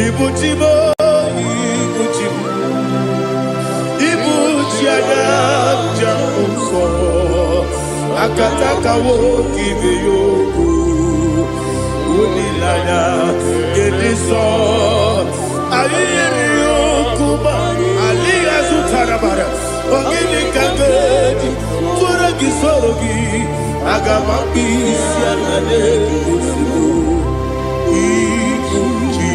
Ibuchi m, ibuchi m, ibuchi anya nja nsọ, akataka nwoke ibe ya okwu, olileanya nke ndị nsọ. Anyị yiri ya okwu ma alịghị azụtara mara. Ọ gịnị ka m ga-eji tụọrọ gị, soro gị? Aga m akpụ isi ala n'ozugbo ibuchi.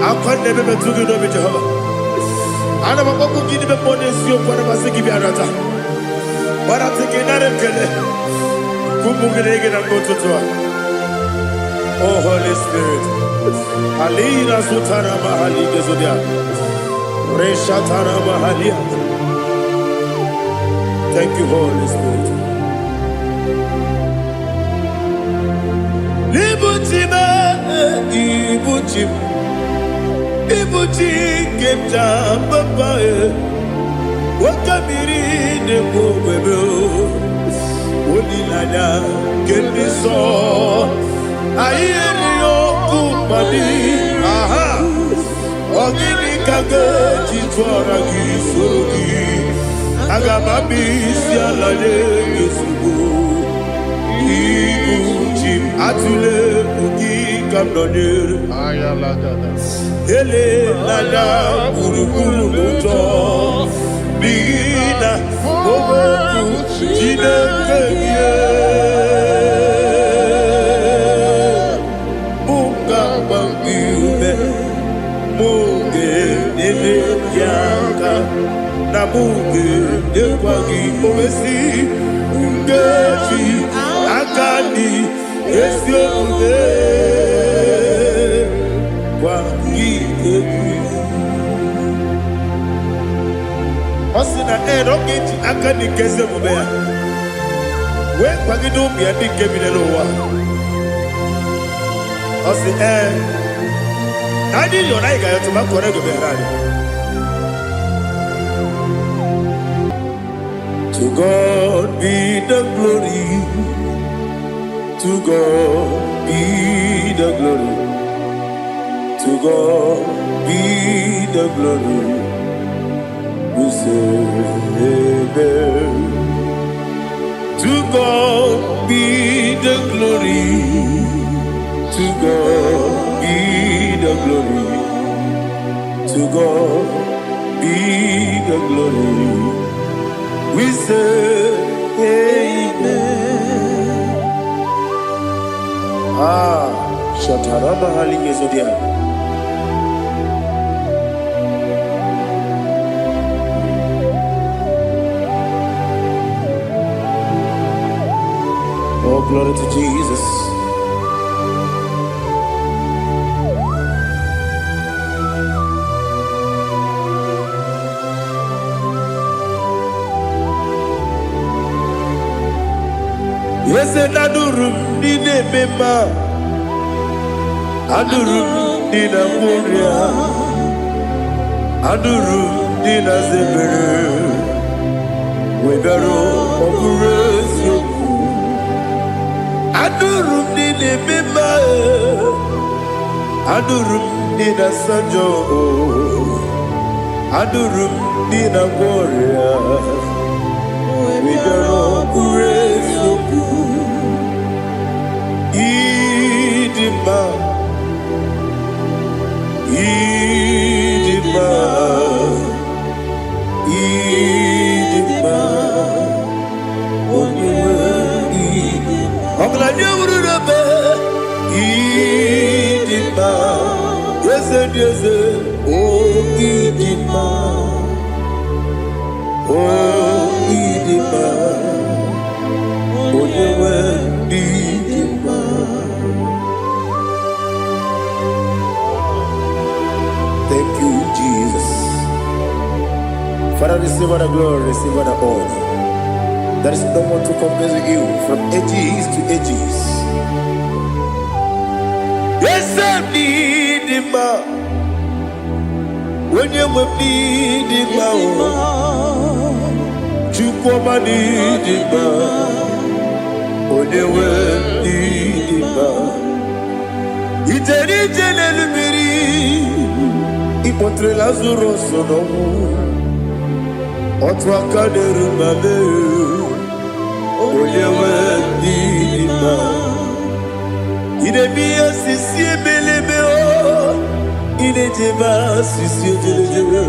Akwa na-ebe metụ gị n'obi, Jehova. Ana m akpọkwu gị n'ime mmụọ n'eziokwu. Ana m asị gị bịa nata gbarata gị, nara ekele ka ụmụ gị na-ege na mgbe ụtụtụ a. Oh, Holy Spirit. Alina sutara mahali gezodia. Reshatara mahalia. Thank you, Holy Spirit. Ibuchi m, ibuchi m, ibuchi nke m ji papa e. Oke mmiri na-ekwu ogbebe o. Olileanya nke ndị nsọ. Anyị erighị okwu mmadụ. Aha. Ọ gịnị ka ga-eji tụọra gị, soro gị? Aga m abịa isi ala nye gị ozugbo. Ibu chi m, atụla egwu, gị ka m nọnyere. Ayalagada. Elela gburugburu n'ụjọ, n'ihi na okwu Chineke gị mụ ga-agba gị ume, mụ ga-enyere gị aka, na mụ ga-enyekwa gị owesi nkeji aka dị ezi omume gwa gị egwu. Ọ sị na ee, na ọ ga-eji aka dị nke ezi omume ya wee kwagide ụmụ ya ndị nke bi n'ụwa. Ọ sị ee, na anyị yọrọ, anyị ga-ayọtụ ma kọrọ ego bịara anyị. To God be the glory, to God be the glory, to God be the glory. We say amen. To God be the glory, to God be the glory, to God be the glory. We say amen. Ah, Shatarama Hali Gezodia. Oh, glory to Jesus. Eze na-adụrụ m ndị na-eme mma, adụrụ m ndị na-agwọ ọrịa, adụrụ m ndị na-aza ebere, wee bịaruo ọ bụrụ eziokwu. Adụrụ m ndị na-eme mma, adụrụ m ndị na-asa njọ, adụrụ m ndị na-agwọ ọrịa, wee bịaruo ọ bụrụ eziokwu. Ịdị mma, ịdị mma, ịdị mma, onye nwe ịdị. Ọgaranya wuru n'ebe ịdị mma, eze dị eze, o ịdị mma, o ịdị mma, onye nwe ịdị mma. Thank you, Jesus. Father, receive all the glory, receive all the honor. There is no one to compare with you from ages to ages. Eze m dị mma, onye nwe m dị mma o, Chukwu ọma dị mma, onye nwe Ịkpọtere Lazarus n'ọnwụ. Otu aka na-eru ma mee, onye nwe ndị dị mma. Ị na-eme ihe osisi ebelebe o, ị na-ejebe asịsị ejelejele.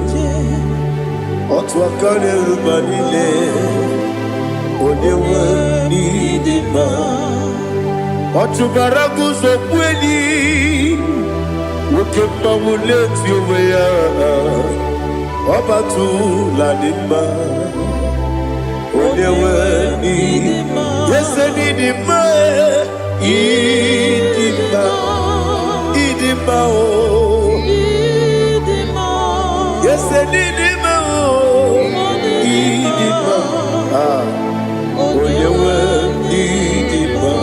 Otu aka na-eru ma niile, onye nwe ndị dị mma. Ọ chụbara guzo kweli, nwoke mmanwụ na-eti onwe ya. Ọbatụla dị mma, onye nwe ndị ese dị mma, ịdị mma, ịdị mma o. Ese dị mma o, ịdị mma. Ah, onye nwe ndị dị mma.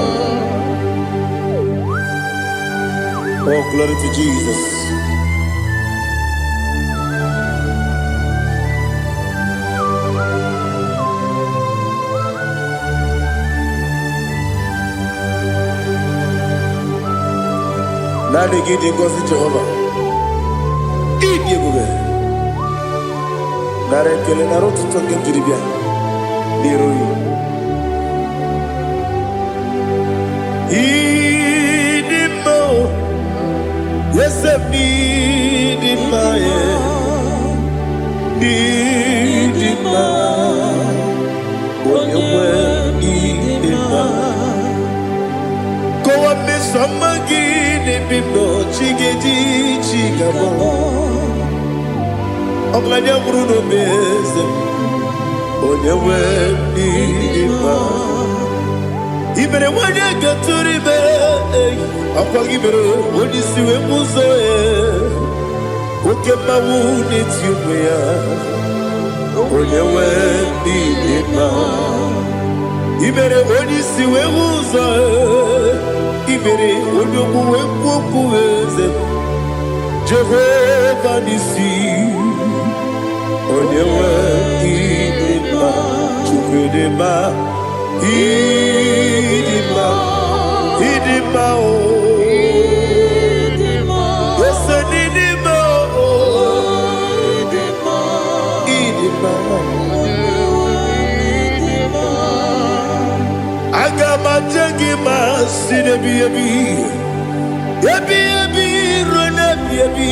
Oh, glory to Jesus. Naanị gị dị ngọzi, Jehova. Ịdị ebube. Nara ekele, nara ụtụtụ nke m jiri bịa n'iru gị. Ịdị mma o, eze m, ịdị mma e, ịdị mma, onye nwe, ịdị mma. Kọwa mmeso ọma gị n'ebe m nọ, chi ga-eji chi ga-abọ. Ọgaranya nwụrụ n'obe, eze m, onye nwe, ịdị mma. I mere nwanyị gatụrụ ime, ọkwa gị mere onye isi wee mụ ụzọ ya. Oke mmanwụ na-eti onwe ya, onye nwe, ịdị mma. I mere onye isi wee hụ ụzọ, i mere onye okwu wee kwuo okwu, eze m. Jehova n'isi, onye nwe, ịdị mma. Chukwu dị mma, ịdị mma, ịdị mma o. Ese n'ịdị mma o, ịdị mma. Aga m aje gị ma si n'ebi ebi ebi ebi ruo n'ebi ebi.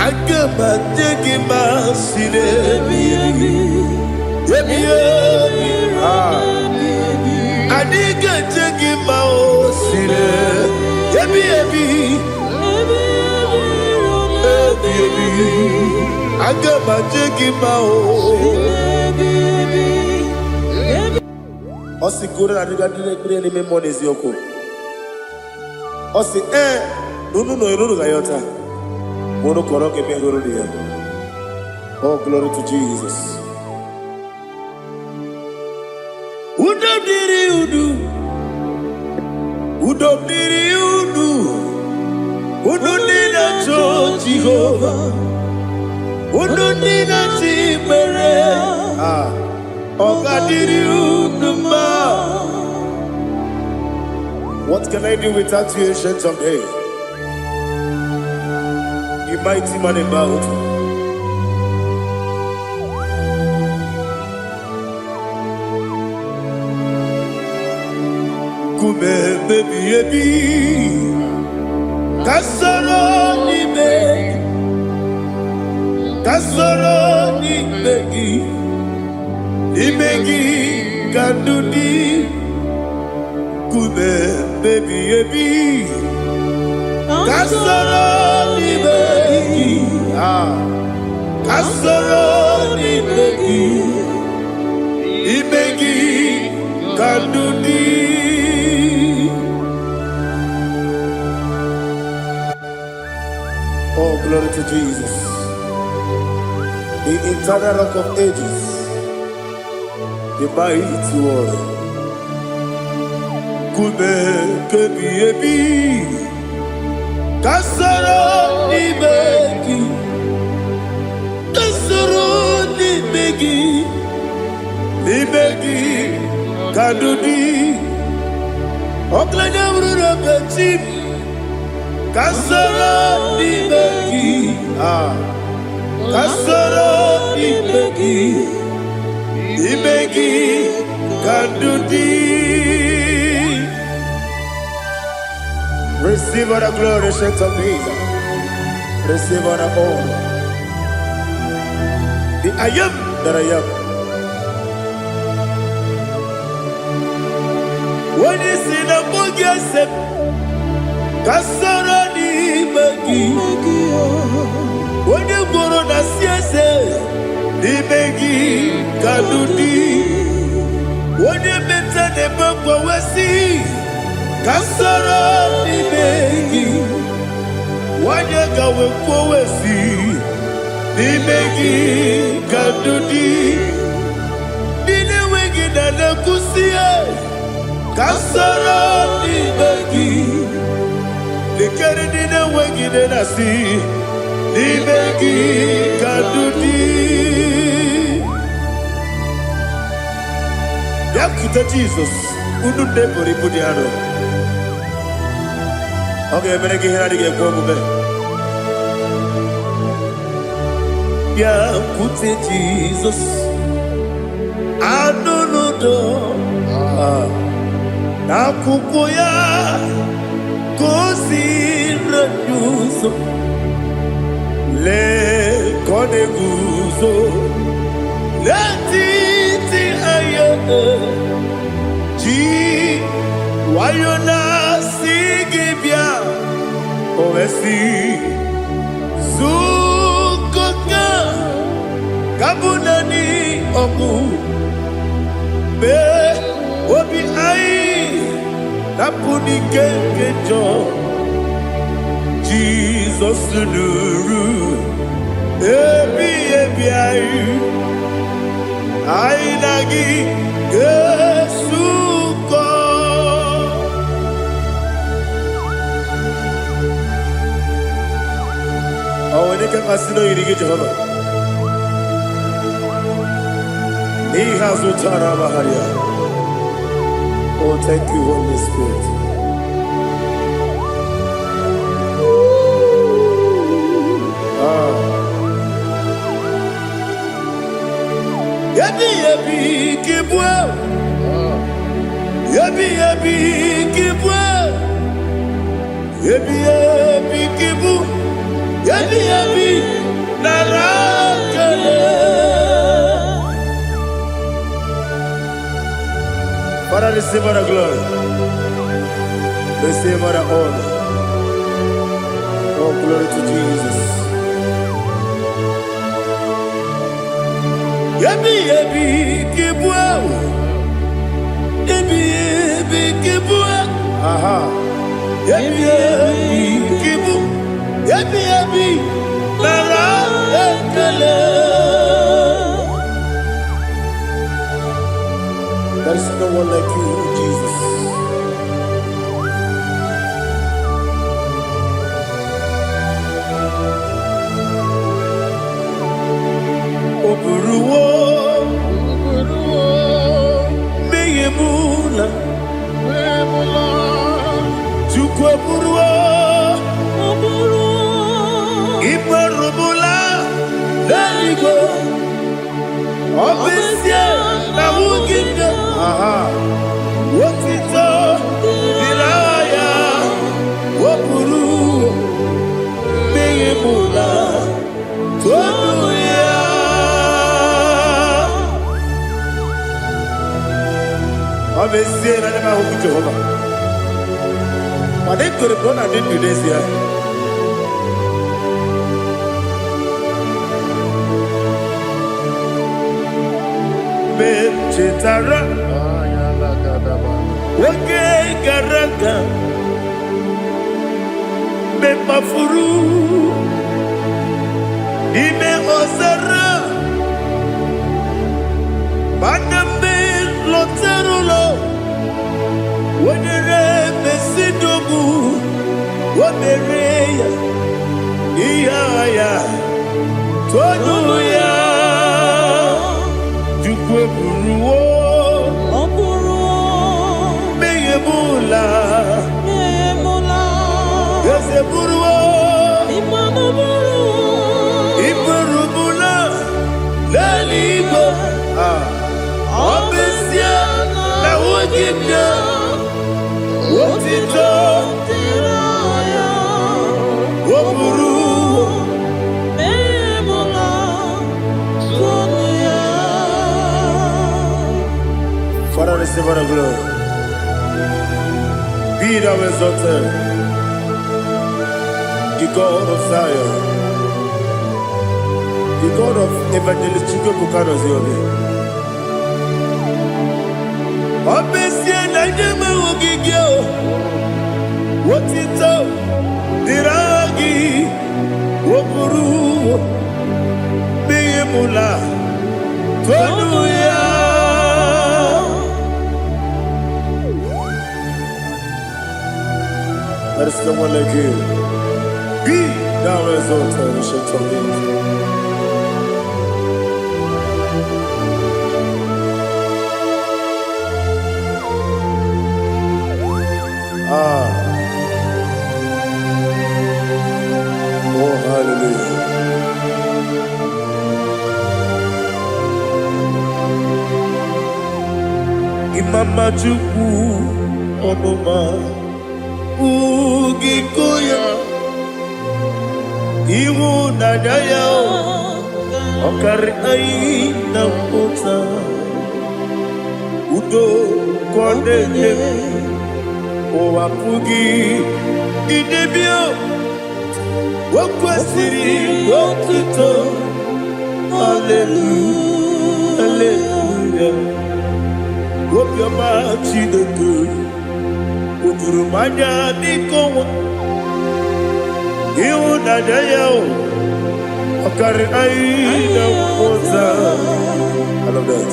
Aga m aje gị ma si n'ebi ebi ebi ebi. Ah. Anyị ga-eje gị ma o si n'ebi ebi ebi ebi. Aga m aje gị ma o. Ọ sị goro na adịga ndị na-ekpere n'ime mmụọ n'eziokwu. Ọ sị ee na unu nọ unu ga-ayọta ma unu kọrọ ka eme hụrụ ya. Oh, glory to Jesus. Udo dịrị unu, udo dịrị unu, unu ndị na-achọ Jehova, unu ndị na-ati ikpere. Ah, ọ ga-adịrị unu mma. What can I do without you, Ancient of Days? You mighty man in battle. Nkume ebi ebi, ka soro n'ime gị, ka soro n'ime gị, n'ime gị ka ndụ dị. Nkume ebi ebi, ka soro n'ime gị, ah, ka soro n'ime gị, n'ime gị ka ndụ dị. Oh, glory to Jesus. The eternal Rock of Ages, the mighty warrior. Nkume kebi ebi, ka soro n'ime gị, ka soro n'ime gị, n'ime gị ka ndụ dị. Ọgaranya bụrụ na chi m, ka soro n'ime gị, ah. Ka soro n'ime gị, n'ime gị ka ndụ dị. Receive all the glory, Ancient of Days. Receive all the honor. The I am that I am. Onye si na mbụ gị ese ka soro n'ime gị. Onye gworo na si eze n'ime gị ka ndụ dị. Onye meta na-eme mgbanwe ka soro n'ime gị. Nwanyị ka wee kwuo si n'ime gị ka ndụ dị. Ndị na-enweghị na na-ekwusi ka soro n'ime gị. Lekere ndị na-enweghị nne na-asị n'ime gị ka ndụ dị. Bịakwute Jizọs, unu ndị buru ibu dị arọ. Ọ ga-emere gị ihe na-adịghị ekwe omume. Bịakwute Jizọs, anụ n'udo n'akwụkwọ ya ka o si anyị ụzọ. Lee ka ọ na-eguzo n'etiti anyị, ji nwayọ na-asị gị bịa. O wee sị zukọta ka bụ naanị ọgwụ mee obi anyị napụ n'ike nke njọ. Jizọs nụrụ ebi ebi anyị, anyị na gị ga-esukọ. Ọ nwere ike mmasị na oyiri gị, Jehova, n'ihe azụ tara amagharịa. Oh, thank you, Holy Spirit. Ah. Ebi ebi kibue, ebi ebi kibue, ebi ebi kibu, ebi ebi nara kele. Father, receive all the glory. Receive all the honor. Oh, glory to Jesus. Ebi ebi kibue, ebi ebi kibue, aha. Ebi ebi kibu, ebi ebi nara ekele. There is no one like you, Jesus. O buruwo mmehie m na Chukwu eburuwo ikperubula n'eluigwe. Ọ bụ ezie na ahụghị m gị, aha, otito dịrị aha ya. O buru mmehie m na tonu ya. Ọ bụ ezie na anya m ahụghị Jehova, mana ekwere m na ọ na-adị ndụ n'ezie. Mgbe m chetara oge gara aga, mgbe m kpafuru n'ime ọzara, mana mgbe m lọtara ụlọ, wenyere mesidogbu o mere ya ihe agha ya tonu ya. Chukwu eburuwo Ọ bụrụ mmehie m ụla. emụla. Eze buruwo Ịmanụ bụrụ iburu m. Receive all the glory. Be thou exalted, the God of Zion, the God of Evangelist Chukwuebuka Obi. Ọ bụ ezie na ndị enweghị ogige o, otito dịrị aha gị, o buru n'ihi mụla tonu ya. There is no one like you. Be thou exalted, ancient of days. Ah, oh hallelujah. Imama Chukwu ọmụma ugiko ya ịhụnanya ya ọkarị anyị na mpụta udo ka ọ na-enye ụwa pụghị idebe o kwesịrị otuto. Hallelujah, hallelujah. Obiọma Chineke o juru m anya dịka ọnwa ịhụnanya ya o ọkarị anyị na mmụta. I love that.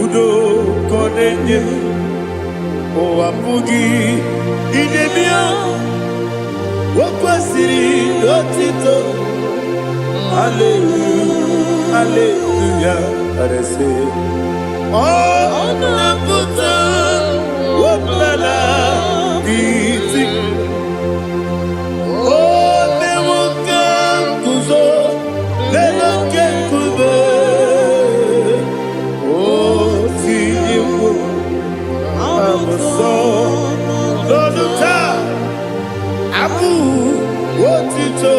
Udo ka ọ na-enye m ụwa pụghị idebe ya o kwesịrị otito. Hallelujah, hallelujah. Arese ọ na-apụta ọbụla iti o mewo ka nguzo n'elu oke nkume o tinyewo abụsọ n'ọnụ taa abụ otito.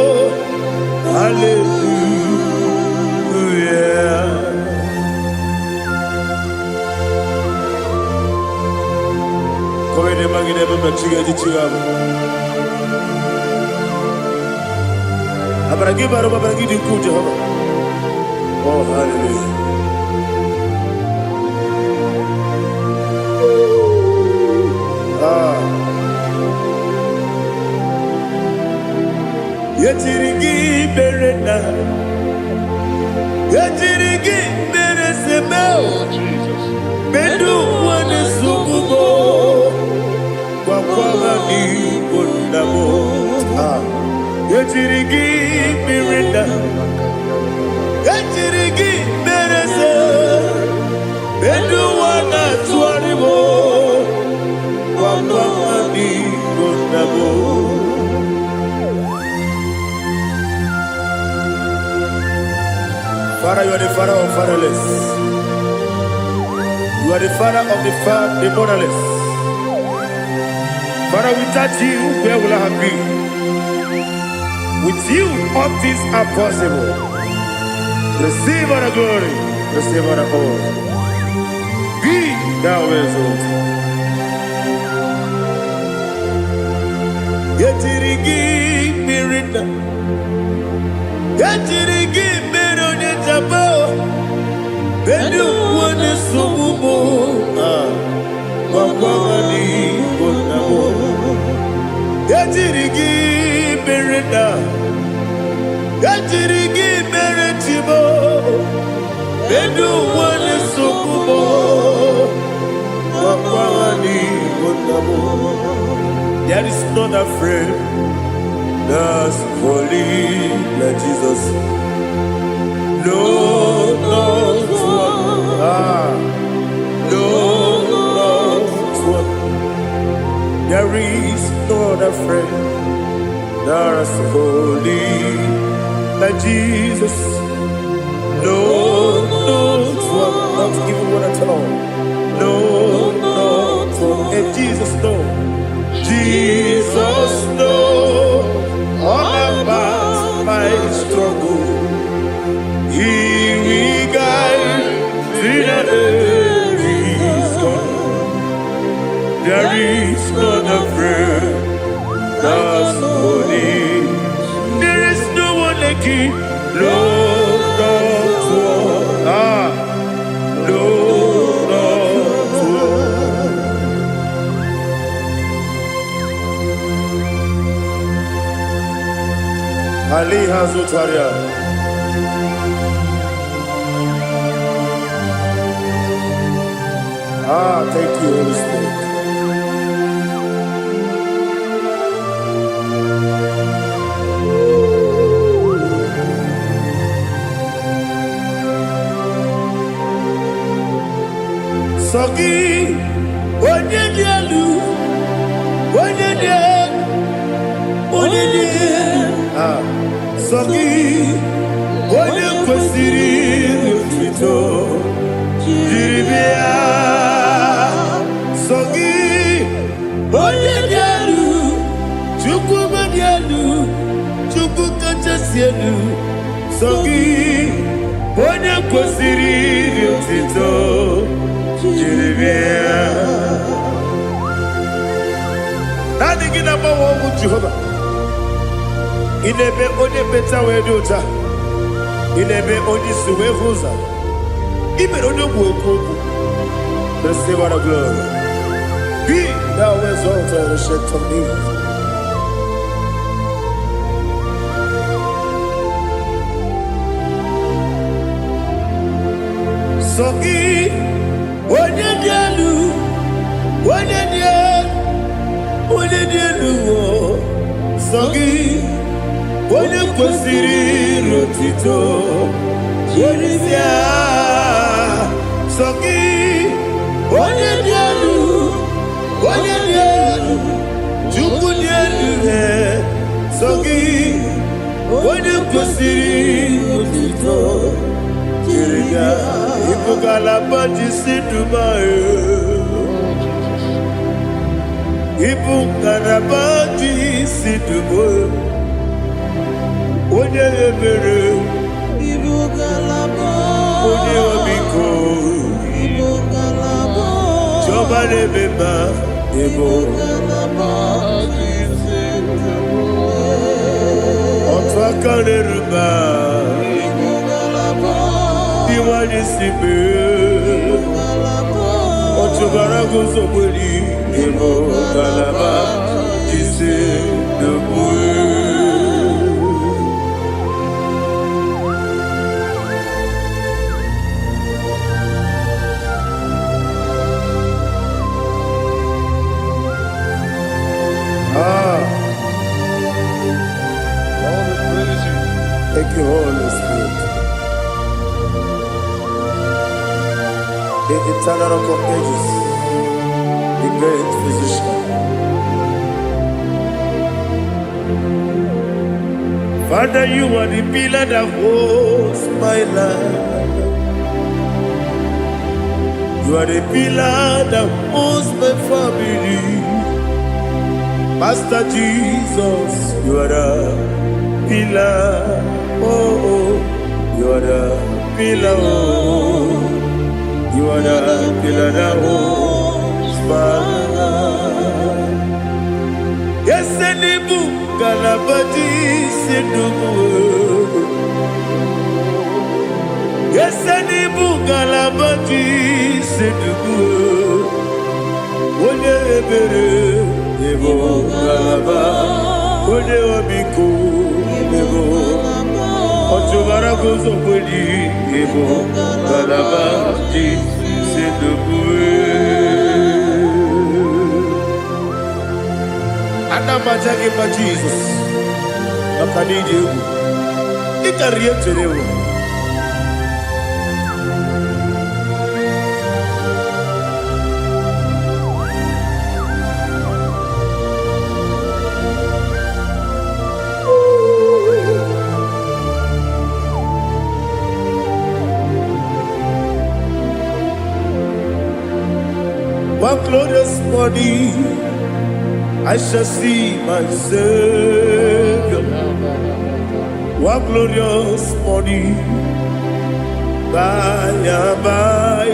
Hallelujah. Kowede magide bebe chiga ji chiga bụ. Amara gị bara ụba, amara gị dị ukwuu, Jehova. Oh, hallelujah. Ah. Ejiri gị mere na ejiri gị mere seme Oh, Jesus. medu ụwa na-esogbu m gwakwa ha n'igbo nna m. Ah. Ejiri gị mere na ejiri gị mere se medu ụwa na-atụgharị m gwakwa ha n'igbo nna m. Father, you are the father of fatherless. You are the father of the motherless. Father, without you, where will I have been? With you, all things are possible. Receive all the glory. Receive all the honor. Be thou exalted. Ejiri gị mmiri nna. Ejiri gị mmiri onye nchaba. Ndị ụwa na-esogbu m. Ah, gwakwa ha n'igbo nna m. Ejiri gị mere nna. Ejiri gị mere chi m. Ndị ụwa na-esogbu m. Gwakwa ha n'igbo nna m. There is not a friend that's holy like Jesus. No, not one. Ah, no, not one. There is no other friend that's holy like Jesus. No, not one. Not even one at all. No, not one. And Jesus, no. Jesus, no. All about my struggle. He will guide till the day is gone. Aliha Zutaria. Ah, thank you, Holy Spirit. Sọ gị, onye dị elu, onye dị elu, onye dị elu. Ah, sọ gị, onye kwesịrị otuto jiri bịa. Sọ gị, onye dị elu, Chukwu dị elu, Chukwu kachasị elu. Sọ gị, onye kwesịrị otuto jiri bịa. Naanị gị na-agbanwe ọnwụ Jehova. Ị na-eme onye mkpeta wee dị ụcha. Ị na-eme onye isi wee hụ ụzọ. Ị mere onye ogbu okwu okwu. Receive all the glory. Be thou exalted, ancient of days. Sọ gị, onye dị elu, onye dị elu, onye dị elu, o. Sọ gị, onye kwesịrị otito Jiri bịa. Sọ gị, onye dị elu, onye dị elu, Chukwu dị elu, ee. Sọ gị, onye kwesịrị otito jiri bịa. Ịbụ ngalaba ji si Dubai. Ịbụ ngalaba ji si Dubai. Onye ebere, Ibu ngalaba. Onye ọmịiko, Ibu ngalaba. Chiọma na-eme mma, ịbụ Ibu ngalaba jisi otu aka na-eru mma, Ibu ngalaba. Iwanye si mee. Ngalaba. Ọchụbara guzo gberi, ịbụ ngalaba ji si Dubai. Ah, All the praise you. Thank you, Holy Spirit. The eternal rock of ages, the great physician. Father, you are the pillar that holds my life. You are the pillar that holds my family. Master Jesus, you are the pillar. Oh, oh, you are the pillar. Oh, you are the pillar that holds my life. Yes, Elibu, Kalabati, Sindubu. Yes, Elibu, Kalabati, Sindubu. Onye ebere, Ebo Kalaba. Onye ọmịiko, Ebo. Ọchụbara guzo kweli, Ebo Kalaba, Ji, Sindubu. Ana m aja gị mma Jizọs maka na ịdị egwu ị karịrị ihe m chere ewu. One glorious morning I shall see my Savior. One glorious morning by and by.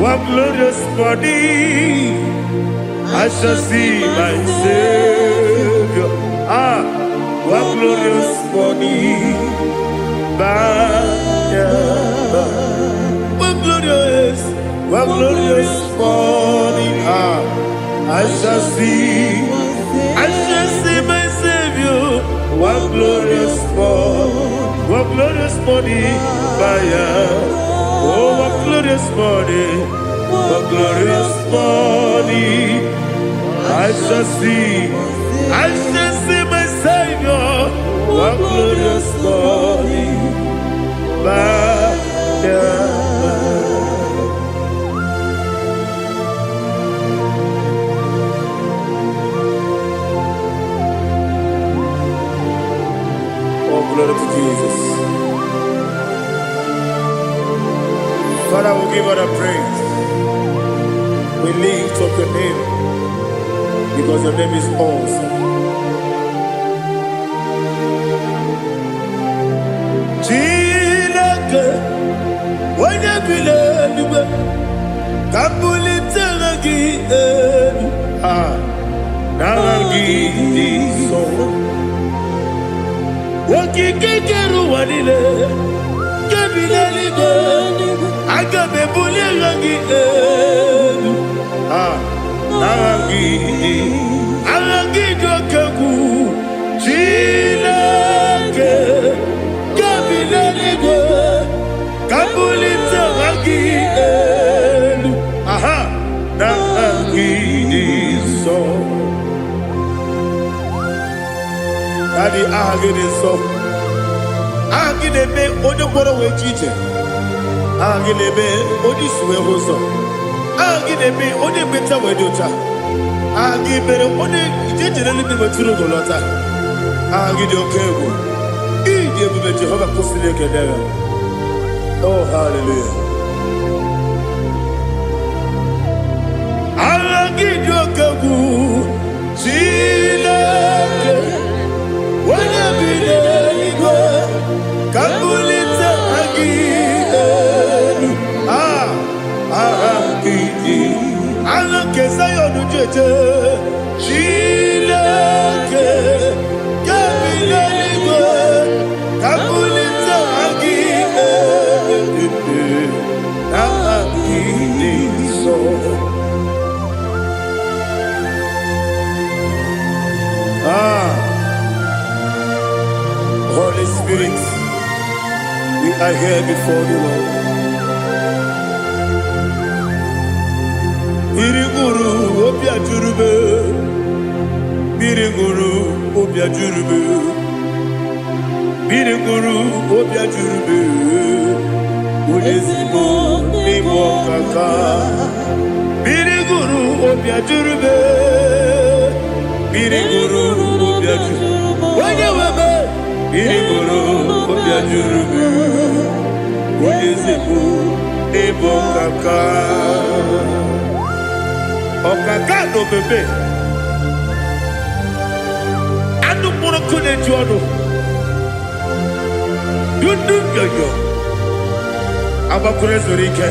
One glorious morning I shall see my Savior. Ah, one glorious morning by and by. One glorious, one glorious morning. Ah, I shall see, I shall see my Savior. One glorious morning, what glorious morning by and. Oh, what glorious morning, what glorious morning. I shall see, I shall see my Savior. What glorious morning by and. Oh, glory to Jesus. Father, we give all the praise. We lift up your name because your name is awesome. Chineke, onye bi n'eluigwe, ka m bulite aha gị elu. Ah, n'aha gị dị nsọ. Okike kere ụwa niile, nke bi n'eluigwe, aga m ebuli aha gị elu. Ah, n'aha gị dị, aha gị dị oke egwu. Chineke, nke bi n'eluigwe, ka m bulite aha gị elu. Aha, n'aha gị dị nsọ. Daddy, aha gị dị nsọ. Aha gị na-eme onye ngwọrọ wee ji ije. Aha gị na-eme onye isi wee hụ ụzọ. Aha gị na-eme onye ekpenta wee dị ụcha. Aha gị mere onye ije jere eluigwe wetụrụ ugo lọta. Aha gị dị oke egwu. Ịdị ebube Jehova kwụsịrị ekele ya. Oh, hallelujah. Aha gị dị oke egwu. Chineke, onye bi n'eluigwe, ka m bulite aha gị elu. Ah, aha gị dị. Aha nke Zion jeje. Chineke, nke bi n'eluigwe, ka m bulite aha gị elu. Aha gị dị nsọ. Ah, Holy Spirit, we are here before the Lord. Mmiri ṅụrụ obi ajụrụ m. Mmiri ṅụrụ obi ajụrụ m. Mmiri ṅụrụ obi ajụrụ m. Onye ezigbo n'ịbụ ọkaka. Mmiri ṅụrụ obi ajụrụ m. Mmiri ṅụrụ obi ajụrụ. Onye nwe m. Mmiri ṅụrụ obi ajụrụ m. Onye ezigbo n'ịbụ ọkaka. Ọkaka na omeme. Anụ mkpụrụ nkụ na-eju ọnụ. Dundu nyonyo. Agbakwuru ezuru ike.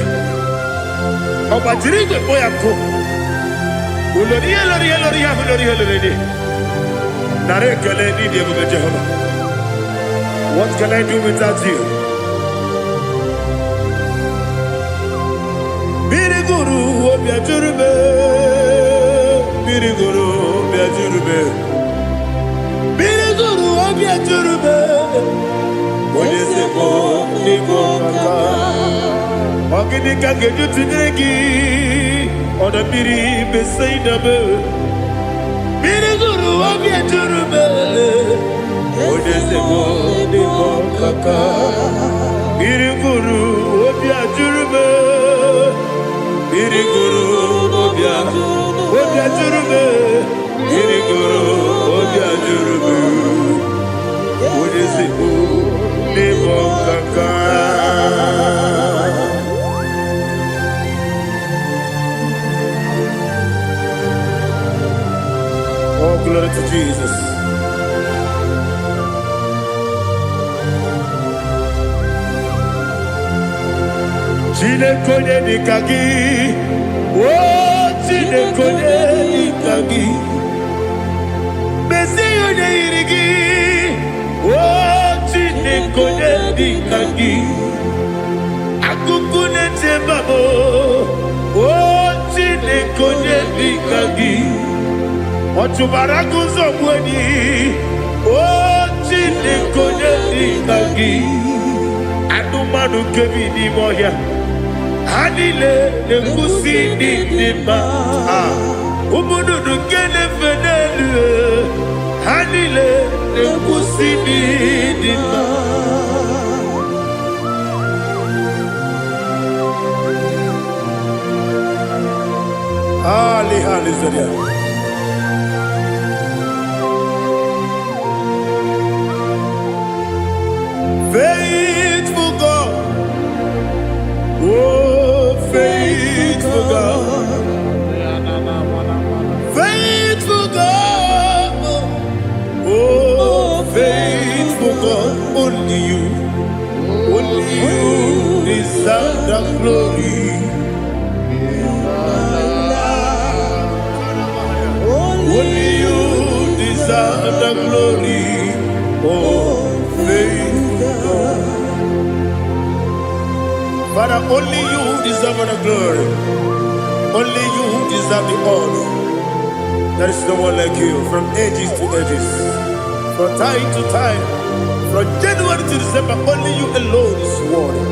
Ọ gbajiri igwe kpọ ya nkụ. Ulori ihe lori ihe lori ihe ahụ lori ihe lori dị. Nara ekele n'ịdị ebube Jehova. What can I do without you? Mmiri gụrụ obi ajụrụ m. Mmiri gụrụ obi ajụrụ m. Mmiri gụrụ obi ajụrụ m. Onye ezigbo n'ịbụ ọkaka. Ọ gịnị ka m ga-eji tụnyere gị? Ọdọ mmiri Besaida m. Mmiri gụrụ obi ejuru m. Onye ezigbo n'ịbụ ọkaka. Mmiri gụrụ obi ajụrụ m. Mmiri gụrụ obi ajụrụ m. Mmiri gụrụ obi ajụrụ m. Onye ezigbo n'ịbụ ọkaka. Oh, glory to Jesus. Chineke onye dịka gị, o Chineke onye dịka gị, mezie onye yiri gị, o Chineke onye dịka gị, akụkụ na-eche mba m, o Chineke onye dịka gị, ọ chụbara agụ ụzọ gbuo enyi, O Chineke, onye dị ka gị? Anụmanụ nke bi n'ime ọhịa, ha niile na-ekwusi n'ịdị mma. Ah, ụmụ nnụnụ nke na-efe n'elu, ha niile na-ekwusi n'ịdị mma. Ali, hallelujah. Faithful God, oh, faithful God, faithful God, oh, faithful God, only you deserve the glory. Only you deserve the glory, oh, faithful God. Father, only you deserve the glory. Only you deserve the honor. There is no one like you from ages to ages, from time to time, from January to December. Only you alone is worthy.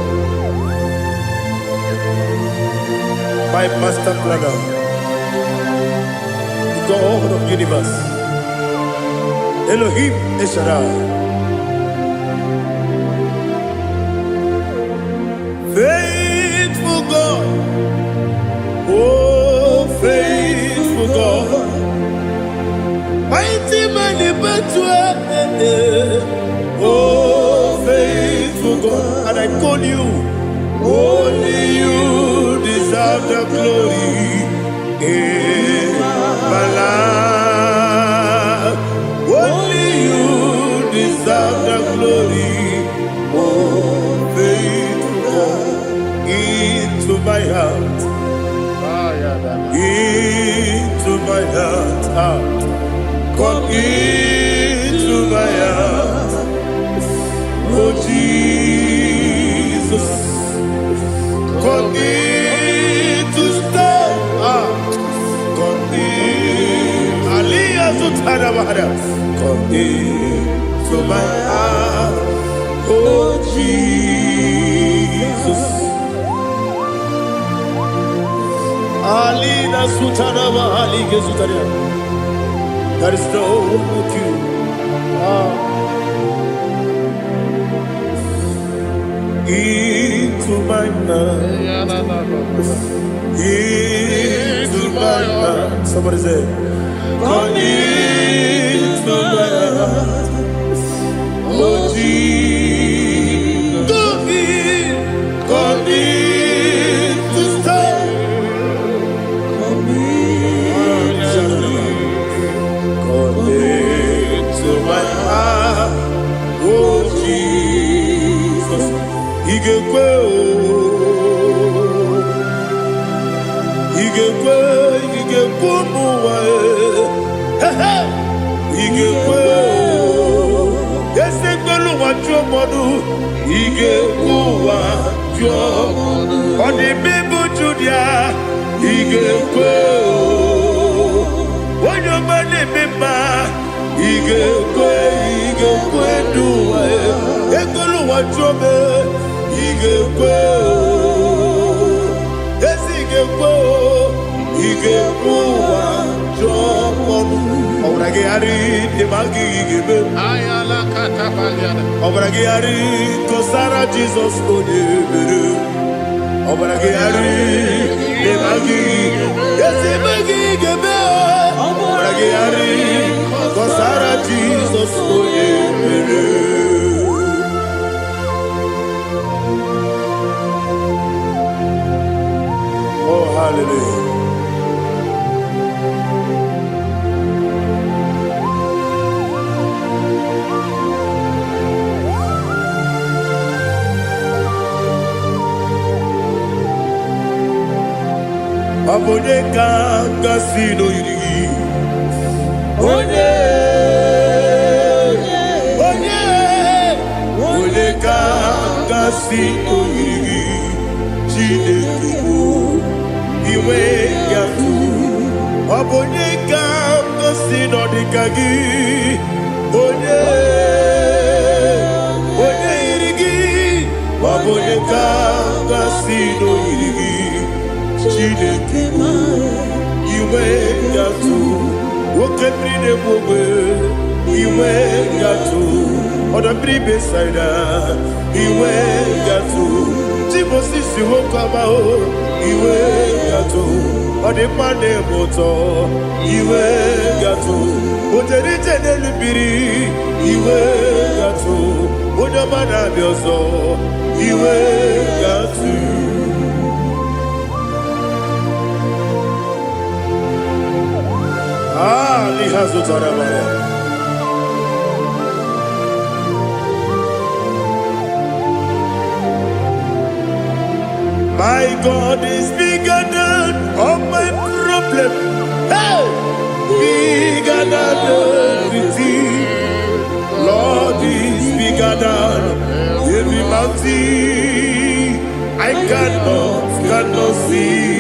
My master planner, the God of universe, Elohim El Shaddai. Faithful God, oh, faithful God, mighty man in battle, oh, faithful God, and I call you, only you deserve the glory in my life. Only you deserve the glory, oh, faithful God, into my heart, into my heart, ah. Come into my heart, oh Jesus. Come in to stay. Ah, come in. Aliyah Zutara Bahara. Come in to my heart, oh Jesus. Alina Sutara Bahali Gezutaria. There is no one like you. Ah. Into my heart, into my heart. Somebody say, come into my heart, oh Jesus. Come in to stay. Come in. Come into my heart, oh Jesus. Ị ga-ekwe o, ị ga-ekwe, ị ga-ekwe ụmụ ụwa e. He he! Ị ga-ekwe o, esi mkpelu ụwa jụọ mmadụ, ị ga-ekwe ụwa jụọ. Ọ dị mma Judia, ị ga-ekwe o. Onye ọma na-eme mma, ị ga-ekwe, ị ga-ekwe n'ụwa e. Ekwela ụwa jụọ m, ị ga-ekwe o. Ezi ị ga-ekwe o, ị ga-ekwe ụwa jụọ ọnụ. Ọbara gị gharị dị ma gị ga-eme. Ọbara gị gharị kọsara Jizọs onye mere. Ọbara gị gharị dị ma gị ezi eme gị ga-eme. Ọbara gị gharị kọsara Jizọs onye mere. Oh, hallelujah. Ọ bụ onye ka gasị n'oyiri gị? Onye, onye, onye ka gasị n'oyiri gị? Chineke bụ inwe ya tụ. Ọ bụ onye ka gasị n'ọdịka gị? Onye, Ọ bụ onye ka m ga-asị n'oyiri gị, Chineke? Inwe gatụ, oke mmiri na-egbu ogbe, inwe gatụ, ọdọ mmiri Besaida, inwe gatụ, Timosisi nwoke ọma o, inwe gatụ, ọ dị mma na-eme ụtọ, inwe gatụ, o jere ije n'elu mmiri, inwe gatụ, onye ọma na-abịa ọzọ, inwe gatụ. Ah, liha zụtara mara. My God is bigger than all my problem. Hey! Bigger than everything. Lord is bigger than every mountain. I cannot see.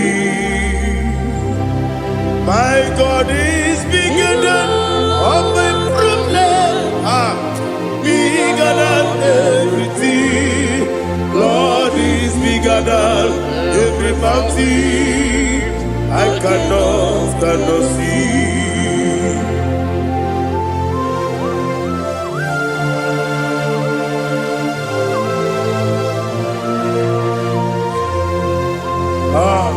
My God is bigger than all my problem. Ah, bigger than everything. Lord is bigger than every mountain. I cannot see. Ah.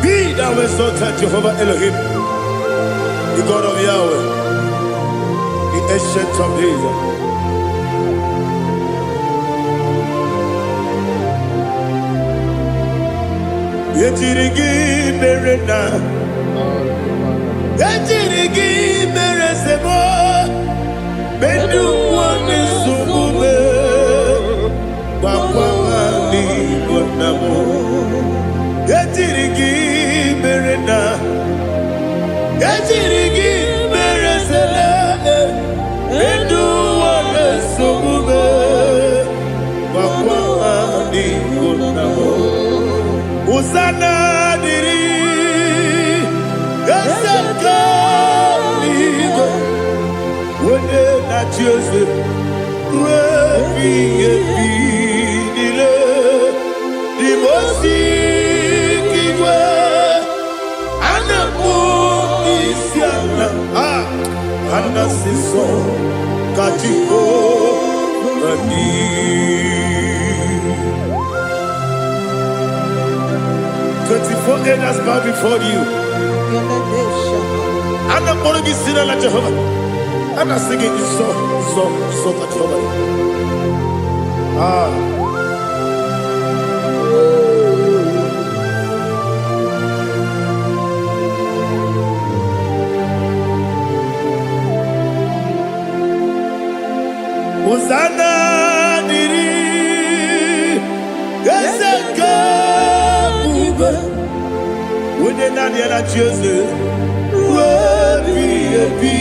Be thou exalted, Jehovah Elohim, the God of Yahweh, the Ancient of Days. Ejiri gị mere na ejiri gị mere sebo ndị ụwa na-esogbu m gwakwa ha n'Igbo nna m. Ejiri gị mere na ejiri gị mere sele ndị ụwa na-esogbu m gwakwa ha n'Igbo nna m. Hosanna dịrị eze nke eluigwe, onye na-achị eze ruo ebighị ebi niile. Dị m osi igwe a na-akpọ isi ala, a na-asị nsọ ka Jehova dị. 24 elders bow before you. A na-akpọrọ gị si n'ala Jehova. A na-asị gị nsọ, nsọ, nsọ ka Jehova dị. Ah. Hosanna dịrị eze nke ebube, onye naanị ya na-achị eze ruo ebighị ebi.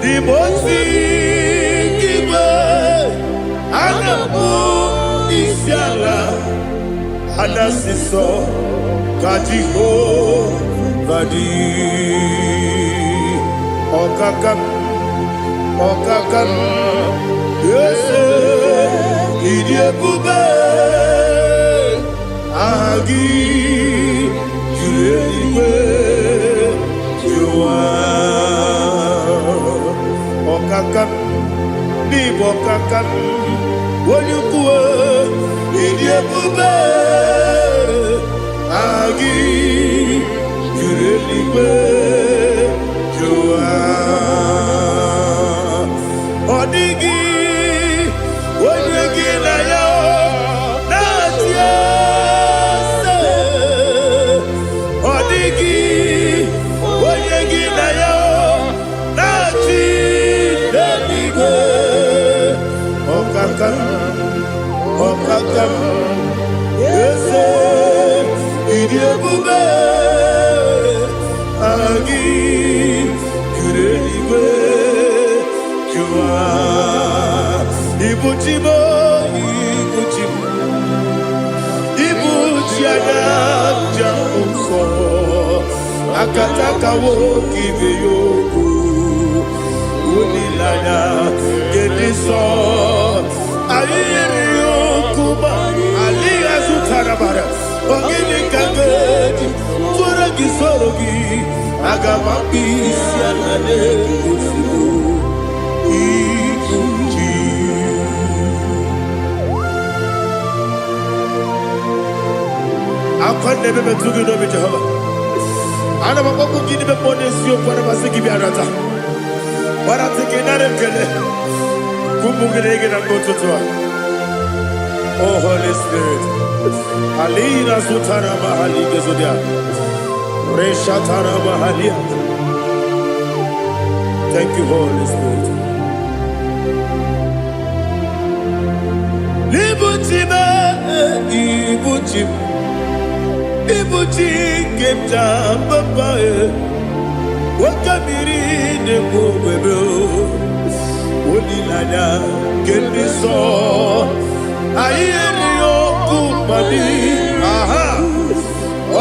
Dị m ozi igwe a na-akpọ isi ala, a na-asị nsọ ka Jehova dị. Ọkaka m, ọkaka m, eze, ịdị ebube, aha gị juru eluigwe juru ụwa. Ọkaka m, n'ịbụ ọkaka m, onye ukwu, ịdị ebube, aha gị juru eluigwe juru ụwa. Ọ dịghị onye gị na ya na-achị eze. Ọ dịghị onye gị na ya na-achị n'eluigwe. Ọkaka m, ọkaka m, eze, ịdị ebube, aha gị juru eluigwe juru ụwa. Ibu chi m, ibu chi m, ibu chi anya njem nsọ. Akataka nwoke ibe ya okwu. Olileanya nke dị nsọ. Anyị nyere ya okwu ma alịghị azụtara mara. Ọ gịnị ka m ga-eji tụọrọ gị soro gị? Aga m akpụ isi ala n'ozugbo. Ibu ji. Akwa na-ebe metụ gị n'obi Jehova. Ana m akpọkwu gị n'ime mmụọ n'eziokwu, ana m asị gị bịa nata. Gbarata gị nara ekele. Ụmụ gị na-ege na mgbe ụtụtụ a. Oh Holy Spirit. Alina zutara mahali gezodia. Reshatara mahalia. Thank you, Holy Spirit. Ibuchi m, ibuchi m, ibuchi nke m ji papa e. Nwoke mmiri na-ekwu ogbebe o. Olileanya nke ndị nsọ. Anyị erighị ọkụ mmadụ. Aha!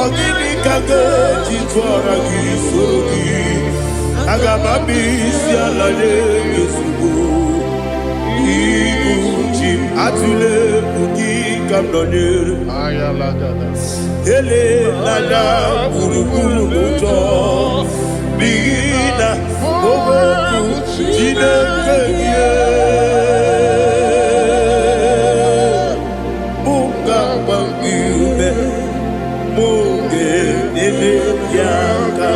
Ọ gịnị ka m ga-eji tụọra gị soro gị? Aga m abịa isi ala nye gị ozugbo. Ibu chi m, atụla egwu, gị ka m nọnyere. Elela gburugburu n'ụjọ, n'ihi na okwu Chineke gị mụ ga-agba gị ume, mụ ga-enyere gị aka,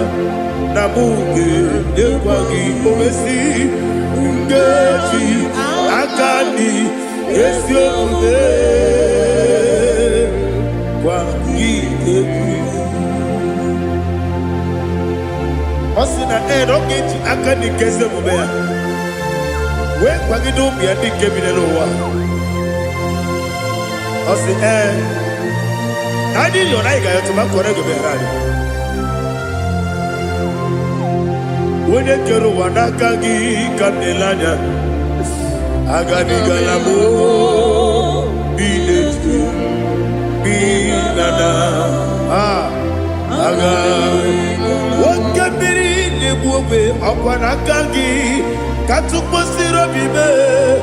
na mụ ga-enyekwa gị omesi nkeji aka dị ezi omume gwa gị egwu. Ọ sị na ee, na ọ ga-eji aka dị nke ezi omume ya wee kwagide ụmụ ya ndị nke bi n'ụwa. Ọ sị ee, na anyị yọrọ, anyị ga-ayọtụ ma kọrọ ego meghere anyị. Onye kere ụwa, n'aka gị ka m na-ele anya. Agabigala m bi na-eju bi na na aga oke mmiri na-egbu ogbe, ọkwa n'aka gị ka tụkwasịrị obi mee.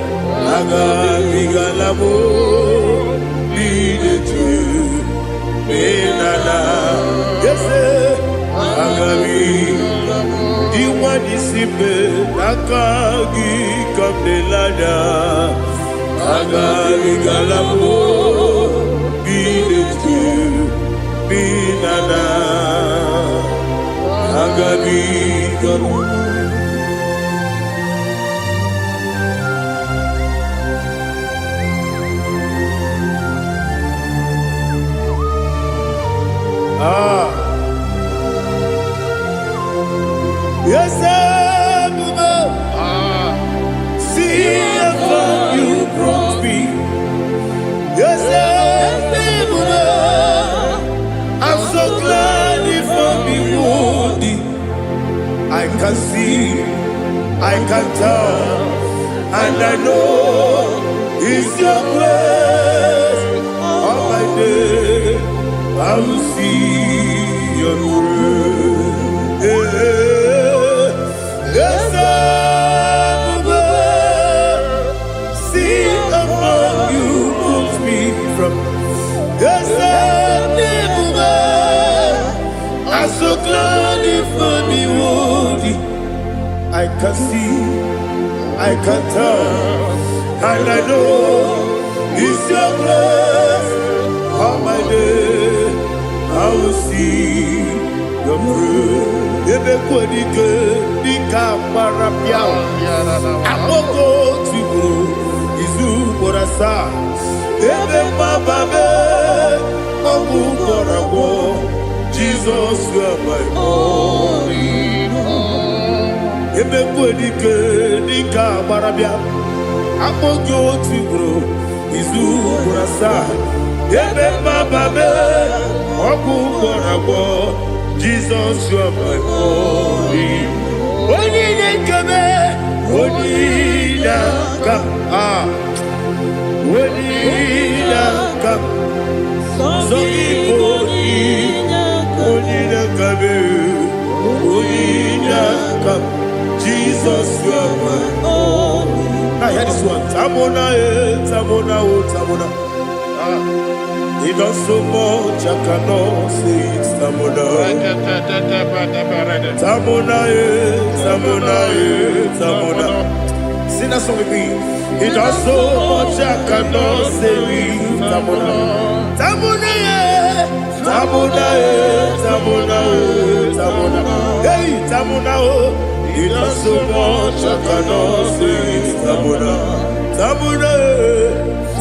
Agabigala m bi na-eju bi na na ese agabi Iwa n'isi mbe, n'aka gị ka m na-ele anya. Agabigala m bi na-eju bi na na agabigala m. Ah. Yes, ebube, see how far you brought me. Yes, ebube, I'm so glad you found me worthy. I can see, I can tell, and I know it's your grace. All my day, I will see your grace. Yes, ebube, see how far you put me from. Yes, ebube, I'm so glad you found me worthy. I can see, I can tell, and I know it's your grace. All my day, I will see your grace. Ebe kwadike dịka gbara pịa akpọkọ tigburu izu ugboro asaa, ebe mgbaba mee ọgwụ gwọrọ agwọ. Jizọs, you are my all. Ebe dike dịka agbara bịa akpọ gị otu ugboro izu ugboro asaa, ebe mgbaba mee ọgwụ gwọrọ agwọ. Jizọs, you are my all. Onye na-ekebe, onye na-aka a, onye na-aka sọ gị bụ onye na-akabe. Jesus, you are my All in Now hear this one. Tamona, eh, Tamona, oh, Tamona. Ah. He does so much, I cannot say it. Tamona. Tamona, eh, Tamona, eh, Tamona. Sing that song with me. He does so much, I cannot say it. Tamona. Tamona, eh, Tamona, eh, Tamona, oh, Tamona. Hey, Tamona, oh. He does so much, I cannot say it. Tamona. Tamona, eh,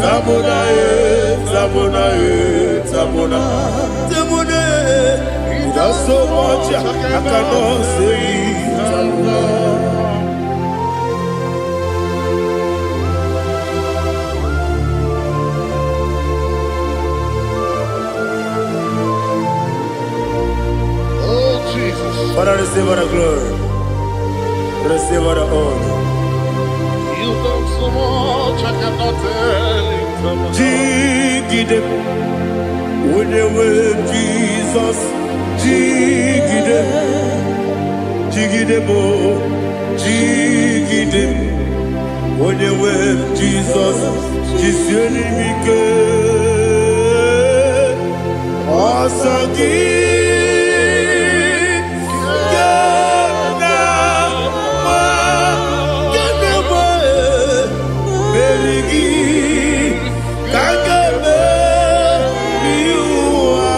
Tamona, eh, Tamona, eh, Tamona. Tamona, eh. He does so much, I cannot say it. Tamona. Oh, Jesus. Father, receive all the glory. Receive all the honor. You've done so much, I cannot tell it. Jigide, onye Jesus, jigide, jigide mo, jigide, onye nwe Jesus, jisie m ike, ọsọ gị ka m na-agba, ka m na-agba, meri gị ka m ga-emeri ụwa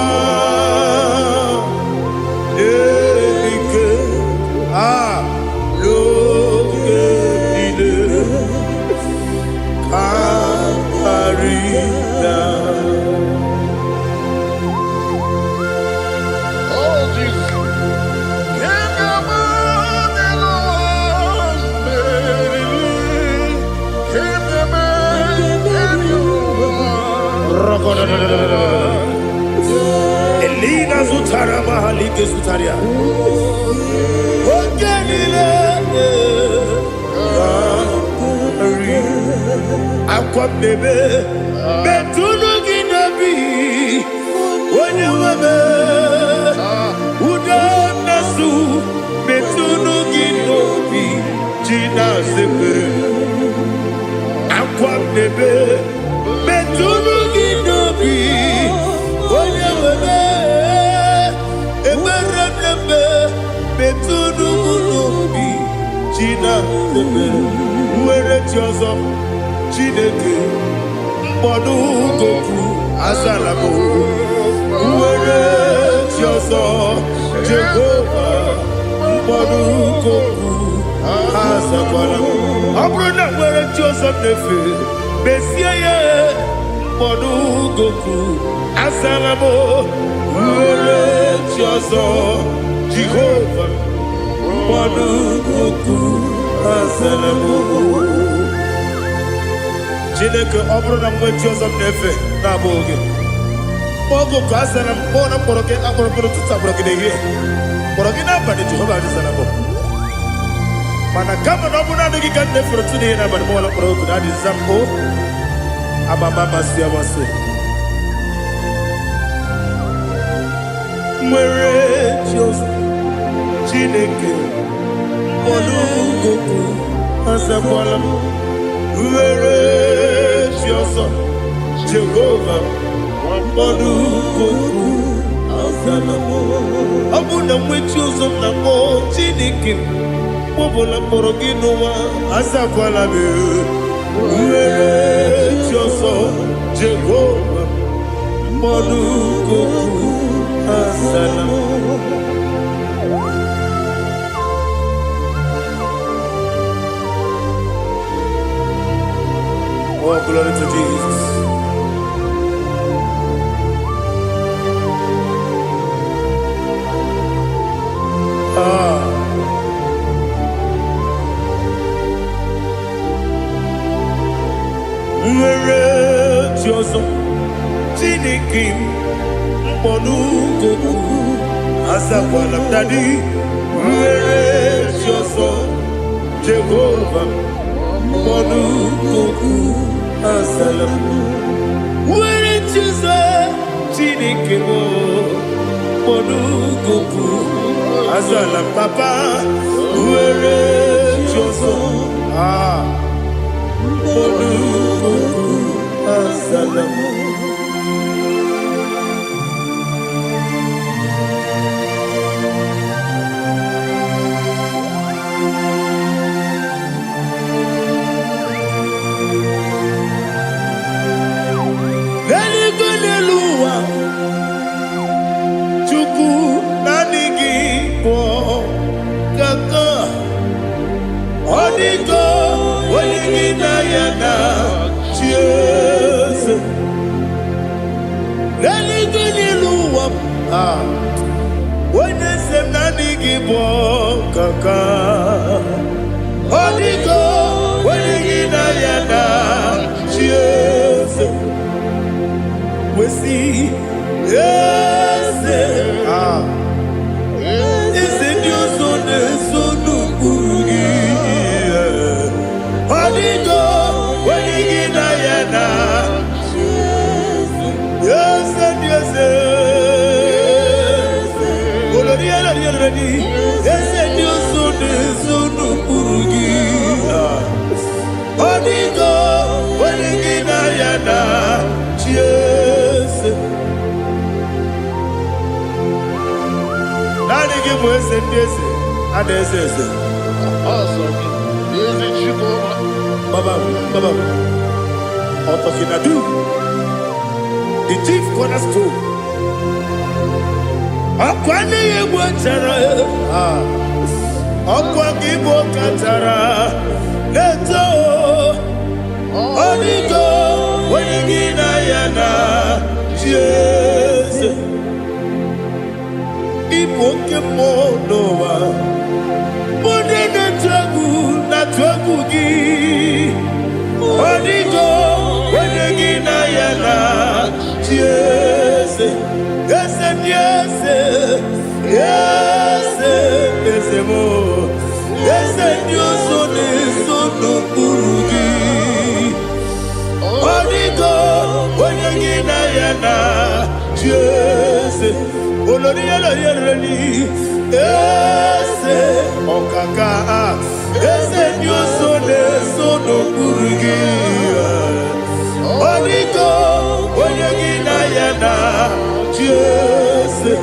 ike a n'oge niile ka karịa. Oh, Jesus. Can come on and on, baby. Can the man and you Elina zutara mahalike zutaria. Oge niile karị akwa mmebe metụnụ gị n'obi onye nwebe ude mmesu metụnụ gị n'obi ji na-azepere akwa mmebe metụnụ gị n'obi onye nwebe ekpere mmemme metụnụ m n'obi ji na-azepere nwere chi ọzọ Chineke mkpọdụ goku azala m nwere chi ọzọ Jehova mkpọdụ goku azakwala m ọ bụrụ na nwere chi ọzọ m na-efe mezie ya mkpọdụ goku azala m nwere chi ọzọ Jehova mkpọdụ goku azala m. Chineke, ọ bụrụ na m nwee chi ọzọ m na-efe na-abụghị gị, oge ka a zara m kpọọ na mkpọrọ gị akpọrọ mkpọrọ ụtụtụ, akpọrọ gị n'ehihie, kpọrọ gị n'abalị, Jehova adịzara m. Mana kama na ọ bụrụ naanị gị ka m na-efere ụtụtụ n'ihe n'abalị, mụwala mkpọrọ oku na adịza m o amama amasị amasị nwere chi ọzọ Chineke mkpọrọ azakwala m nwere chi ọzọ Jehova mkpọrọ azala m. Ọ bụ na nwe chi ọzọ m na-akpọ Chineke mkpọbụla mkpọrọ gị n'ụwa azakwala m nwere chi ọzọ Jehova mkpọrọ azala m. Oh, glory to Jesus. Ah. Nwere chi ọzọ Chineke m mkpọnụgoku azakwala m daddy nwere chi ọzọ Jehova mkpọnụgoku azala m nwere chi ọzọ Chineke m mkpọnụgoku azala m papa nwere chi ọzọ. Ah, olukuku azala m. N'eluigwe, n'elu ụwa, Chukwu, naanị gị bụ kaka. Ọ dịgo onye gị na ya na chi eze. N'eluigwe, n'elu ụwa, ah, onye eze m, naanị gị bụ kaka. Ọ dịgo onye gị na ya na chi eze. Wesi eze, ah, eze ndị ọzọ na-eso n'ụkpụrụ gị. Ọ dịgo onye gị na ya na eze ndị eze. Olori elori elori, eze ndị ọzọ na-eso n'ụkpụrụ gị. Ọ dịgo onye gị na ya na chi eze. Naanị gị bụ eze ndị eze a na-eze eze. Ọsọ gị, ezi Chukwu ọma. Baba, Baba, Otokinadu, the chief cornerstone. Ọkwa n'ihi egwu chara, ọkwa gị bụ kachara na-eto. Ọ dịgo onye gị na ya na chi eze. Ịbụ oke mmụọ n'ụwa, onye na-etu egwu na-atụ egwu gị. Ọ dịgo onye gị na ya na chi eze. Eze ndị eze, eze, eze m, eze ndị ọzọ na-eso n'okpuru gị. Ọ dịgo onye gị na ya na chi eze. Olori olori olori, eze ọkaka, eze ndị ọzọ na-eso n'okpuru gị. Ọ dịgo onye gị na ya na chi eze.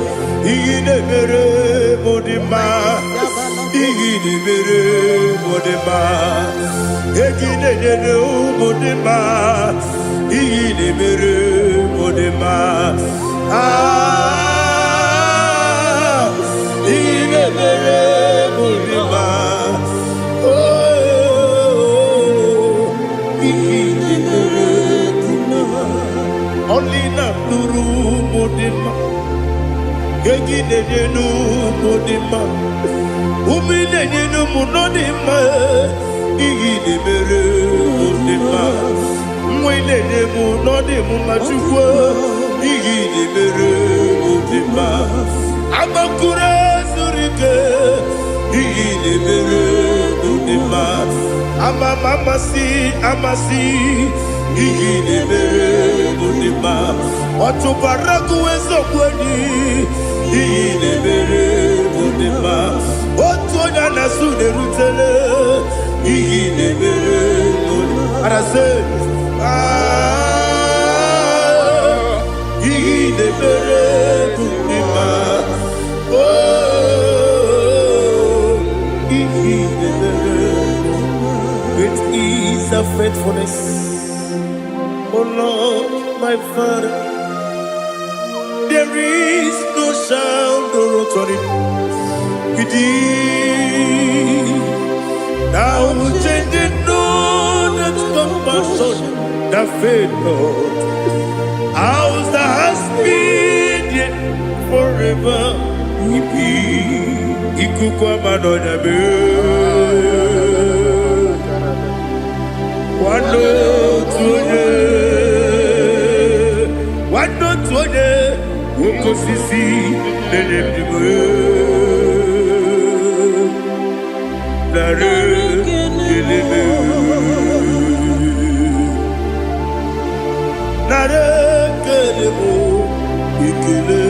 Ihe na-emere m dị mma, ihe na-emere m dị mma, ego ị na-enyere ụmụ dị mma, ihe na-emere m dị mma. Ah, ihe na-emere m dị mma. Oh, ihe na-emere dị mma. Ọlị na-atụrụ ụmụ dị mma, ego ị na-enye n'ụmụ dị mma, ume ị na-enye n'ụmụ nọ dị mma. Ihe ị na-emere mụ dị mma, nwa ị na-enye m nọ dị m mma. Chukwu, ihe ị na-emere mụ dị mma. Agbakụrụ zuru ike, ihe ị na-emere mụ dị mma. Ama m amasị amasị, ihe ị na-emere mụ dị mma. Ọchụbara gụwa eziokwu enyi, ihe ị na-emere mụ dị mma. Otu onye a na-asụ na-erutele, ihe ị na-emere mụ dị mma. Arasị, ah, ihe ị na-emere mụ dị mma. Oh, ihe ị na-emere. Great is thy faithfulness, O Lord, my Father. There is no shadow of turning with thee. Thou changest not thy compassions, they fail not. As thou hast been, yea, forever will be. Ikuku ama n'ọnya mee. Nwanne otu onye, nwanne otu onye, oke osisi na-enye ndụ m. Narị ekele m. Narị ekele m, ekele,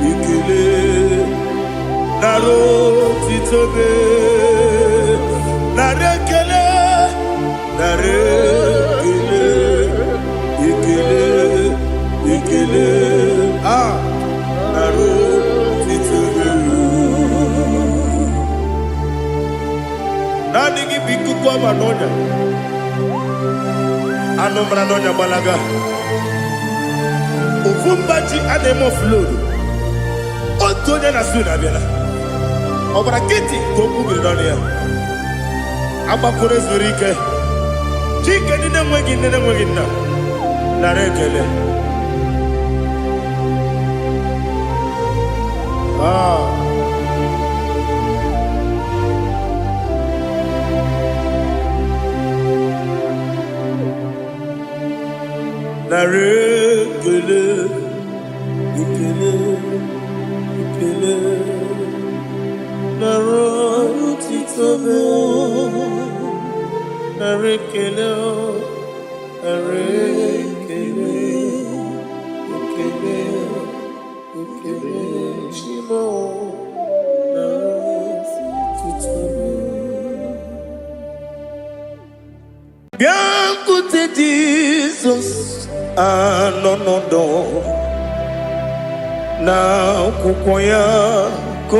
ekele. Narị otito m. Narị Nara ekele, nara ekele, ekele, ekele, ah, nara otito. Naanị gị bụ ikuku ọma n'ọnya. Anụ mara n'ọnya gbalaga. Ofu mba ji a na-eme oflodu. Otu onye na su na-abịala. Ọ gbara nkịtị ka okwu biri n'ọnụ ya. Agbakọrọ zuru ike. Chike ndị na-enweghị nne na-enweghị nna. Nara ekele. Ah. Nara ekele, ekele, ekele. Nara otito m. Nara ekele, nara ekele, ekele, ekele. Chimo, nara otito m. Bịakwute Jizọs anọ n'ọdọ na akwụkwọ ya ka o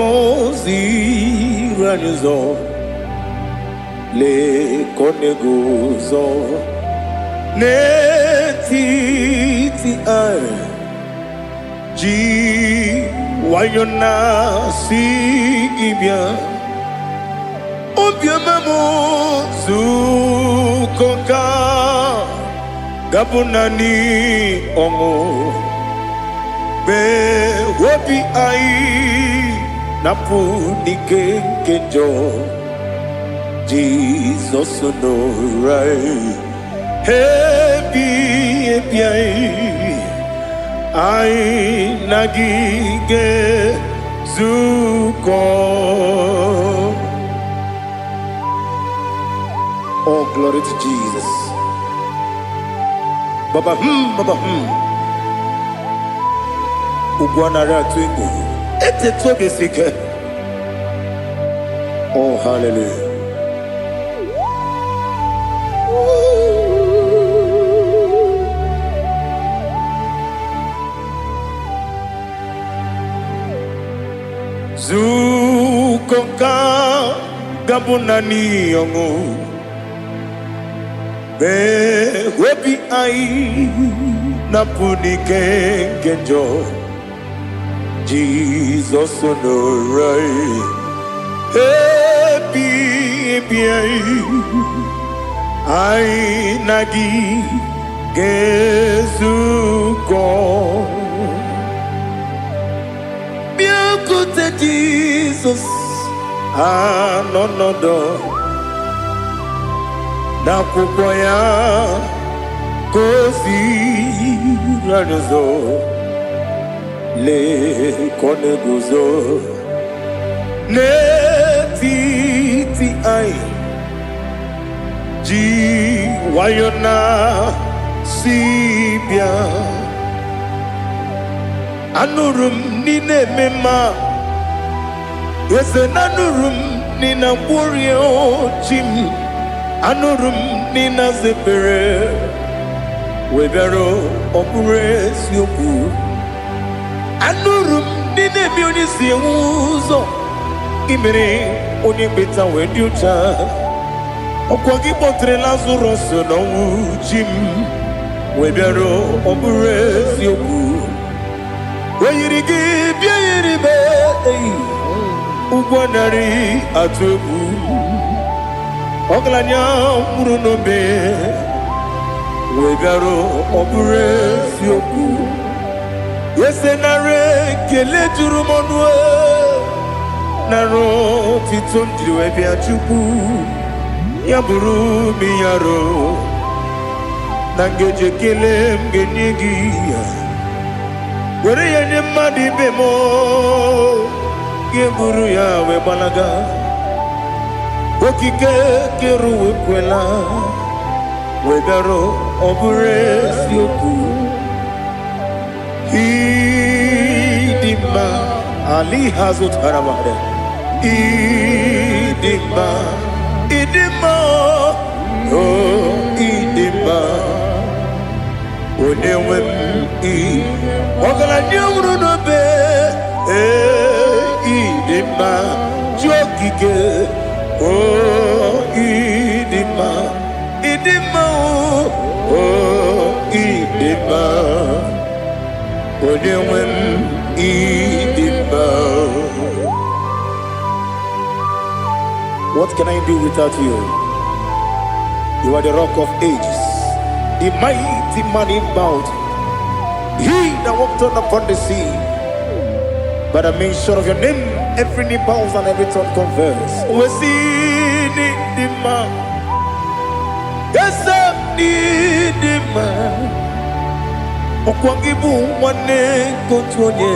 ziri anyị ụzọ. Lee ka ọ na-eguzo n'etiti anyị ji nwayọ na-asị gị bịa. Obiọma m zukọ ka gabụ naanị ọṅụ mgbe obi anyị napụ n'ike nke njọ. Jizọs nọrọ anyị ebi ebi anyị anyị na gị ga-ezukọ. Oh, glory to Jesus. Baba baba. Ugwu anaghị atụ egwu. Etetu obi esi ike. Oh, hallelujah. Zukọ ka gabụ naanị ọṅụ. Mee obi anyị napụ n'ike nke njọ. Jizọs nọrọ anyị ebi ebi anyị anyị na gị ga-ezukọ. Bịakwute Jizọs anọ n'ọdọ n'akwụkwọ ya ka o ziri anyị ụzọ. Lee ka ọ na-eguzo n'etiti anyị ji nwayọ na si bịa. Anụrụ m n'ile eme mma, eze na anụrụ m n'ina ngwụrie chi m. Anụrụ m n'ina zepere wee bịara ọ bụrụ eziokwu. Anụrụ m ndị na-ebi onye si enwe ụzọ imere onye mkpeta wee dị ụcha. Ọkwa gị kpọtere Lazarọs n'ọnwụ chi m wee bịara ọ bụrụ eziokwu. O yiri gị bịa yiri be eyi ụgwọ narị atụ egwu. Ọgaranya nwụrụ n'obe wee bịara ọ bụrụ eziokwu. Eze nara ekele juru m ọnụ e, nara otito m jiri wee bịa Chukwu. Ya bụrụ m ya ro na ngeji ekele m ga-enye gị ya. Were ya nye mmadụ ibe m, gị buru ya wee gbalaga. Okike kere ụwa ekwela wee bịara ọ bụrụ eziokwu. Ịdị mma ali ha zụtara mmadụ. Ịdị mma, ịdị Ịdị mma, o ịdị mma, onye nwe m. Ị ọgaranya nwụrụ n'obe. Ee, ịdị mma, chi okike. O ịdị mma, ịdị mma, o ịdị mma, onye nwe m, ịdị mma. What can I do without you? You are the Rock of Ages, the mighty man in battle, he that walked on upon the sea. By the mention of your name, every knee bows and every tongue confess. We see the man. Yes, the man. Ọkwa gị bụ nwanne nke otu onye,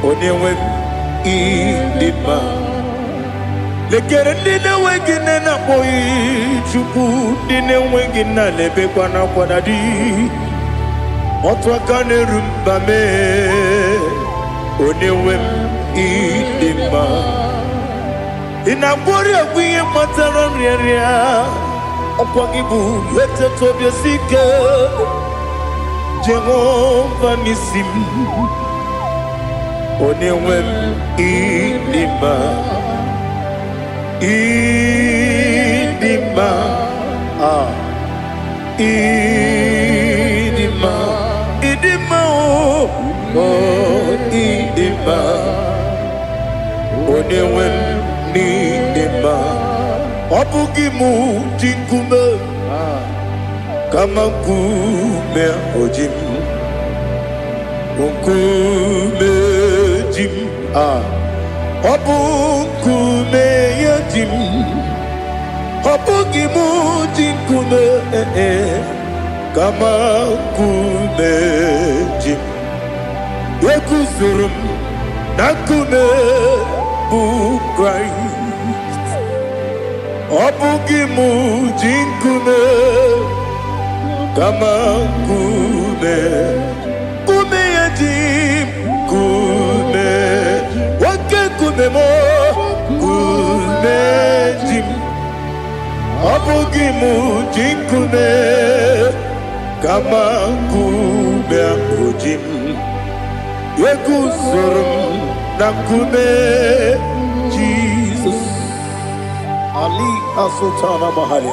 onye nwe m, ịdị mma. Lekere ndị na-enweghị nne na-akpọghị Chukwu, ndị na-enweghị nna na-ebekwa n'akwa na di. Otu aka na-eru mba mee, onye nwe m, ịdị mma. Ị na-agwọrị ọgwụ ihe kpatara nrịanrịa. Ọkwa gị bụ eteta obi esi ike, Jehova n'isi m, onye nwe m, ịdị mma, ịdị mma, ah, ịdị mma, ịdị mma, o o ịdị mma, onye nwe m, n'ịdị mma. Ọ bụghị mụ ji nkume, kama nkume oji m, nkume ji m. Ah, ọ bụ nkume ya ji m. Ọ bụghị mụ ji nkume, eh, eh, kama nkume ji m. Eguzoro m na nkume bụ Kraịst. Ọ bụghị mụ ji nkume, kama nkume, nkume ya ji m. Nkume, oke nkume m, nkume ji m. Ọ bụghị mụ ji nkume, kama nkume ahụ ji m. Eguzoro m na nkume Jizọs. Ali Asultana Mahali.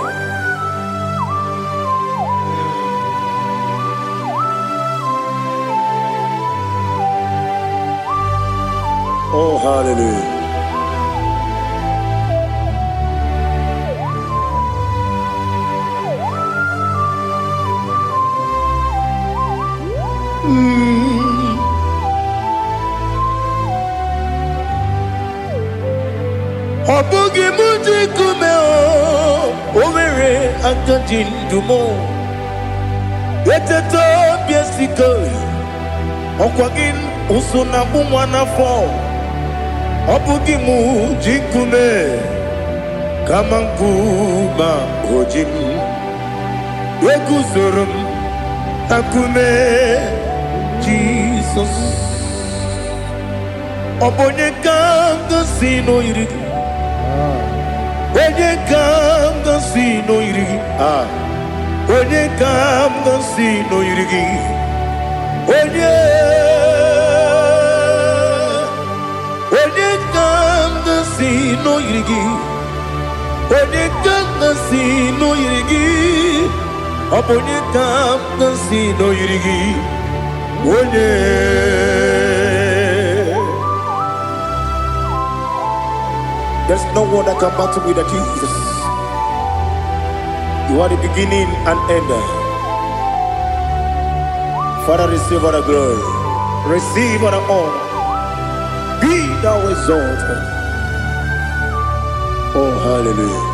Oh, hallelujah. Ọ bụghị mụ ji nkume, o nwere aka ji ndụ m. Eteta obi esike, ọkwa gị ụsụ na agbụ nwa n'afọ. Ọ bụghị mụ ji nkume, kama nkume o ji m. Eguzoro m na nkume Jizọs. Ọ bụ onye ka m gosi n'oyiri gị? Onye ka m gosi n'oyiri gị? Ah, onye ka m gosi n'oyiri gị? Onye, onye ka m gosi n'oyiri gị? Onye ka m gosi n'oyiri gị? Ọ bụ onye ka m gosi n'oyiri gị? Onye. There's no one that can battle with the Jesus. You are the beginning and end. Father, receive all the glory. Receive all the honor. Be thou exalted. Oh, hallelujah.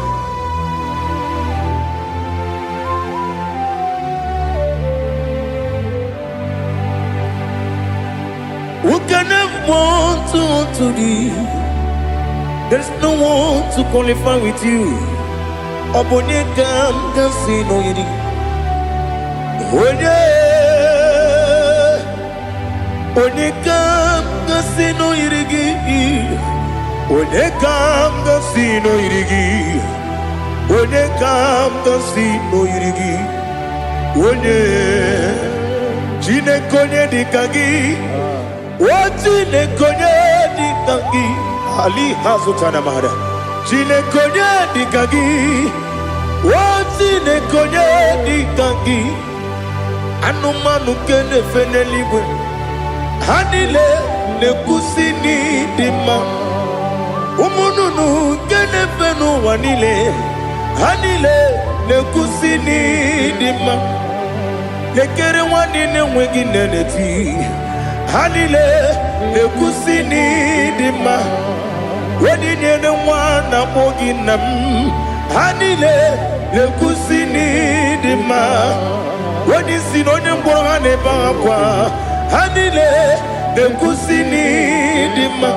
Who can have one to thee? There's no one to qualify with you. Ọ bụ onye ka m ga-asị n'oyiri? Onye, onye ka m ga-asị n'oyiri gị? Onye ka m ga-asị? si n'oyiri gị? Onye ka m ga-asị n'oyiri gị? Onye Chineke, onye dị ka gị? O Chineke, onye dị ka gị? Ali ha zụtara mara. Chineke, onye dị ka gị? O Chineke, onye dị ka gị? Anụmanụ nke na-efe n'eluigwe, ha niile na-ekwusi n'ịdị mma. Ụmụ nnụnụ nke na-efe n'ụwa niile, ha niile na-ekwusi n'ịdị mma. Lekere nwa niile enweghị nne na-eti, ha niile na-ekwusi n'ịdị mma. Onye nyere nwa na-akpọ gị nna m, ha niile na-ekwusi n'ịdị mma. Onye isi na onye mkpọrọ, ha na-ebe akwa, ha niile na-ekwusi n'ịdị mma.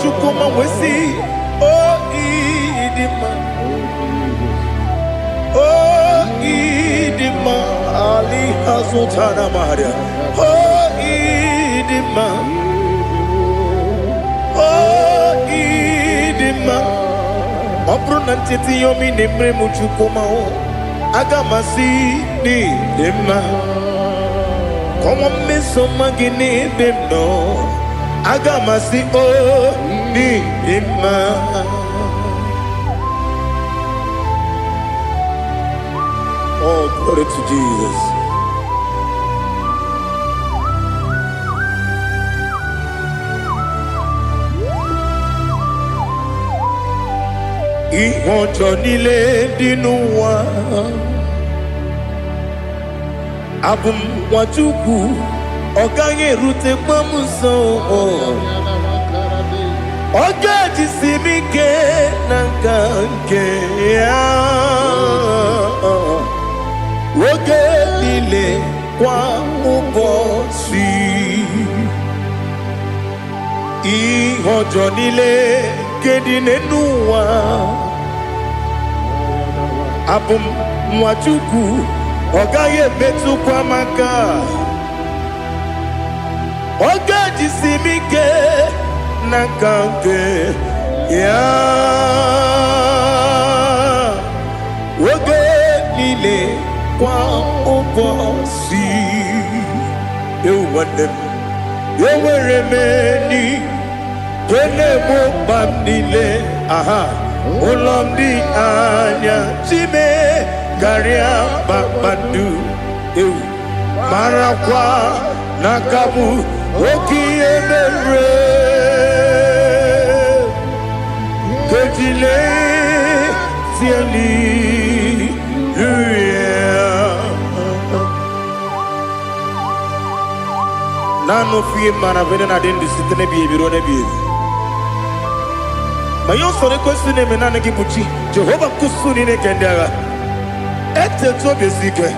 Chukwuma wesi o ịdị mma, o ịdị mma. Ali hazụtara maria. O ịdị mma, o ịdị mma. Ọ bụrụ na ncheta ihe ọma ị na-emere m, Chukwuma o, aga m asị n'ịdị mma. Kọwa mmeso ọma gị n'ebe m nọ, aga m asị o n'ịdị mma. Oh, glory to Jesus. Ihe ọjọọ niile dị n'ụwa, abụ m nwa Chukwu, ọ gaghị erutekwa m nso. Ọ ga-ejisi m ike na nka nke ya oge niile, kwa ụbọchị. Ihe ọjọọ niile nke dị n'elu ụwa, abụ m nwa Chukwu, ọ gaghị emetụkwa m aka. Ọ ga-ejisi m ike na nka nke ya oge niile, kwa ụbọchị. Ewu nwanne m, enwere m enyi nke na-egbo mkpa m niile. Aha ụlọ m dị anya chime karịa kpakpando. Ewu, marakwa na aka bụ oke ihe mere kejile hallelujah. Naanị ofu ihe mara bụ na adị ndụ site n'ebighị ebi ruo n'ebighị ebi. Ma ihe usoro ekwesị na-eme, naanị gị bụ chi Jehova nkusu niile nke ndị agha. Etetu obi esi ike.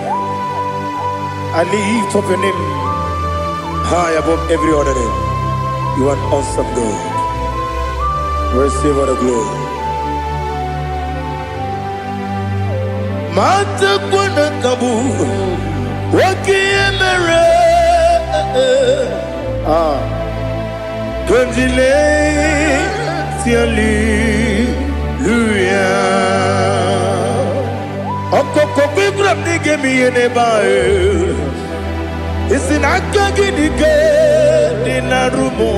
I lift up your name high above every other name. You are an awesome God. Receive all the glory. Matakwa na ka bụ oke ihe mere. Ah, Kondile hallelujah. Ọkọkọ gwegwara m na ị ga-eme ihe n'ebe ahụ. Isi na aka gị dị ike dị na rumo.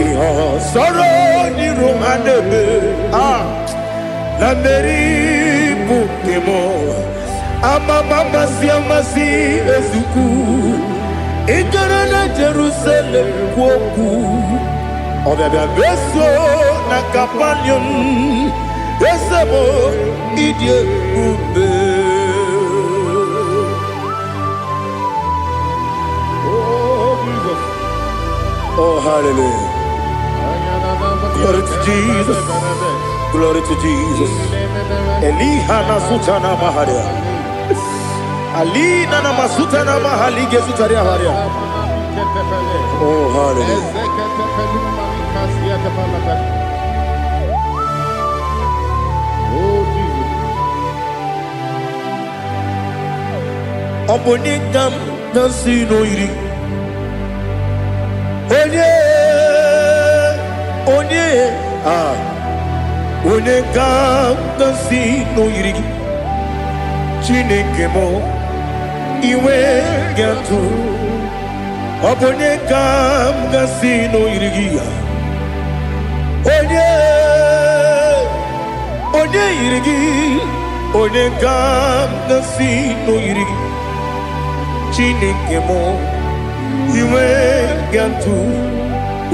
Ihe ọsọrọ n'iru ha na-eme. Ah, na mmeri bụ nke m. Amama amasị amasị ezukwu. Ị gara na Jerusalem kwuo okwu. Ọbịabịa meso na Kapaniọm, eze m, ịdị ebube. Oh, Jesus. Oh, hallelujah. Glory to Jesus. Glory to Jesus. Eliha na sutana maharia. Alina na masutana mahali gesutaria haria. Oh, hallelujah. Oh, Jesus. Ọ bụ onye ka m na-asị n'oyiri? Onye, onye, ah. Onye ka m ga-asị na o yiri gị? Chineke m, iwe gị atụ. Ọ bụ onye ka m ga-asị na o yiri gị ya? Onye, onye yiri gị? Onye ka m ga-asị na o yiri gị? Chineke m, iwe gị atụ.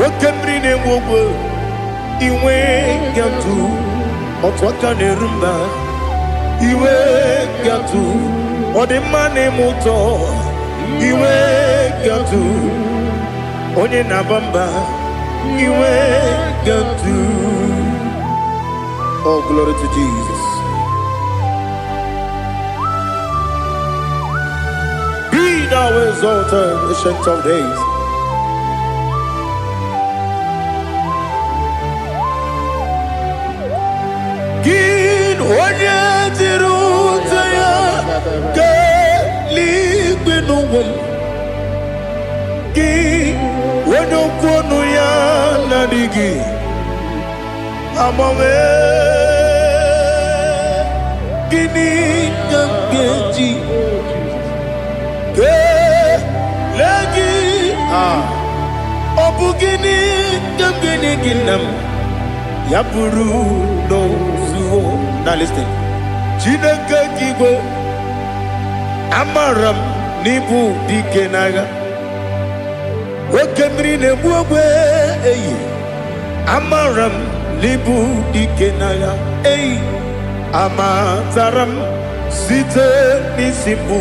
Oke mmiri na-enwe ogwe, iwe gị atụ. Otu aka na-eru mba, iwe gị atụ. Ọ dị mma na-eme ụtọ, iwe gị atụ. Onye na-aba mba, iwe gị atụ. Oh, glory to Jesus. Be thou exalted, Ancient of Days. Gị onye jiri ụta ya kelee n'ụwa m. Gị onye okwu ọnụ ya na-adịghị agbanwe. Gịnị ka m ga-eji kelee gị? Ah, ọ bụ gịnị ka m ga-enye gị, nna m? Ya bụrụ n'ozuo na listen. Chineke ka igwe, amara m n'ịbụ dike n'agha. Oke mmiri na-egbu ogbe eyi, amara m n'ịbụ dike n'agha eyi. Amatara m site n'isi mbụ,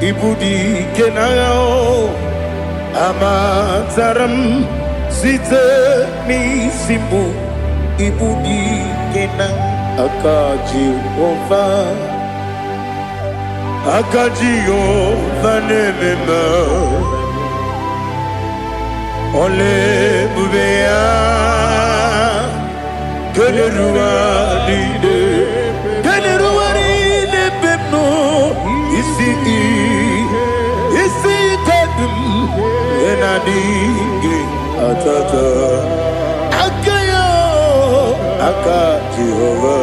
ịbụ dike n'agha o. Amatara m site n'isi mbụ, ịbụ dike na aka Jehova. Aka Jehova na-eme mma. Ọla ebube ya kelere ụwa niile, kelere ụwa niile ebe m nọ. Isi isi ike dị m ihe na-adịghị atata aka ya. Aka Jehova,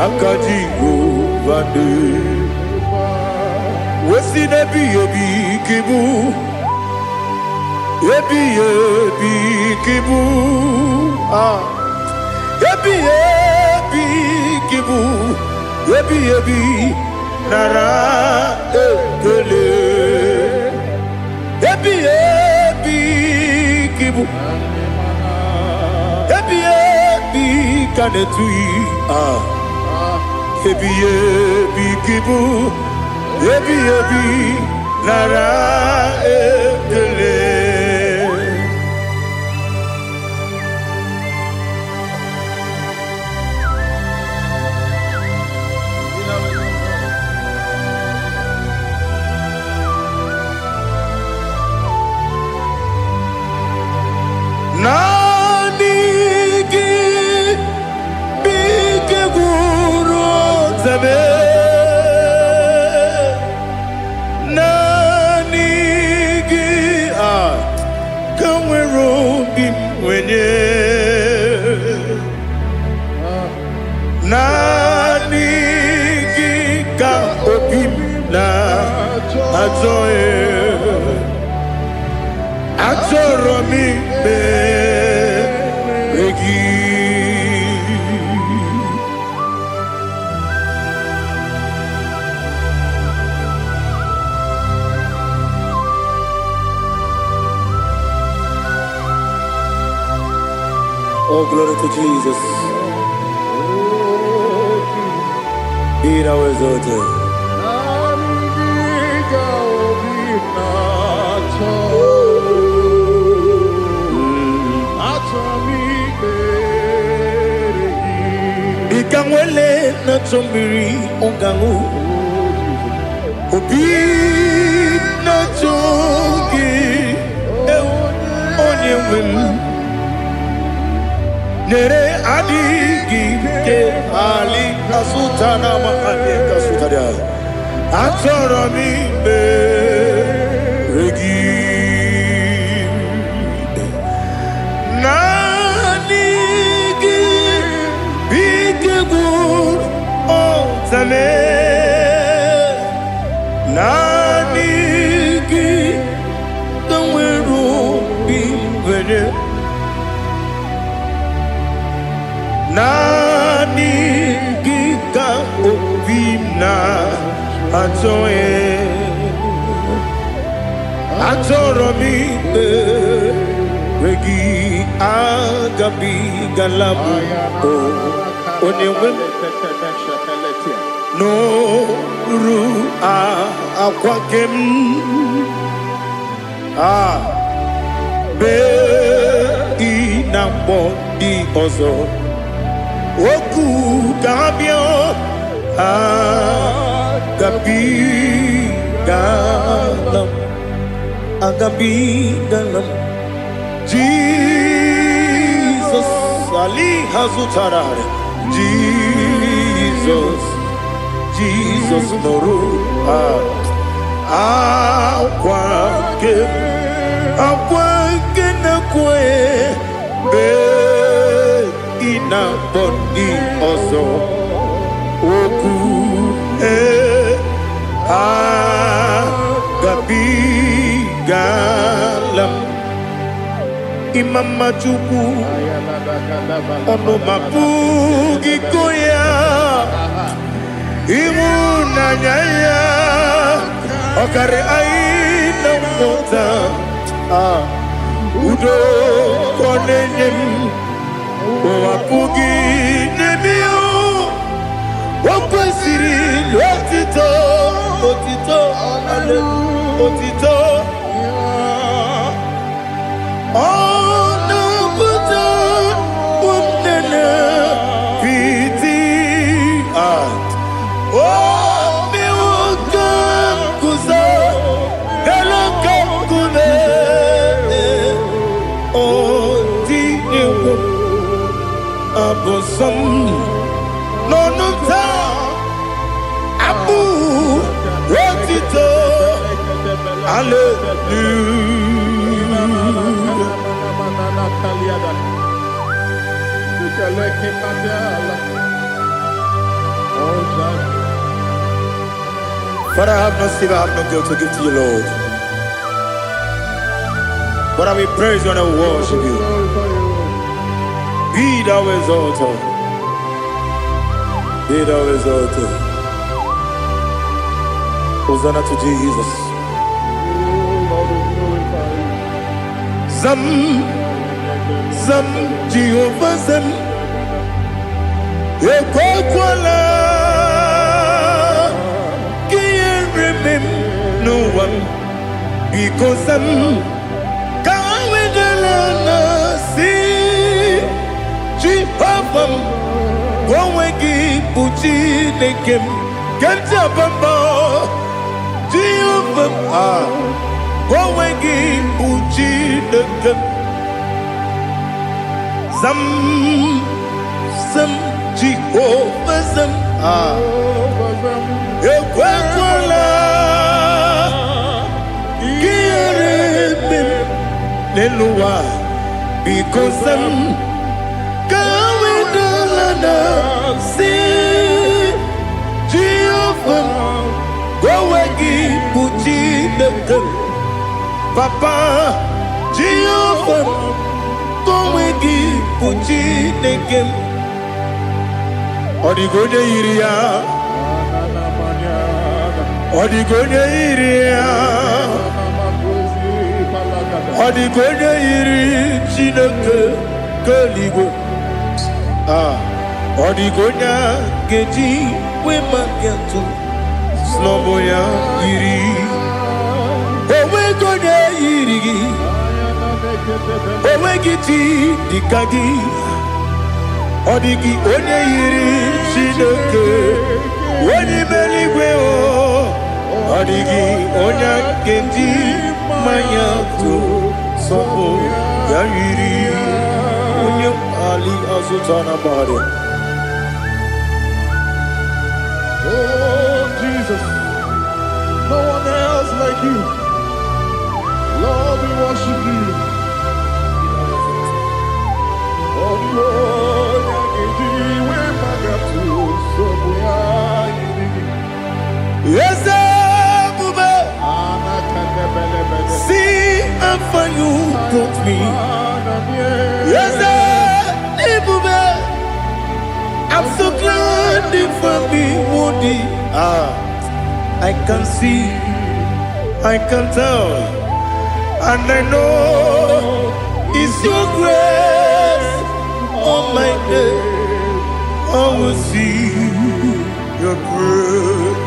aka Jehova dị wesi n'ebighị ebi ka ịbụ, ebighị ebi ka ịbụ. Ah, ebighị ebi ka ịbụ, ebighị ebi, nara ekele. Ebighị ebi ka ịbụ, ebighị ebi ka na-etughị. Ah, ebighị ebi ka ịbụ, ebighị ebi, nara ekele. Naanị gị bụ ike gwụrụ ọtebe. Naanị gị a ka nwere obi m nwenye. Naanị gị ka obi m na-achọ ya. Achọrọ m ikpere gị. Oh, glory to Jesus. Be thou exalted. Dịka nwele na-achọ mmiri ọ ga-aṅụ, obi na-achọ gị, ewu, onye nwe m. Nyere adịghị ike ali kasuta na ma adị kasuta dị. Achọrọ m ikpere gị. Naanị gị na-enye. Naanị gị ka obi m na-achọ e. Achọrọ m ikpere gị, agabigala m o onye nwe m n'oru akwa gị m a bee ị na-akpọ ndị ọzọ okwu ka ha bịa agabigala m, agabigala m. Jizọs ali ha zụtara Jizọs, Jizọs nụrụ akwa nke akwa nke na-ekwe mgbe ị na-akpọ ndị ọzọ okwu ee agabigala m. Ịma mma Chukwu, ọnụ ma pụghị ịkọ ya. Ịhụnanya ya ọkarị anyị na nghọta. Ah, udo ka ọ na-enye m, ụwa pụghị n'ebe ya. O kwesịrị otito, otito, otito. Ọ na-apụta ụmụnne piti. Ah, o mewo ka m guzo elu ka nkume. O tinyewo abụ nsọ m n'ọnụ m taa, abụ otito, hallelujah. Father, I have no silver, I have no gold to give to you, Lord. But I will praise you and I will worship you. Be thou exalted. Be thou exalted. Hosanna to Jesus. Zam, Zam, Jehovah Zam. Ekwekwala ka ihere mee m n'ụwa m. Biko zam, ka wedala na si Jehova m, ka onwe gị bụ Chineke m nke m ji aba mba. Jehova m, ah, ka onwe gị bụ Chineke m. Zam, zam, Jehova zam, ah, ekwekwala ka ihere mee m n'elu ụwa. Biko zam, ka wedala na si Jehova m, ka onwe gị bụ Chineke m. Papa, Jehova m, ka onwe gị bụ Chineke m. Ọ dịghị onye yiri ya, ọ dịghị onye yiri ya, ọ dịghị onye yiri Chineke nke eluigwe. Ah, ọ dịghị onye a ga-eji wee maka atụ snọbụ ya yiri. Onweghị onye yiri gị, onweghị chi dịka gị. Ọ dịghị onye yiri Chineke onye ime eluigwe o. Ọ dịghị onye a ga-eji mmanya tụ sọpụ ya yiri onye ali azụta na gbara. Oh, Jesus, no one else like you. Lord, we worship you. Oh, Lord, we maga Eze ebube, see how far you brought me. Eze ebube, I'm so glad you found me worthy. Ah, I can see, I can tell, and I know it's your grace on my day. I will see your grace.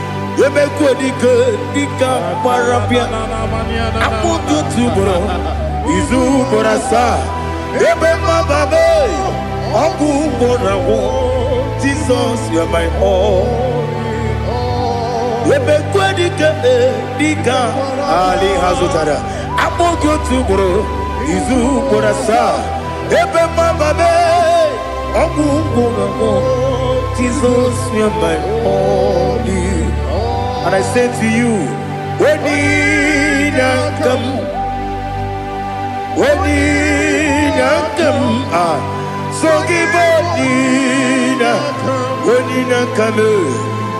Emekwe dike dike gbara bịa akpụkpọ otu ugboro izu ugboro asaa ebe mmababe ọgwụ ugboro agwụ. Jesus, you are my all. Emekwe dike dike ali ha zụtara akpụkpọ otu ugboro izu ugboro asaa ebe mmababe ọgwụ ugboro agwụ. Jesus, you are my all. And I say to you, when come, when come, ah, so give when come,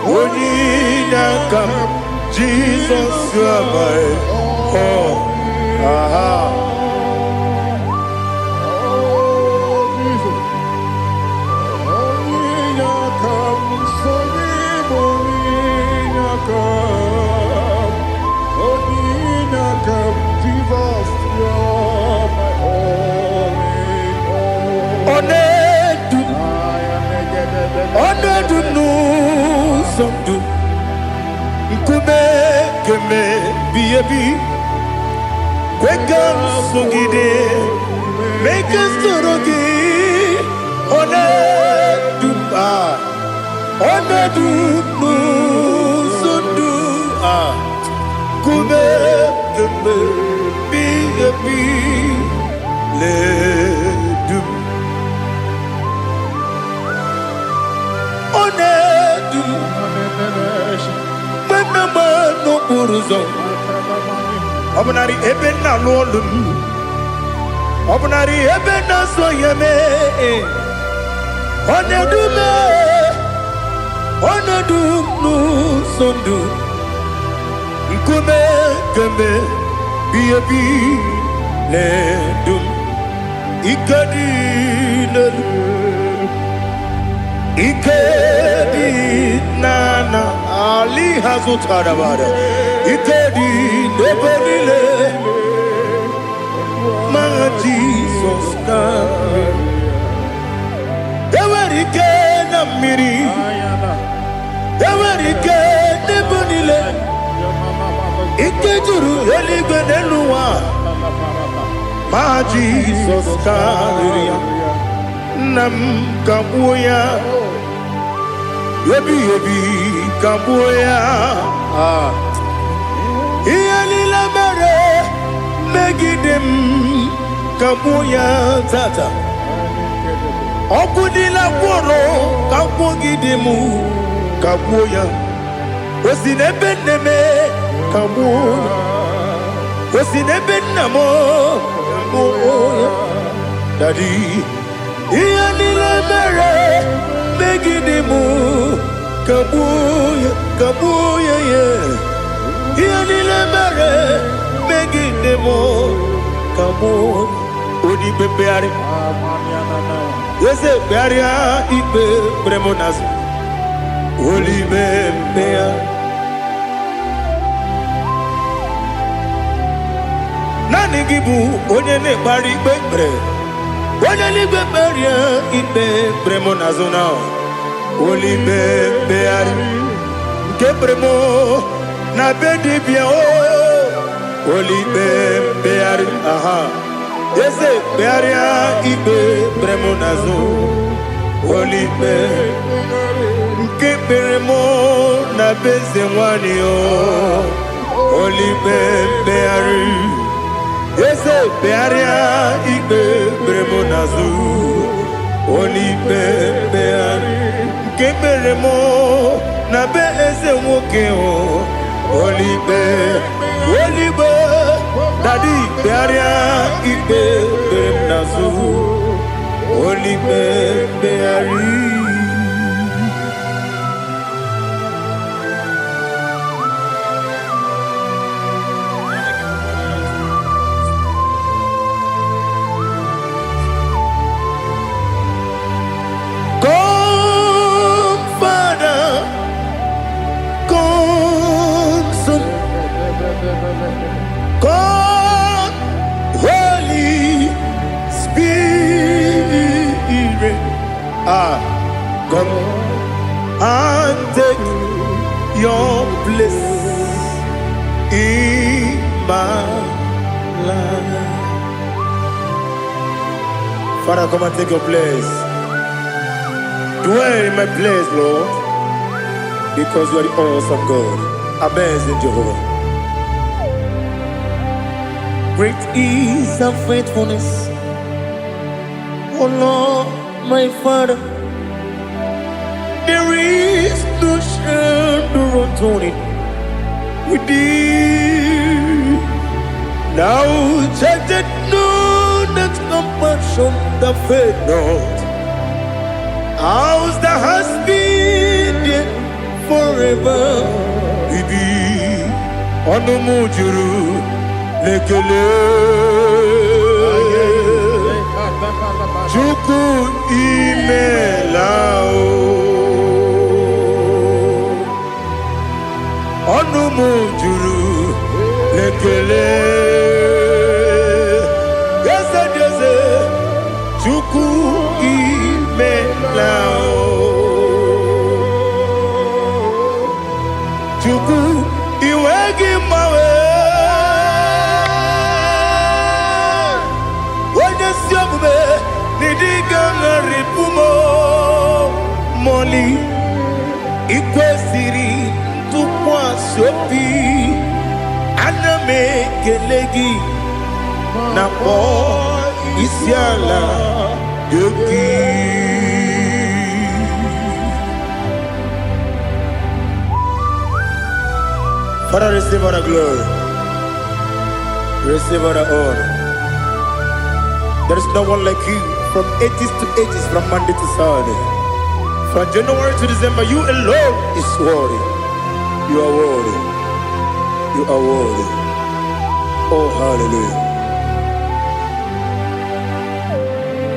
when come, Jesus, you are my all. Aha. Oh, Jesus. Onye aka m, so gị bụ onye aka m. Onye aka m, Jesus, you're my all in all. Ọ na-edu m, ọ na-edu m n'ụzọ ndụ nkume keme bi ebi kwe ka m sogide mee ka m soro gị. Ọ na-edu m, ah, ọ na-edu m n'ụzọ ndụ a nkume keme bi ebi na-edu m. Ọ na-edu m mgbe m na-agba n'okporo ụzọ ọ bụnarị ebe m na-alụ ọlụ m ọ bụnarị ebe m na-azụ ya mee ọ na-edu m, ọ na-edu m n'ụzọ ndụ nkume kemgbe bi ebi na-edu m. Ike dị n'elu ike dị n'ana ali ha zụtara bara ike dị n'ebe niile ma Jizọs karịrị. Enwere ike na mmiri, enwere ike n'ebe niile, ike juru eluigwe n'elu ụwa ma Jizọs karịrị ya. Nna m kagbuo ya ebighị ebi kagbuo ya. Ah. Ihe niile mere megide m kagbuo ya tata ọgwụ niile gwụrụ kagbuogide m kagbuo ya o si n'ebe nne m kagbuo ya o si n'ebe nna m kagbuo ya. Daddy, ihe niile mere megide m kagbuo ya kagbuo ya ya ihe niile mere megide m kagbuo. Onye ikpe mkpegharị eze kpegharịa ikpe kpere m n'azụ olibe mkpegharị naanị gị bụ onye na-ekpegharị ikpe kpere onye n'igwe kpegharịa ikpe kpere m n'azụ na olibe mkpegharị nke kpere m na be dibịa o olibe mkpegharị aha eze kpegharịa ikpe kpere m n'azụ olibe nke kpere m na be eze nwanyị o olibe mkpegharị eze kpegharịa ikpe kpere m n'azụ olibe mkpegharị nke kpere m na be eze nwoke o olibe olibe. Daddy, kpegharịa ikpe kpere m n'azụ olibe mkpegharị. Come and take your place in my life. Father, come and take your place. Dwell in my place, Lord, because you are the awesome God, amazing Jehovah. Great is thy faithfulness, O Lord, my Father. There is no shadow of turning with thee. Thou changest not thy compassions, they fail not. As thou hast been there forever, be. Ọnụ m juru n'ekele. Chukwu, imela o. Ọnụ m juru n'ekele. Eze dị eze, Chukwu, imela o. Chukwu, iwe gị mgbanwe. Onye ezi omume n'ịdị ga-agharịpụ m mọli. Ikwesịrị ntụkwasị obi, ana m ekele gị na kpọọ isi ala gị. Father, receive all the glory. Receive all the honor. There is no one like you from ages to ages, from Monday to Saturday. From January to December, you alone is worthy. You are worthy. You are worthy. Oh, hallelujah.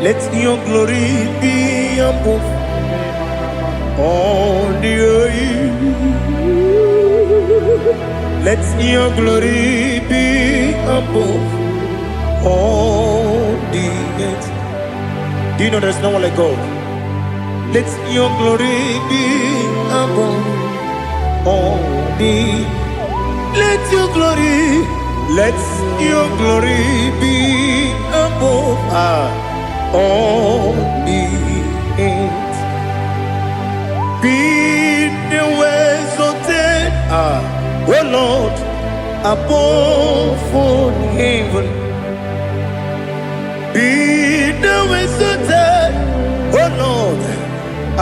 Let your glory be above all the earth. Let your glory be above all the earth. Do you know there's no one like God? Let your glory be above all the. Let your glory, let your glory be above all the earth. Be thou exalted, O Lord, above all heaven. Be thou exalted, O Lord,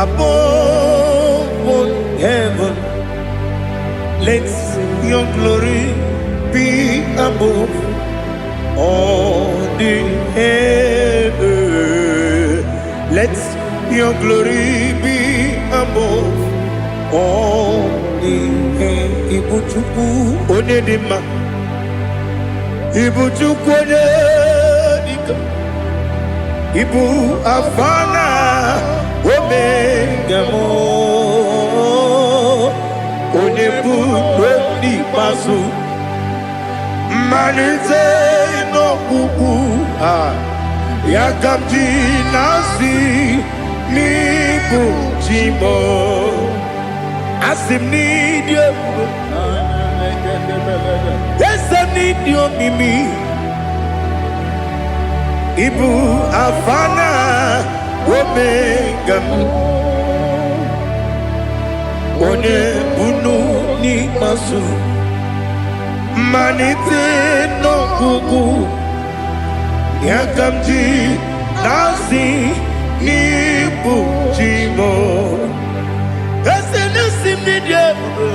above all heaven. Let your glory be above all the heaven. Let your glory be above all the heaven. Ibu Chukwu onye dị mma. Ibu Chukwu onye dịka. Ibu Alfa na Omega m. Onye bụ n'ikpeazụ. Mmalite n'ọgwụgwụ a ya ka m ji na-asị n'ịbụ chi m. Asị m n'ịdị ebube, eze m, n'ịdị omimi. Ịbụ Alfa na Omega m, onye bunu n'ikpeazụ, mmalite n'ọgwụgwụ ya ka m ji na-asị n'ịbụ chi m. Eze na-esi m n'ịdị ebube,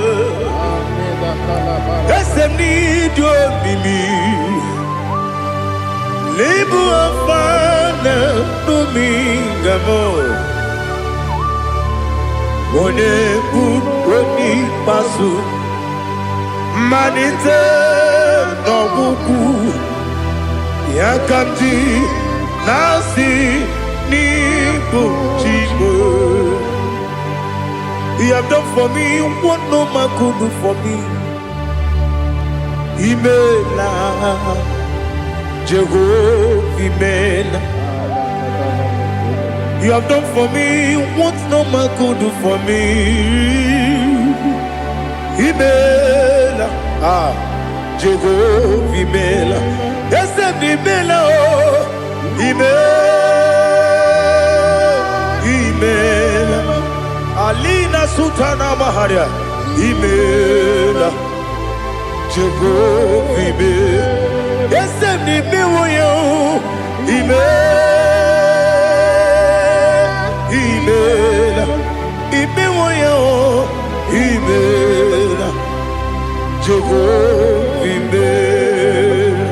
eze m, n'ịdị omimi. N'ịbụ Alfa na Omega m, onye bụ onye ikpeazụ, mmalite n'ọgwụgwụ ya ka m ji na-asị n'ịbụ chi m. You have done for me what no man could do for me. Imela, Jehovah, imela. You have done for me what no man could do for me. Imela, ah, Jehovah imela. Eze m imela o, imela, imela. Alina Sultana Maharia, imela, Jehovah imela. Eze m imewo ya o, imela, imela, imewo ya o, imela, Jehovah imela.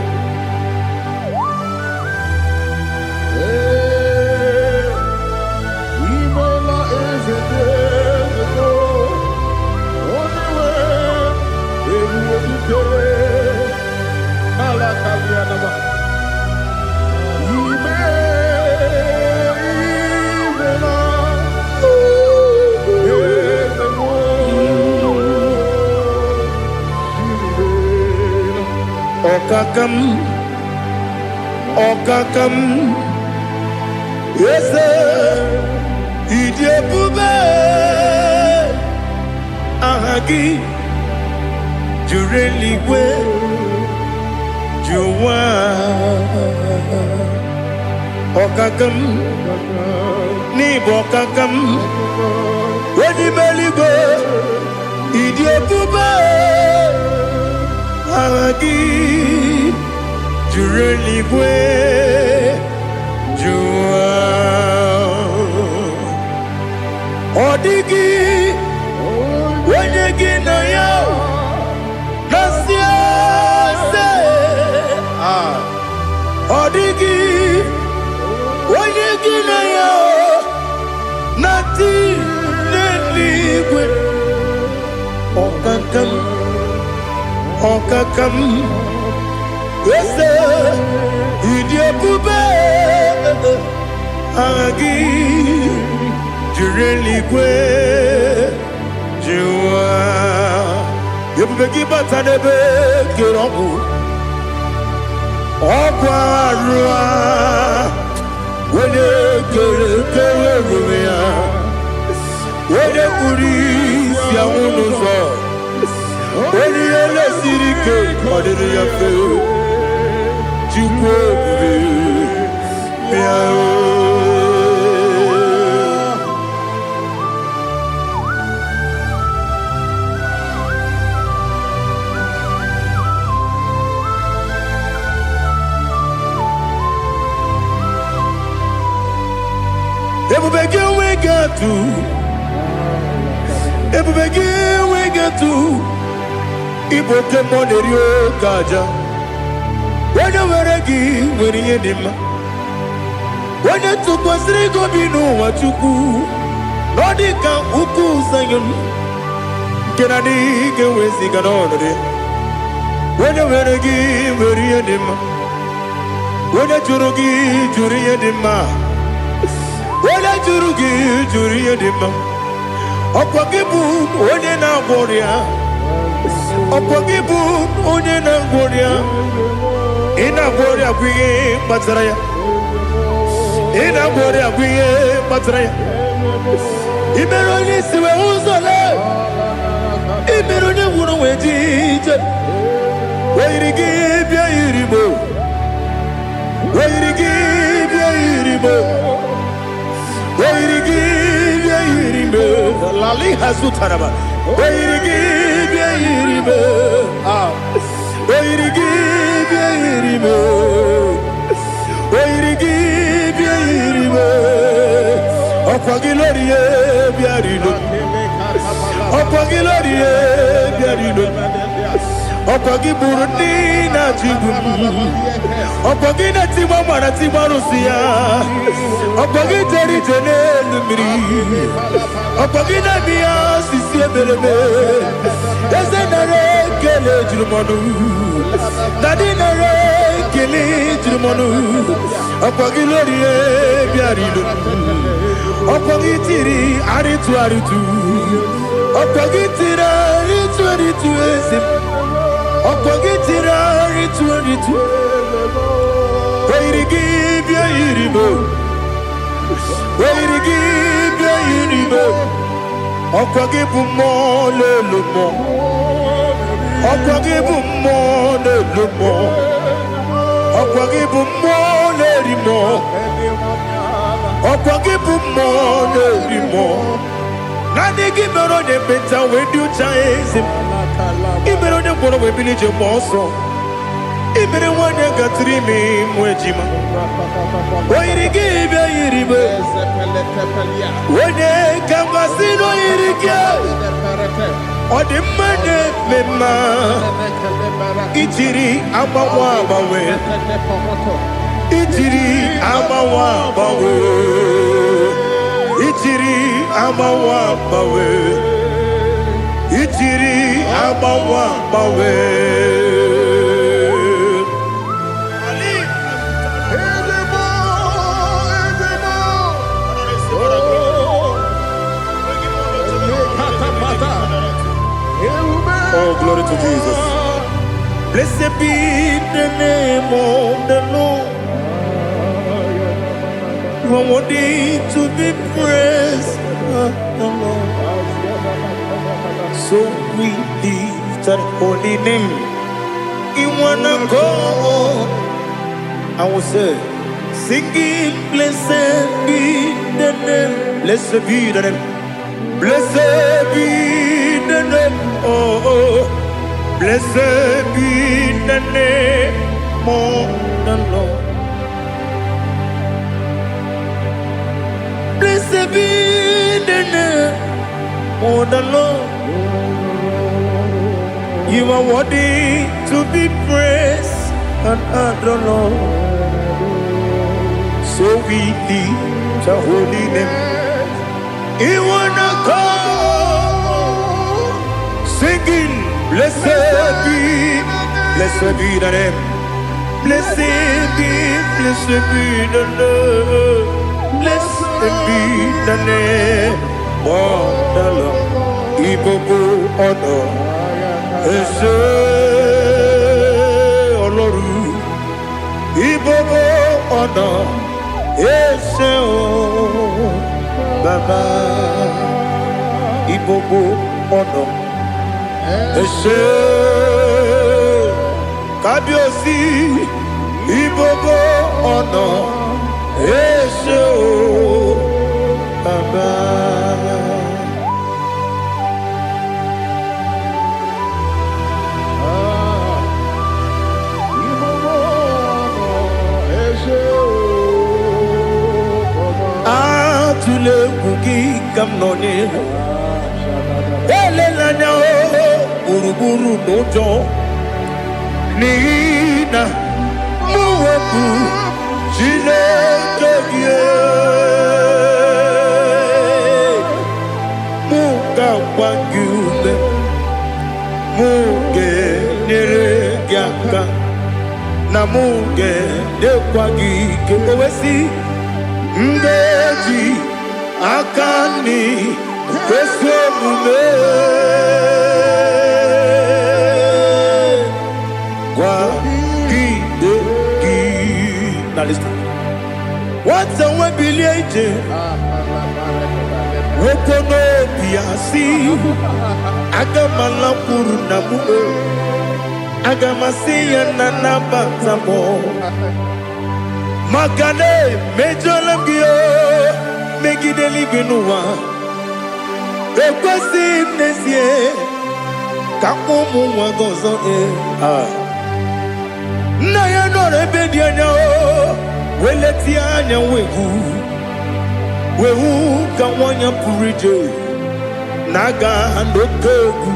Imela eze dị eze onye nwe ebube dike n'ala kalianama. Ime imela eze m imela. Ọkaka m, ọkaka m, eze, ịdị ebube, aha gị juru eluigwe ju ụwa. Ọkaka m, n'ịbụ ọkaka m, onye ime eluigwe, ịdị ebube, aha gị juru eluigwe ju ụwa. Ọ dịghị onye gị na ya na-asị eze. Ah, ọ dịghị onye gị na ya na-atị n'eluigwe. Ọkaka m, ọkaka m, eze, ịdị ebube, aha gị juru eluigwe ju ụwa. Ebube gị bata n'ebe kere ọgwụ, ọgwụ arụ a, onye kere kere ebube ya, onye kpuru isi anwụ n'ụzọ, onye ihe na-esiri ike ọ dịrị ya mfe. Chukwu ebube, bịa o. Ebube gị enweghị atụ, ebube gị enweghị atụ. Ịbụ oke mmụọ na-eri oke aja. Onye nwere gị nwere ihe dị mma. Onye tụkwasịrị gị obi n'ụwa, Chukwu, na ọ dị ka ugwu Zayọn nke na adịghị ga-eweziga n'ọnọdụ ya. Onye nwere gị nwere ihe dị mma. Onye jụrụ gị jụrụ ihe dị mma. Onye jụrụ gị jụrụ ihe dị mma. Ọkwa gị bụ onye na-agwọ ọrịa. Ọkwa gị bụ onye na-agwọ ọrịa. Ị na-agwọ ọrịa bụ ihe kpatara ya. Ị na-agwọ ọrịa bụ ihe kpatara ya. Ị mere onye isi wee ụzọ lee. Ị mere onye nwụrụ wee ji ije. Oyiri gị bịa yiri mo. Oyiri gị bịa yiri mo. Oyiri gị bịa yiri mo. Lali hazutaraba. Oyiri gị bịa yiri mo. Ah. Oyiri gị bịa yiri mo. Oyiri gị bịa yiri mo. Ọkwa gị lórí ye bịa rilo. Ọkwa gị lórí ye bịa rilo. Ọkwa gị gburu ndị na-achị igbu m. Ọkwa gị na-etigba mara tigba arụsị ya. Ọkwa gị jere ije n'elu mmiri. Ọkwa gị na-eme ya osisi emereme. Eze, nara ekele juru m ọnụ. Daddy, nara ekele juru m ọnụ. Ọkwa gị lórí bịara ilo. Ọkwa gị tiri arịtụ arịtụ. Ọkwa gị tiri arịtụ arịtụ, eze m. Ọkwa gị tiri arịtụ arịtụ. Oyiri gị bịa yiri m. O yiri gị bịa yiri m. Ọkwa gị bụ mmụọ na-elu mmụọ. Ọkwa gị bụ mmụọ na-elu mmụọ. Ọkwa gị bụ mmụọ na-eri mmụọ. Ọkwa gị bụ mmụọ na-eri mmụọ. Naanị gị mere onye ekpenta wee dị ụcha, eze m. Ị mere onye ngwọrọ wee bili ije gba ọsọ. Ị mere nwaanyị gatụrụ ime ịmụ ejima. O yiri gị bịa yiri m. Onye ka mmasị na o yiri gị. Ọ dị mma na-eme mma. Ijiri agbanwe agbanwe. Ijiri agbanwe agbanwe. Ijiri agbanwe agbanwe. Ijiri agbanwe agbanwe. Ali. Ezigbo, ezigbo. Oh, lekatapata. Ewume. Oh, glory to Jesus. Blessed be the name of the Lord. You are worthy to be praised, the Lord. So we lift that holy name. In one accord, I will say, singing, blessed be the name, blessed be the name, blessed be the name, oh, blessed be the name of the Lord. Blessed be the name of the Lord. You are worthy to be praised and adored, Lord. So we lift the holy name. You wanna come singing, blessed be the name. Blessed be the name. Blessed be the name of the Lord. Ìgbogbo ọ̀nà ẹ ṣé Ọlọ́run. Ìgbogbo ọ̀nà ẹ ṣé o Bàbá. Ìgbogbo ọ̀nà ẹ ṣé Kábíyèsí. Ìgbogbo ọ̀nà ẹ ṣé o Bàbá. Ah, ìgbogbo ọ̀nà ẹ ṣé o Bàbá. Atụla egwu, gị ka m nọ n'ihu. Elela anya o gburugburu n'ụjọ, n'ihi na mụ wepụ Chineke gị, mụ ga-agba gị ume, mụ ga-enyere gị aka, na mụ ga-enyekwa gị ike. O wee sị, m ga-eji aka nri ezi omume kwagide gị. Na listen. Nwata nwe bilie ije, nwoke n'obi ya si, aga m alakwuru nna m o. Aga m asị ya na nabata m, maka na emejọla m gị o megide eluigwe n'ụwa. Ekwesịghị m n'ezie ka ụmụ nwa gị ọzọ. Ee, ah. Nna ya nọrọ ebe dị anya o wee letie anya, wee hụ ka nwa ya pụrụ ije na-aga n'oke egwu.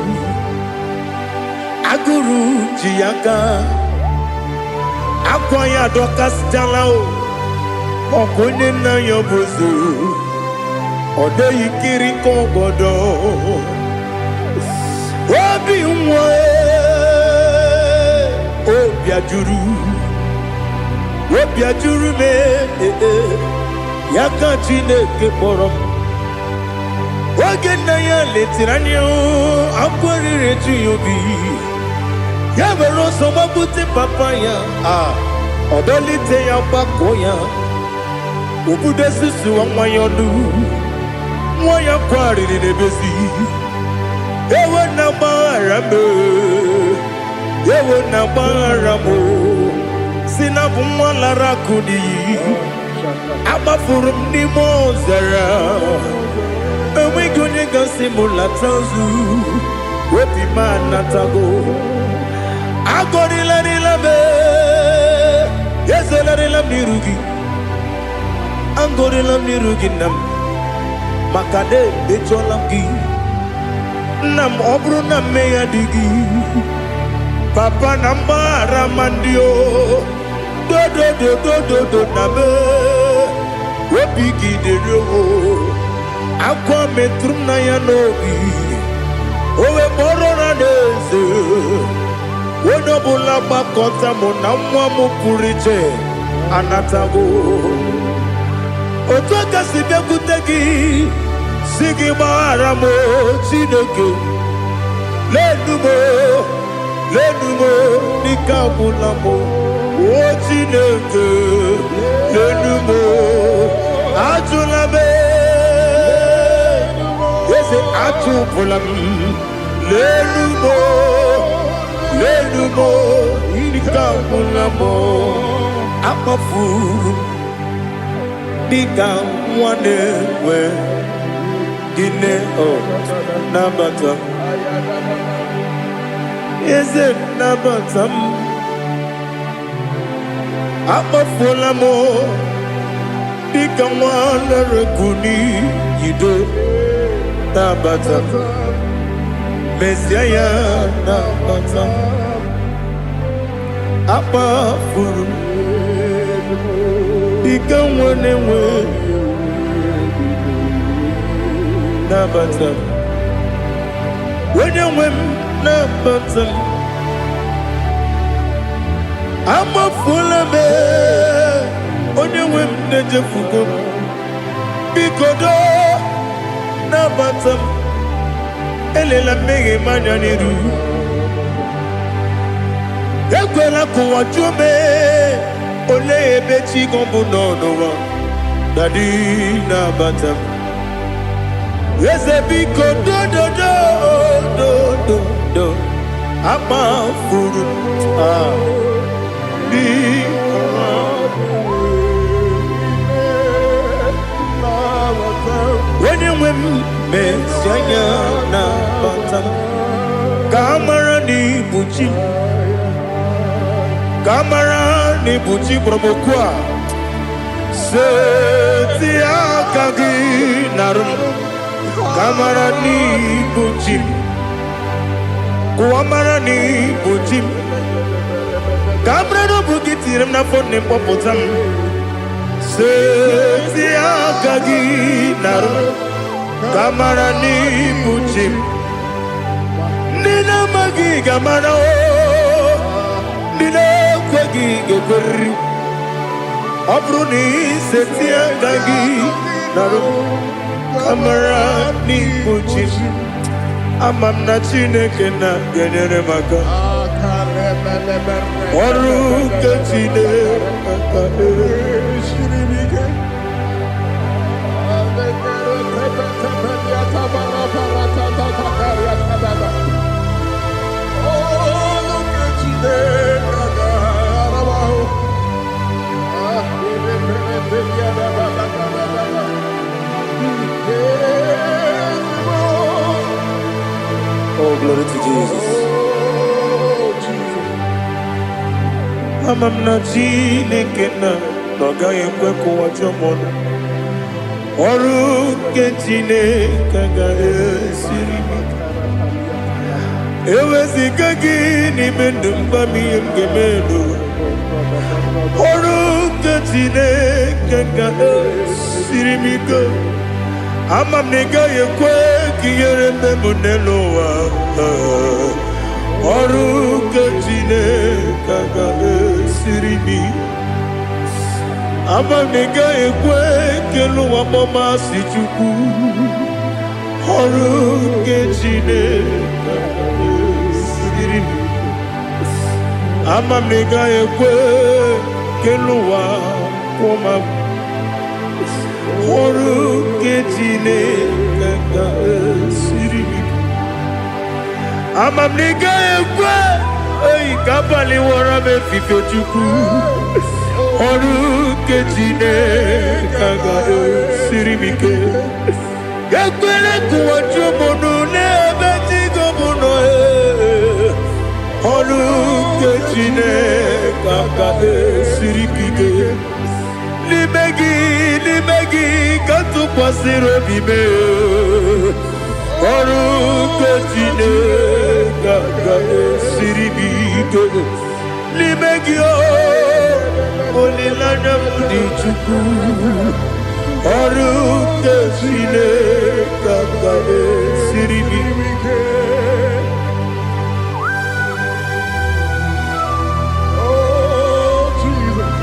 Agụrụ ji ya aka, akwa ya adọkasịchala o. Ọkwa onye nna ya bụ eze, ọ dịghị kiri ka ọgọdọ obi nwa. Obi ajụrụ, obi ajụrụ m. Ee, ya ka Chineke kpọrọ m. Oge nna ya letiri anya, akwa riri eju ya obi. Ya were ọsọ gbapute papa ya, a ọ dọlite ya, gbakọ ya. Obodo susuwa nwa ya ọnụ, nwa ya kwarịrị n'ebezi. Ewo na gbaghara m, ewo na gbaghara m, si na bụ nwa lara akụ n'iyi. Agbafuru m n'ime ọzara, enweghị onye gasị m lata ozu. Obi m anatago. Agọrịlarịla m, ezelarịla m n'iru gị. Agọrịla m n'iru gị, nna m, maka na emejọla m gị, nna m. Ọ bụrụ na mmehie dị gị, papa, na mgbaghara ma ndị o dodododododo na me obi gị dịrị o. Akwa metụrụ m na ya n'obi, o wee kpọrọ na n'eze. Onye ọbụla gbakọta mụ na nwa m pụrụ iche anatago. Otu aka si bịakwute gị, si gị gbaghara m, Chineke. Lenu m, lenu m, n'ike agwụla m. O Chineke, lenu m, ajụla m. Eze, achụpụla m. Lenu m, lenu m, n'ike agwụla m. Akpafuru m dịka nwa na-enwe gịnị. Ọ nabata m, eze, nabata m. Akpafuola m dịka nwa lere n'iyido. Nabata m, mezie ya, nabata m. Akpafuru m dịka nwa na-enwe, nabata m. Onye nwe m, nabata m. Amafuola m, onye nwe m, na-ejefugo m. Biko doo, nabata m. Elela mmehie m anya n'iru. Ekwela ka ụwa jụọ m, olee ebe chi gị bụ nọ n'ụwa. Daddy, nabata m. Eze, biko, dododo dododo. Akpafuru m, ah, biko. Onye nwe m, mezi anya, nabata m, ka a mara na ibu chi m, ka a mara na ibu chi kpọrọ m okwu a. Seti aka gị narụ m, ka a mara na ibu chi m. Kụwa mara na ibu chi m, ka a mara na ọ bụ gị tinyere m n'afọ nne m, kpọpụta m. Seti aka gị narụ m, ka a mara na ibu chi m. Ndị na-amaghị ga-amara o, ndị na-ekweghị ga-ekweriri. Ọ bụrụ na iseti aka gị narụ m, ka mara n'ibu chi m. Ama m na Chineke na ga-enyere m aka. Ọrụ nke Chineke. Oh, glory to Jesus. Ama m na Chineke na ọ gaghị ekwe ka ụwa jụọ m ọnụ. Ọrụ nke Chineke agaghị esiri m ike. Eweziga gị n'ime ndụ m, gwa m ihe m ga-eme n'ụwa. Ọrụ nke Chineke ga-esiri m ike. Ama m na ị gaghị ekwe ka ihere mme m n'elu ụwa. Ọrụ nke Chineke ga-esiri m ike. Ama m na ị gaghị ekwe ka elu ụwa kpọmasị Chukwu. Ọrụ nke Chineke ga-esiri m ike. Ama m na ị gaghị ekwe ka elu ụwa kwụọ m. Ọrụ nke Chineke ga-esiri m ike. Ama m na ị gaghị ekwe oyi ka abalị wọrọ m efifie. Chukwu, ọrụ nke Chineke ga-esiri m ike. Ekwele ka ụwa jụọ m ọnụ n'ebe chi gị bụ nọ. Ee. Ọrụ nke Chineke ga-esiri m ike. N'ime gị, n'ime gị ka m tụkwasịrị obi m. Ee. Ọrụ nke Chineke ga-esiri m ike. N'ime gị o, olileanya m dị. Chukwu, ọrụ nke Chineke ga-esiri m ike. Oh, Jesus.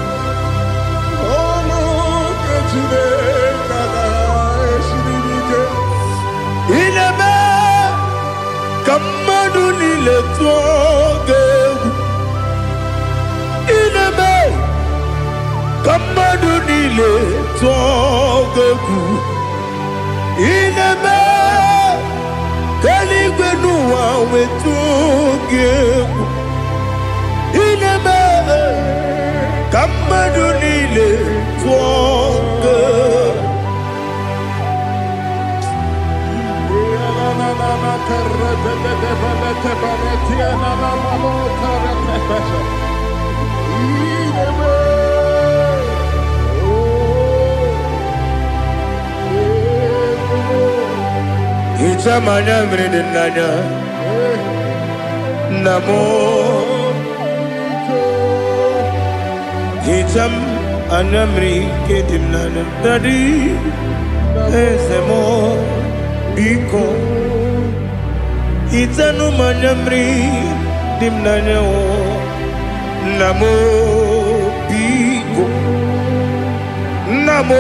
Oh, look at Chineke ga-esiri m ike. Ị na-eme ka mmadụ niile tụọ gị egwu. Ị na-eme ka mmadụ niile tụọ gị egwu. Ị na-eme ka eluigwe n'ụwa wee tụọ gị egwu. Ị na-eme ka mmadụ niile tụọ gị egwu. Hichaa m anya mmiri dị n'anya, nna m. Hichaa m anya mmiri nke dị m n'anya, Daddy, eze m, biko hichanụ m anya mmiri dị m n'anya o. Nna m, biko, nna m,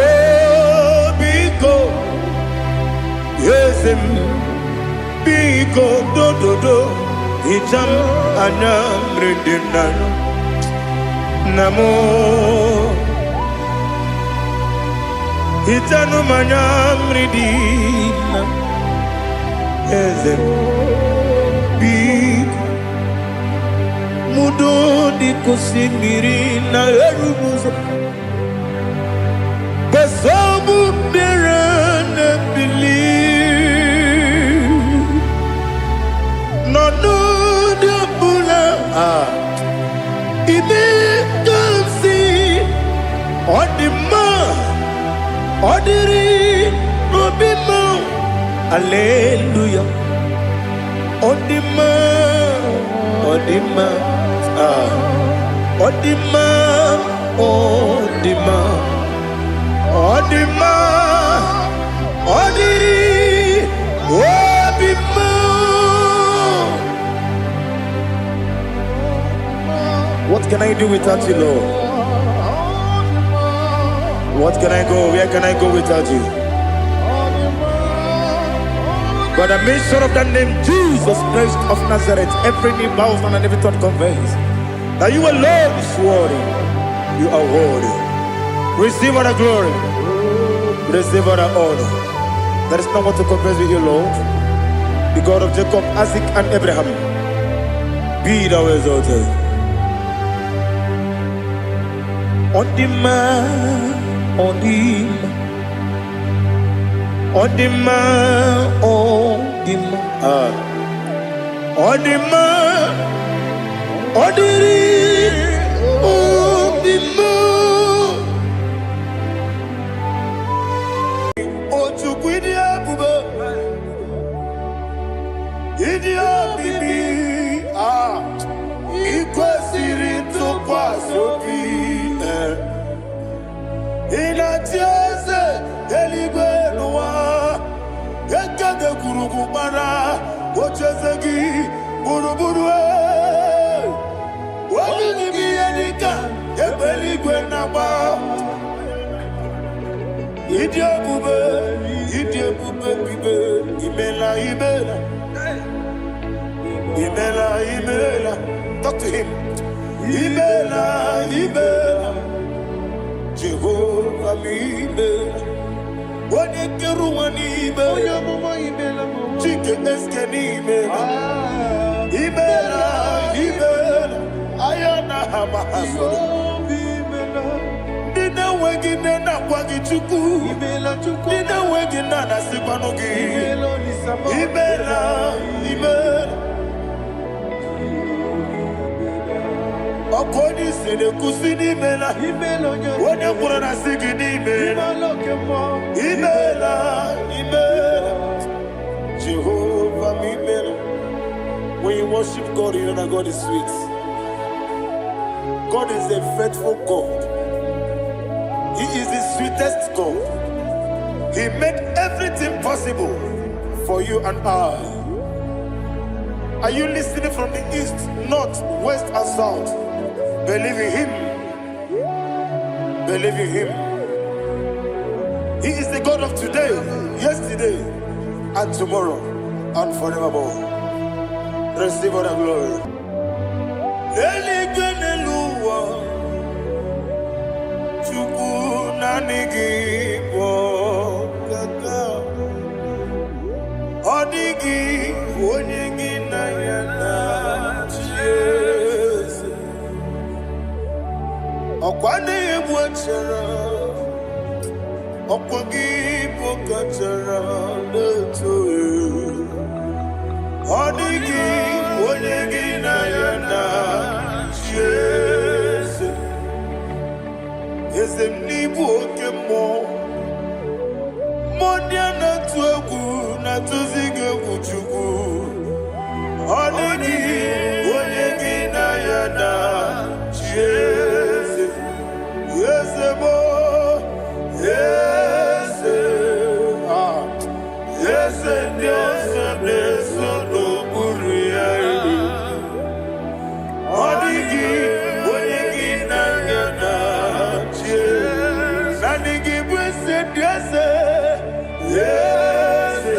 biko, eze m, biko, dododo, hichaa m anya mmiri dị m n'anya, nna m. Hichanụ m anya mmiri dị na eze m, biko. Mudo dị ka osimiri na-eru n'ụzọ gbasọbụ mmiri na-ebili n'ọnọdụ ọbụla a ime ka m si ọ dị mma, ọ dịrị n'obi m. Aleluya, ọ dị mma, ọ dị mma, ah, ọ dị mma, ọ dị mma, ọ dị mma, ọ dịrị obi m. What can I do without you, Lord? What can I go? Where can I go without you? By the mention of that name, Jesus Christ of Nazareth, every knee bows down and every tongue confess that you alone is worthy. You are worthy. Receive all the glory. Receive all the honor. There is no one to compare with you, Lord. The God of Jacob, Isaac, and Abraham. Be thou exalted. Ọ dị mma, ọ dị mma, ọ dị mma, ọ dị mma, ah. Ọ dị mma, ọ dịrị obi m. O Chukwu, ịdị ebube, ịdị omimi, ah, ị kwesịrị ntụkwasị obi. Eh. Ị na-achị eze eluigwe n'ụwa, ekede gwurugwu gbara ocheeze gị gburugburu. Eh. Olu gị bụ ihe dịka egbe eluigwe na-agba. Ịdị ebube, ịdị ebube bibe, imela, imela, imela, imela. Talk to him. Imela, imela, Jehova m, imela. Onye kere ụwa n'ime. Onye amụma, imela m. Chike eske n'ime. Ah, Imela, imela. Aya na ha ma ha soro. Jehova, imela. Ndị na-enweghị nne na-akwa gị Chukwu. Imela, Chukwu. Ndị na-enweghị nna na-asịkwanụ gị. Imela, Olisa m. Imela, imela. Ọkụ onye isi na-ekwusi n'imela. Imela, onye Onye kwuru na sị gị n'imela. Imela, oke mmụọ. Imela, imela. Jehovah, imela. When you worship God, you know that God is sweet. God is a faithful God. He is the sweetest God. He made everything possible for you and I. Are you listening from the east, north, west, and south? Believe in Him. Believe in Him. He is the God of today, yesterday, and tomorrow, and forevermore. Receive all the glory. Eluigwe n'elu ụwa, Chukwu naanị gị bụ ọkaka. Ọ dịghị onye gị na ya na-achị eze. Ọkwa na-egbu achara, ọkwa gị bụ kachara na-eto. Ọ dịghị onye gị na ya na-achị eze. Eze m n'ịbụ oke mmụọ. Mmụọ ndị a na-atụ egwu na-atụzi gị egwu Chukwu. Ọ dịghị onye gị na ya na-achị eze. Eze m, eze, ah, eze ndị ọzọ na-eso n'okpuru ya. Ọ dịghị onye gị na ya na-achị eze. Naanị gị bụ eze ndị eze. Eze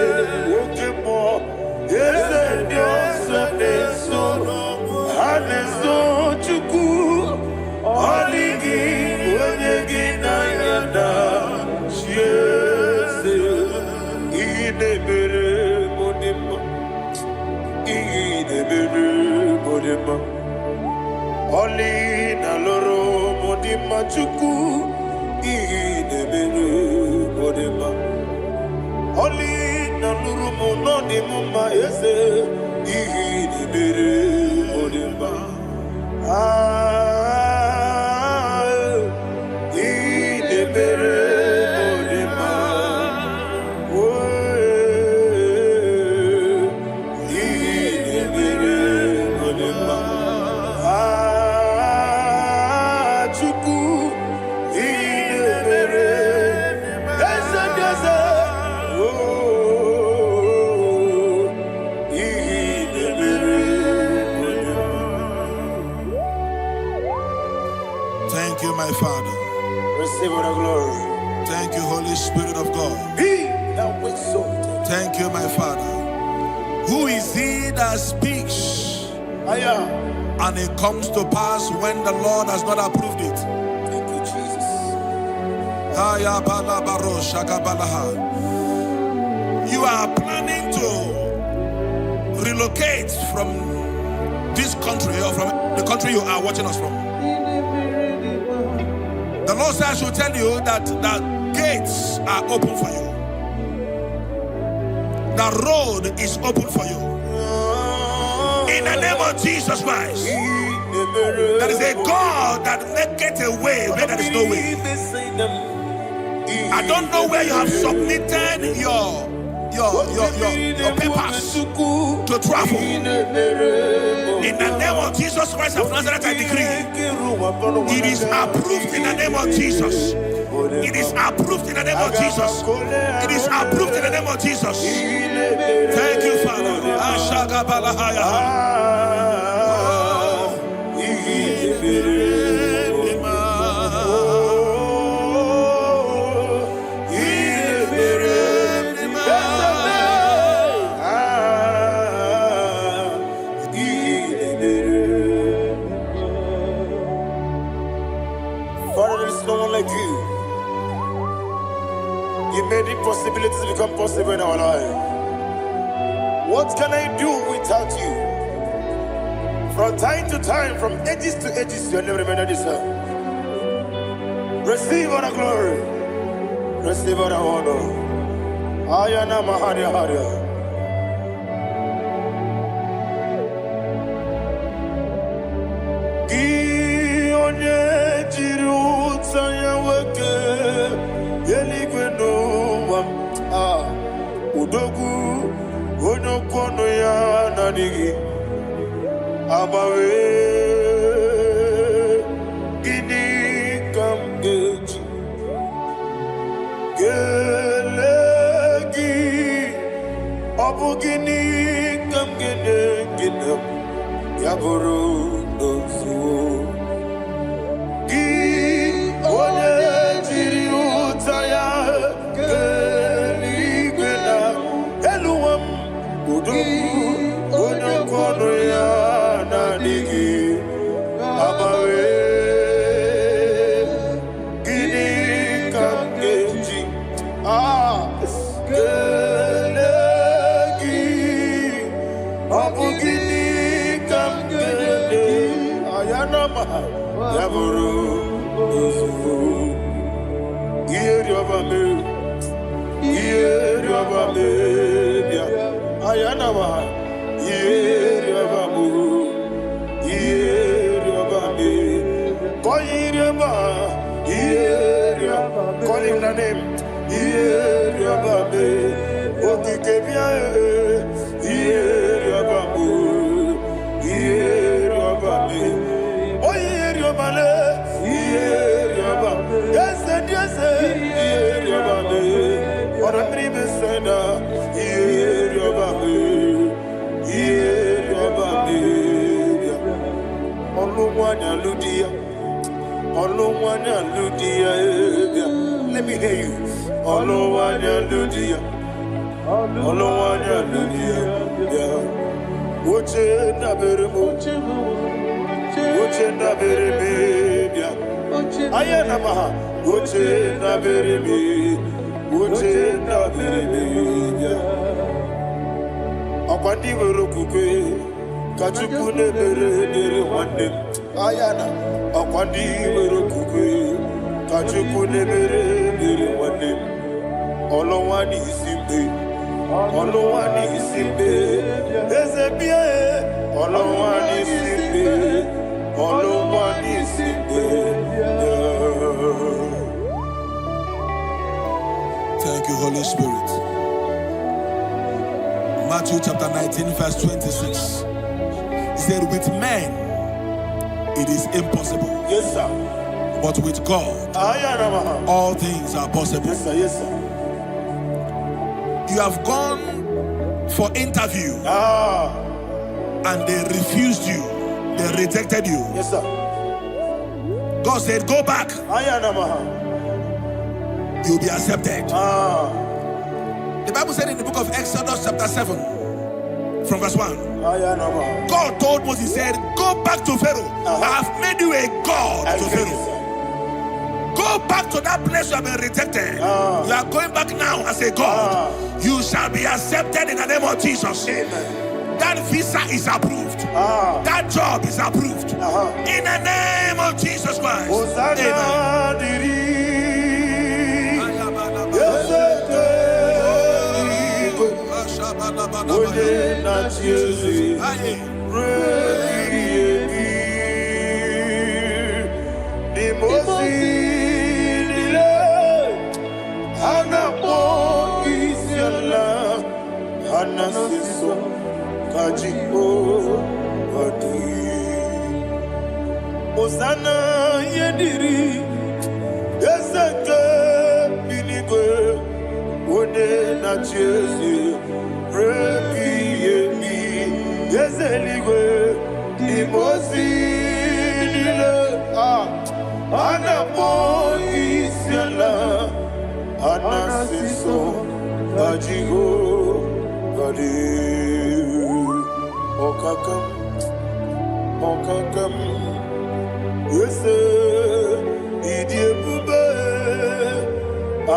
oke mmụọ, eze ndị ọzọ na-eso, ha na-eso Chukwu. Ọ dịghị onye gị na ya na-achị eze. Ihe na-emere m dị mma, ihe na-emere m dị mma. Ọlị na lụrụ m dị mma, Chukwu. Ihe na-emere m dị mma. Ọlị na lụrụ m nọ dị m mma, eze. Ihe na-emere m dị mma. Ah, ihe na-emere m dị mma. Oh, ihe na-emere m dị mma. Ah, Chukwu, ihe na-emere eze ndị eze. Oh, ihe na-emere m dị mma. Thank you, my Father. Receive all the glory. Thank you, Holy Spirit of God. Be thou exalted. Thank you, my Father. Who is he that speaks Aya. and it comes to pass when the Lord has not approved it? Thank you, Jesus. Aya bala baro shaka balaha. You are planning to relocate from this country or from the country you are watching us from. The Lord says I should tell you that the gates are open for you. The road is open for you. In the name of Jesus Christ. There is a God that maketh a way where there is no way. I don't know where you have submitted your papers to travel. In the name of Jesus Christ of Nazareth, I decree it is approved in the name of Jesus. It is approved in the name of Jesus. It is approved in the name of Jesus. Thank you, Father. Ashagabalahaya. Ah, ihe mere oh, ihe mere ah, ihe mere. Father, there is no one like you. You made impossibilities become possible in our life. What can I do without you? From time to time, from ages to ages, your name remained the same. Receive all the glory. Receive all the honor. Ayana Maharia Haria. Gị onye jiri ụta ya nwoke eluigwe n'ụwa m, ah, odogwu onye okwu ọnụ ya na-adịghị agbanwe. Gịnị ka m ga-eji kelee gị? Ọ bụ gịnị ka m ga-enye gị na ya bụrụ n'ozuo? Gị onye jiri ụta ya kee eluigwe na elu ụwa m, odogwu onye okwu ọnụ ya na-adịghị agbanwe. Gịnị ka m ga-eji kelee gị? Ọ bụ gịnị ka m ga-enye ayanama ya bụrụ n'ozugbo? Ihe rịọba mee, ihe rịọba mee bịa ayanama, ihe rịọba mụ, ihe rịọba mee, kọ ihe rịọba, ihe rịọba. Call him the name. Ihe rịọba mee, okike bịa, ihe rịọba mụ, ihe rịọba mee, onye rịọba le, ihe rịọba, eze dị eze, ihe rịọba mee, ọ̀rọ̀ mmiri mesena, ihe rịọba mee, ihe rịọba mee bịa. Ọlụ nwanyị alụ di ya, ọlụ nwanyị alụ di ya, bịa. Let me hear you. Ọlụ nwanyị alụ di ya, ọlụ nwanyị alụ di ya, bịa. Oche ndabere m, oche ndabere m, bịa. Aya na maha, oche ndabere m, oche ndabere m, bịa. Ọkwa ndị nwere okwukwe ka Chukwu na-emere dịrị nwanne m. Aya na ọkwa ndị nwere okwukwe ka Chukwu na-emere dịrị nwanne m. Ọlụnwa n'isi mgbe, ọlụnwa n'isi mgbe, eze bịa e. Ọlụnwa n'isi mgbe, ọlụnwa n'isi mgbe, bịa. Thank you, Holy Spirit. Matthew chapter 19, verse 26. He said, "With men it is impossible, Yes, sir. but with God Aya na maha. all things are possible." Yes, sir. Yes, sir. You have gone for interview and they refused you, they rejected you. Yes, sir. God said, "Go back, Aya na maha. you'll be accepted." The Bible said in the book of Exodus, chapter 7, from verse 1, Aya na maha. God told Moses, he said, "Go back to Pharaoh. I have made you a God I to get Pharaoh. it, sir. Go back to that place you have been rejected. You are going back now as a God. You shall be accepted in the name of Jesus." Amen. That visa is approved. That job is approved. In the name of Jesus Christ. Hosanna Amen. dịrị eze eluigwe, onye na-achị eze ruo ebighị ebi. N'ime ozi niile ha na-akpọ isi ala, ha na-asị nsọ ka Jehova dị. Hosanna ihe dịrị eze nke eluigwe, onye na-achị eze ruo ebighị ebi. Eze eluigwe, n'ime ozi niile a na-akpọ isi ala, a na-asị nsọ ka Jehova dị. Ọkaka m, ọkaka m, eze, ịdị ebube,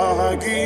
aha gị.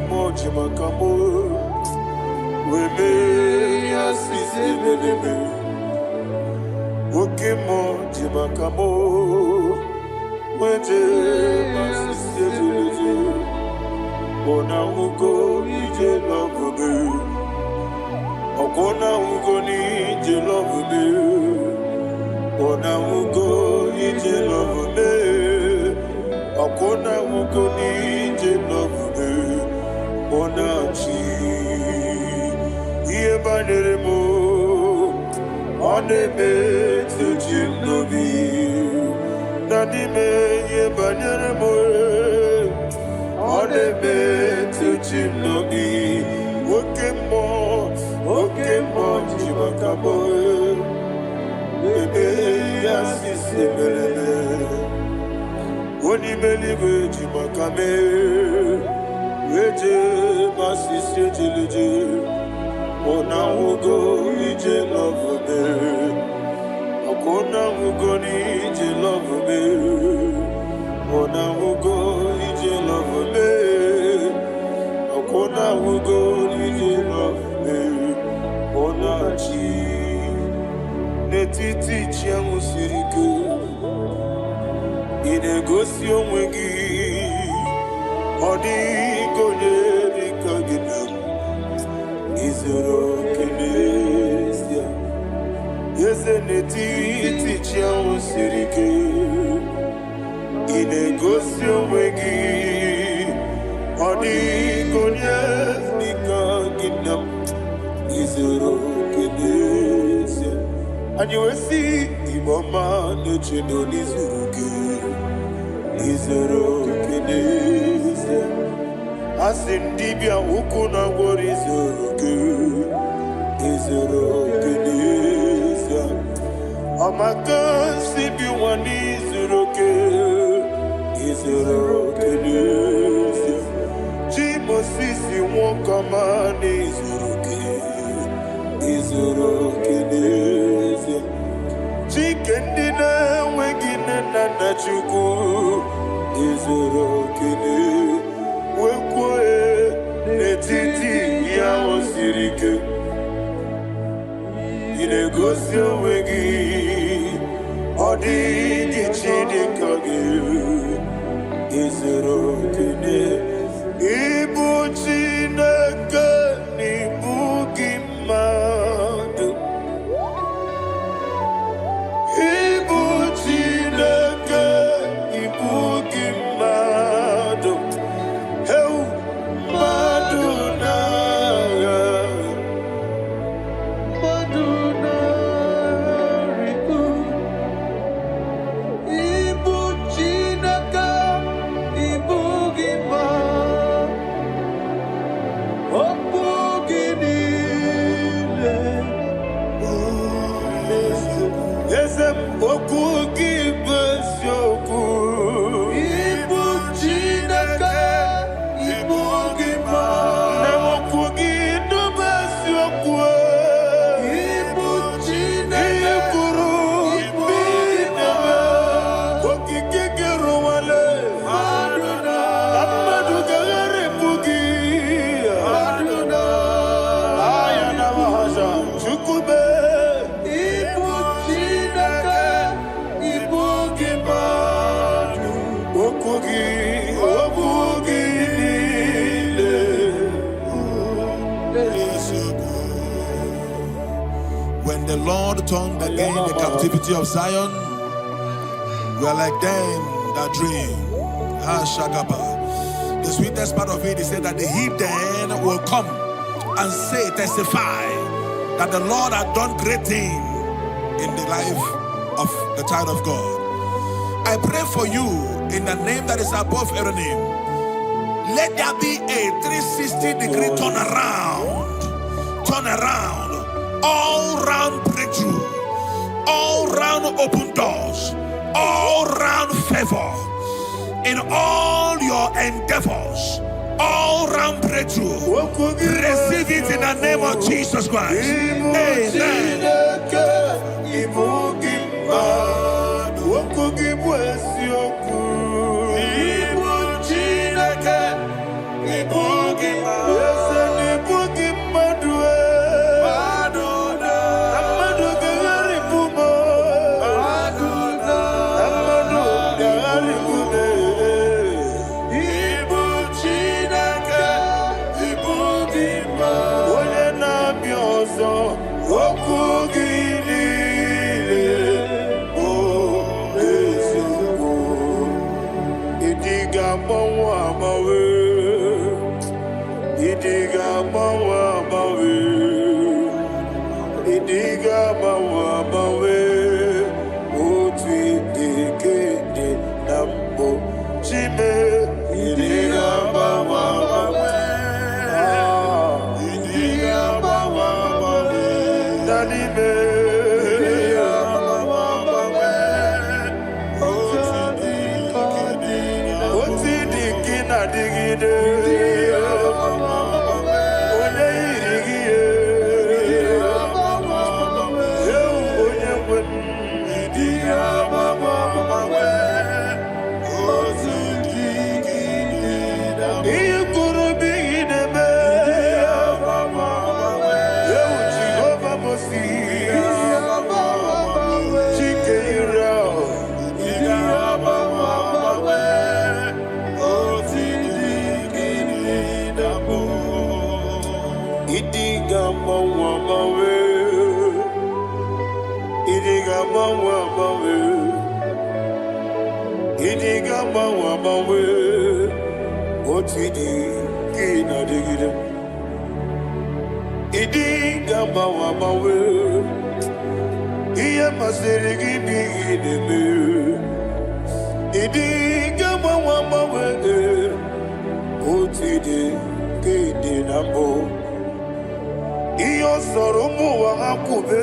Mmụọ ji maka mụ wee mee ya sisi ebelebe. Oke mmụọ ji maka mụ wee jee ma sisi ebelebe. Ọ na-ahụgo ije lọbụbe. Ọkwọ na-ahụgo n'ije lọbụbe. Ọ na-ahụgo ije lọbụbe. Ọkwọ na-ahụgo n'ije lọbụbe. Ọ na-achị ihe banyere m, ọ na-emetụ chi m n'obi na n'ime ihe banyere m, ọ na-emetụ chi m n'obi. Oke mmụọ, oke mmụọ ji maka m ebe ya sisi mereme. Onye ime eluigwe ji maka mee eje masisi ejeleje. Ọ na-ahụgo ije lọvụbe. Ọkwa ọ na-ahụgo n'ije lọvụbe. Ọ na-ahụgo ije lọvụbe. Ọkwa ọ na-ahụgo n'ije lọvụbe. Ọ na-achị n'etiti chi ahụ siri ike. Ị na-egosi onwe gị, ọ dịghị onye dị ka gị na izuru oke n'ezie. Eze n'etiti chi ahụ siri ike, ị na-egosi onwe gị, ọ dịghị onye dị ka gị na izuru oke n'ezie. Anyị wee sị Igbo ọma na-eche na n'izuru gị, izuru oke n'ezie. A sị m dibịa ukwu na gwọrọ izuru gị, izuru oke n'ezie. Ọmaka si bi nwa n'izuru oke, izuru oke n'ezie. Chi Mosisi nwoke ọma n'izuru oke, izuru oke n'ezie. Chike ndị na-enweghị nne na nna Chukwu, izuru oke n'ezie. Wee kwuo n'etiti ihe ahụ siri ike, ị na-egosi onwe gị, ọ dịghị chi dị ka gị, izuru oke n'ezie. Ịbụ Chineke na ịbụ gị mmadụ. Ịbụ Chineke, ịbụ gị mmadụ. Heu, mmadụ na-agha. Mmadụ na-arịgo. Ịbụ Chineke, ịbụ gị mmadụ. Okwu gị niile Eze m, okwu gị bụ eziokwu. Ịbụ Chineke, ịbụ gị mmadụ. Na okwu gị bụ eziokwu. Ịbụ Ihe Chineke, kwuru ịbụ bụ gị ime. mmadụ. Okike gị rụwale. Mmadụ Na mmadụ ga-agharịpụ gị. Mmadụ Aya na mahasha. Chukwu mee. Ịbụ Chineke, ịbụ gị mmadụ. Okwu gị, okwu gị niile. When the Lord turned again the captivity of Zion, we are like them that dream. Ah, Shagaba. The sweetest part of it is said that the heathen will come and say, testify that the Lord had done great thing in the life of the child of God. I pray for you in the name that is above every name. Let there be a 360-degree turnaround. Turn around. All round breakthrough. All round open doors. All round favor. In all your endeavors. All round breakthrough. Okwu gị bụ Receive it in the name of eziokwu. Jesus Christ. Ịbụ Amen. Chineke, ịbụ gị mmadụ. Okwu gị bụ eziokwu. Ịbụ Chineke, ịbụ gị Agbanwe agbanwe. Ịdị ga-agbanwe agbanwe. Otu ịdị ka ị na-adịgide. Ịdị ga-agbanwe agbanwe. Ihe masịrị gị bụ ihe ị na-eme. Ịdị ga-agbanwe agbanwe. Otu ịdị ka ị dị na mbụ. Ihe ọ sọrọ ụmụ ụwa ha kwube,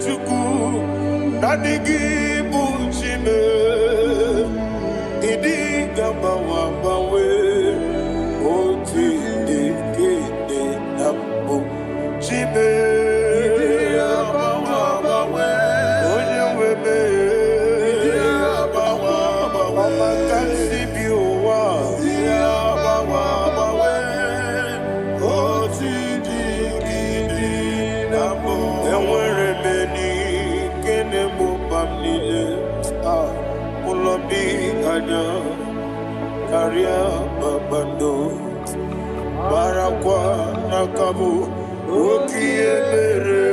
Chukwu, naanị gị bụ Chime. Ịdị ga-agbanwe agbanwe. Otu ịdị ka ị dị na mbụ. Chime. Agbanwe agbanwe. Onye nwe m. Agbanwe agbanwe. Ọma ka m si bi ụwa. Agbanwe agbanwe. Otu dị gị dị na mbụ. Enwere m enyi nke na-egbo mkpa m niile. Ah, ụlọ bi anya karịa kpakpando. Marakwa n'aka bụ oke ihe mere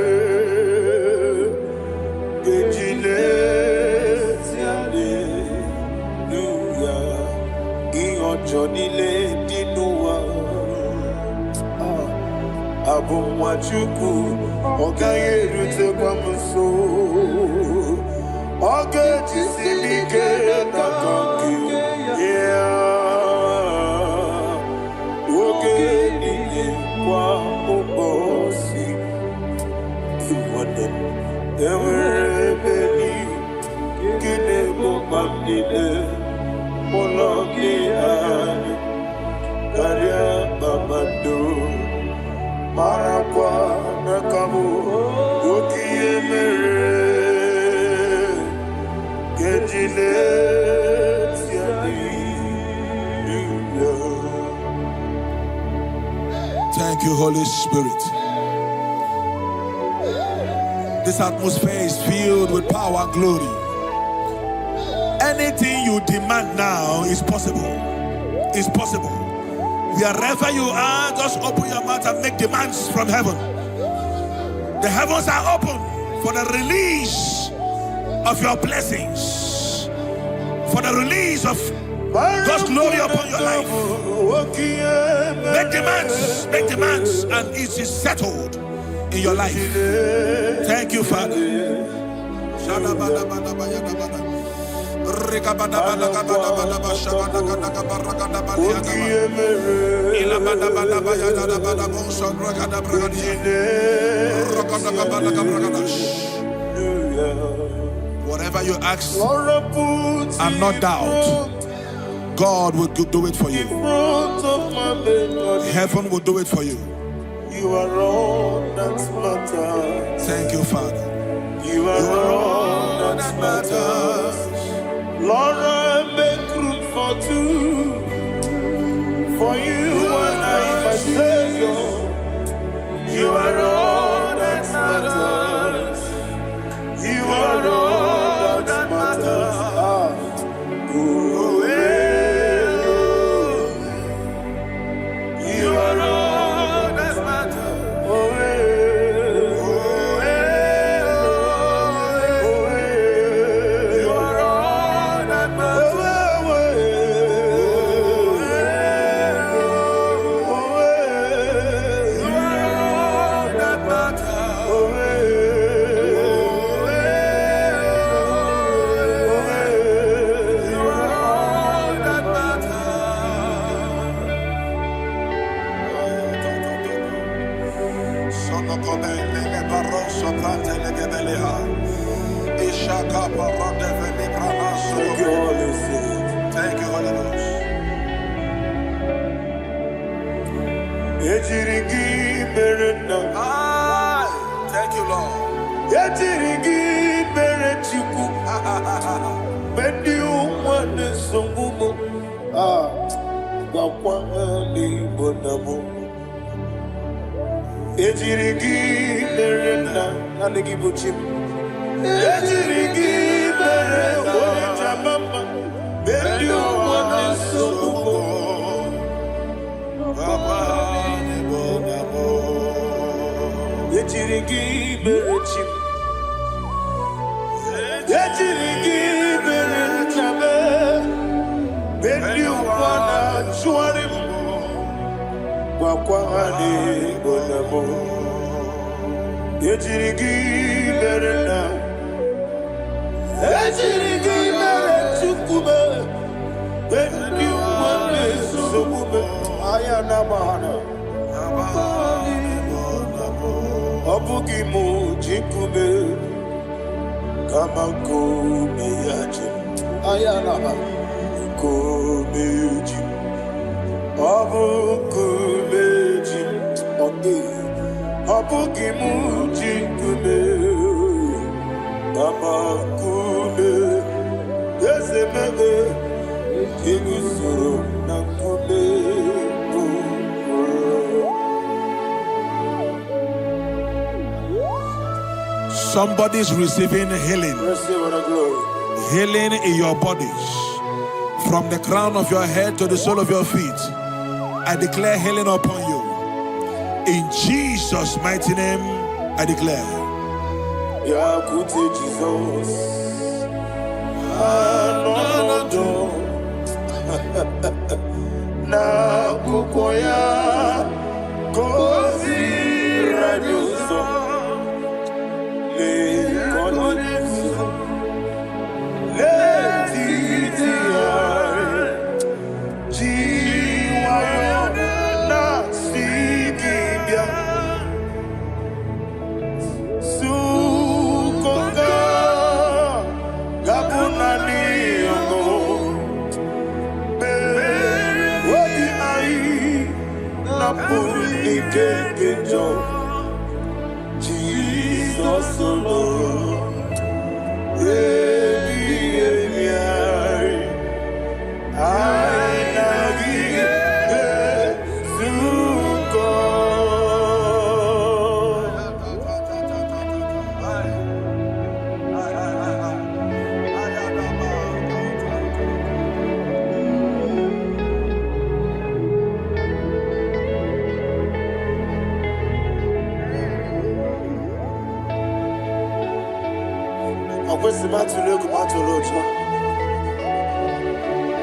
eji na-esi aleluya. Ihe ọjọọ niile dị n'ụwa. Ah, abụ nwa Chukwu, ọ gaghị erutekwa m nso. Ọ ga-ejisi m ike n'aka nke ya oge niile, kwa ụbọchị. Nwanne m, enwere ebe nke na-egbo mkpa m niile. Ụlọ gị anya karịa kpakpando. Marakwa n'aka bụ oke ihe mere keji na-eti aleluya. Thank you, Holy Spirit. This atmosphere is filled with power and glory. Anything you demand now is possible. It's possible. Wherever you are, just open your mouth and make demands from heaven. The heavens are open for the release of your blessings, for the release of God's glory upon your life. Make demands, and it is settled in your life. Thank you, Father. Oke ihe mere keji na-eti aleluya. Whatever you ask Lord, I put and not in doubt, front, God will do it for in you. front of my melody. Heaven will do it for you. You are all that matters. Thank you, Father. You are You are all all that that matters. matters. Lord, I make room for two. For you and I, my Savior. You are all that matters. You are all that matters. Ah. Oh, eh, oh. You are all that matters. Oh, eh, Oh, eh, oh, eh. oh, eh. You are all that Oh, matters. eh, oh, eh. Oh, Oh, eh. You are all that matters. Oh, eh. Oh, eh, oh, eh. Oh, eh. You are all that matters. Sono come le barroso prante le gebeleha. Ishaka parade veli pranaso. Thank you, Holy Spirit. Thank you, Holy Ghost. Ejiri gị mere nna. Aye. Thank you, Lord. Ejiri gị mere Chukwu. Mgbe ndị ụwa na-esogbu m, ah, gwakwa ha n'Igbo na mụ. Ejiri gị mere nna, naanị gị bụ chi m. Ejiri gị mere onye jama mma. Mgbe ndị ụwa na-esogbu m, Papa, n'Igbo na mụ. Ejiri gị mere chi m. Ejiri gị mere nna m. Mgbe ndị ụwa na-achụgharị m, gwakwa ha na ịbụ nna m. Ejiri gị mere nna. Ejiri gị mere Chukwu m. Mgbe ndị ụwa na-esogbu m, anya na-agba ha na. Ọ bụghị m ji nkume, kama nkume ya ji m. Anya na-agba nkume ji m. Ọ bụ nkume ji m. Ọ dị. Ọ bụghị m ji nkume, kama nkume eze mebe iguzoro na nkume bụ ụlọ. Somebody's receiving healing. Receive all the glory. Healing in your bodies. From the crown of your head to the sole of your feet. I declare healing upon you. In Jesus' mighty name, I declare. Bịakwute Jizọs, anọnọdụ n'akwụkwọ ya ka o ziri anyị ụzọ. Lee ka ọ na-ezo n'etiti anyị, ji nwayọọ na-asị gị bịa. Sukoka ga-abụ naanị ọṅụ. Obi anyị napụrụ ike nke njọ. Jizọs lụrụ ebighị ebi anyị. Anyị na gị ga-ezukọ. Ọ kwesịrị m atụrụ egwu, m atụrụ ụjọ.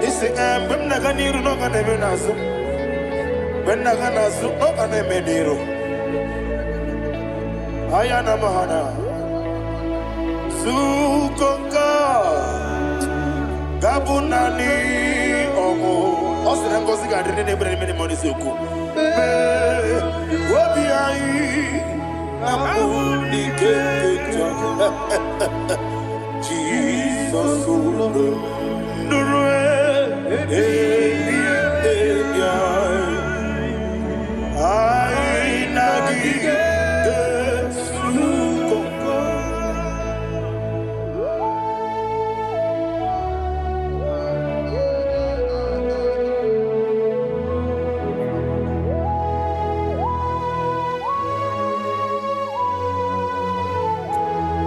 Isi ee, mgbe m na-aga n'iru na ọ ga na-eme n'azụ, mgbe m na-aga n'azụ ọ ga na-eme n'iru. Anya na mahana zukọ nke a ga-abụ naanị ọṅụ. Ọ sị na ngọzi ga-adị ndị na-ebere n'ime n'ime n'eziokwu. Mee obi anyị na mpụ n'ike nke njọ. Jizọs ụlọ nụrụ ebi ebi anyị. Anyị na gị ga-ezukọ.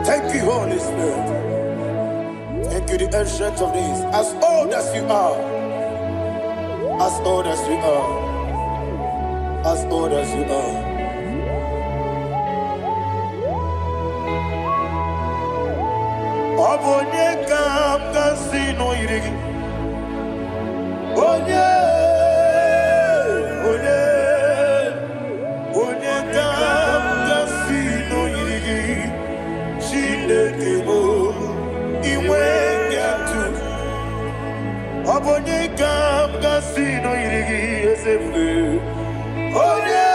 Thank you, Holy Spirit. Thank you, the Ancient of Days. As old as you are, as old as you are, as old as you are. Ọ bụ onye ka m ga-asị na o yiri gị? Onye, onye, onye ka m ga-asị na o yiri gị? Chineke bụ inwe atụ. Ọ bụ onye ka m ga-asị na o yiri gị, eze ebube? Onye,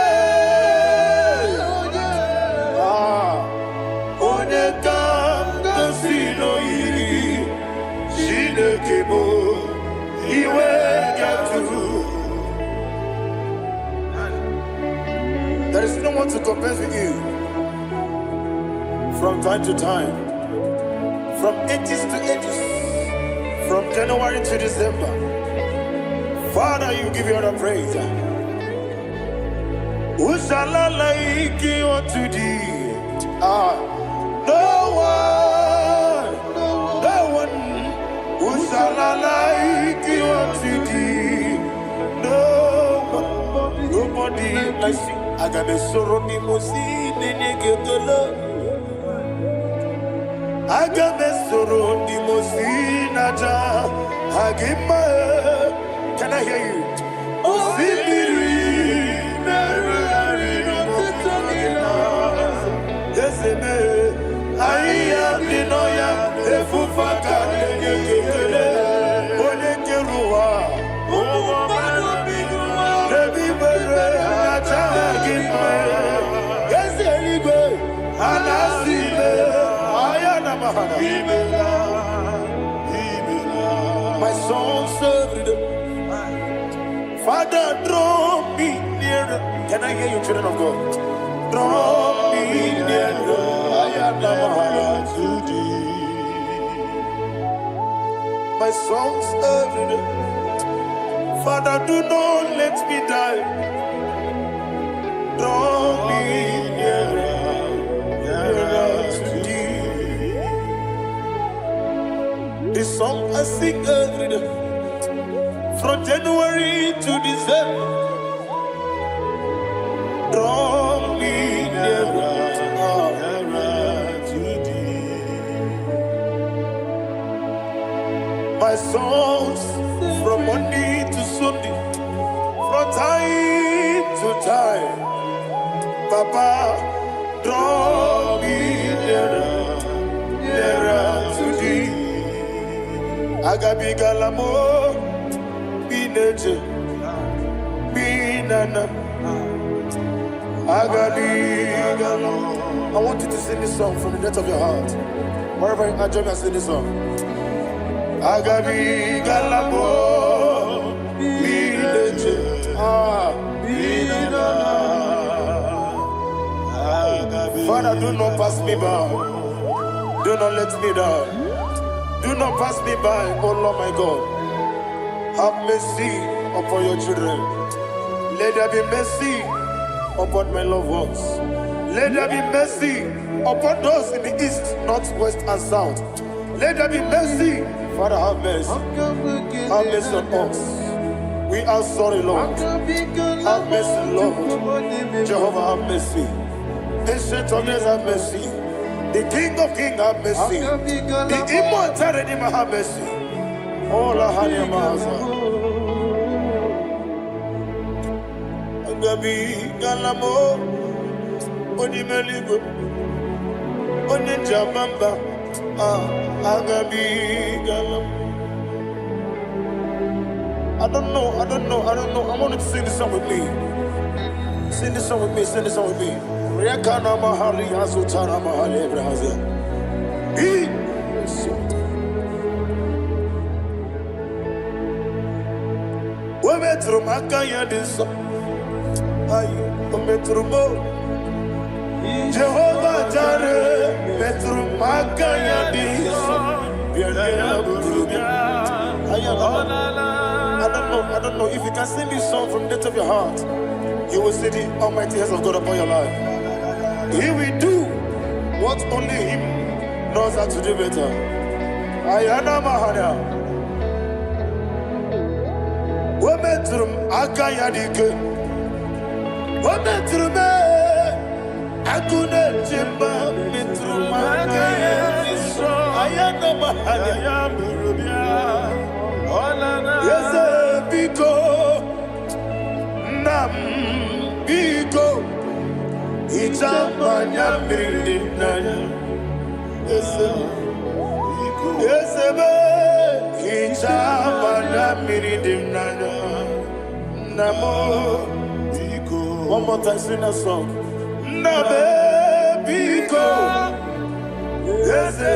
ah, onye ka m ga-asị na o yiri gị? Chineke bụ iwe atụ. There is no one to compare with you from time to time, from ages to ages, from January to December. Father, you give you all the praise. Who shall I like unto thee? Ah, no one, no one. Who shall I like unto thee? No one, nobody like you. Aga m esoro n'ime ozi na-enye gị ekele. Aga m esoro ndị mosi n'aja ha gị mma. Can I hear you? Osimiri na-erugharị n'ọtụtụ gị na eze mee ahịhịa dị n'ọhịa efufe aka na-enye gị ekele onye kere ụwa Ụmụ mmadụ bi n'ụwa n'ebe ibere na-aja gị mma eze eluigwe ha na-asị ime ahịa na mahana. Imela, imela. My songs every day. Father, draw me nearer. Can I hear you, children of God? Draw me nearer. Ayana mahana. To thee. My songs every day. Father, do not let me die. Draw me nearer, nearer to thee. The song I sing every day, from January to December. Draw me nearer, Nearer to thee. My songs from Monday to Sunday, from time to time. Papa, draw me nearer, nearer to thee. Agabigala mo, bineje, binana. Agabigala. I want you to sing this song from the depth of your heart. Wherever you are, join me and sing this song. Agabigala mo, bineje. Ah, Father, do not pass me by. Do not let me down. Do not pass me by, oh Lord my God. Have mercy upon your children. Let there be mercy upon my loved ones. Let there be mercy upon those in the east, north, west, and south. Let there be mercy. Father, have mercy. Have mercy on us. We are sorry, Lord. Have mercy, Lord. Jehovah, have mercy. Ancient of days, have mercy. The King of Kings, have mercy. The Immortal Redeemer, have mercy. Oh, la Hania Mahaza. Agabigala mo, onye meligwe, onye jamamba, ah, agabigala mo. I don't know, I don't know, I don't know. I want you to sing this song with me. Sing this song with me, sing this song with me. Rekana mahali azutana mahali ebrahazia. He. O metụrụ m aka ya dị nsọ. Ayi, o metụrụ m o. Jehova Jare metụrụ m aka ya dị nsọ. Bịa nyere m buru bịa. Aya, I don't know, I don't know. If you can sing this song from the depth of your heart, you will see the almighty hands of God upon your life. He will do what only Him knows how to do better. Ayana Mahana. O metụrụ m aka ya dị ike. O metụrụ m ee, agụ na-eche mba metụrụ m aka ya dị nsọ. Ayana Mahana. Eze biko, nna m biko, hichaa m anya mmiri dị m n'anya. Eze m, eze m, hichaa m anya mmiri dị m n'anya. Nna m, one more time, sing that song. Nna m, biko, eze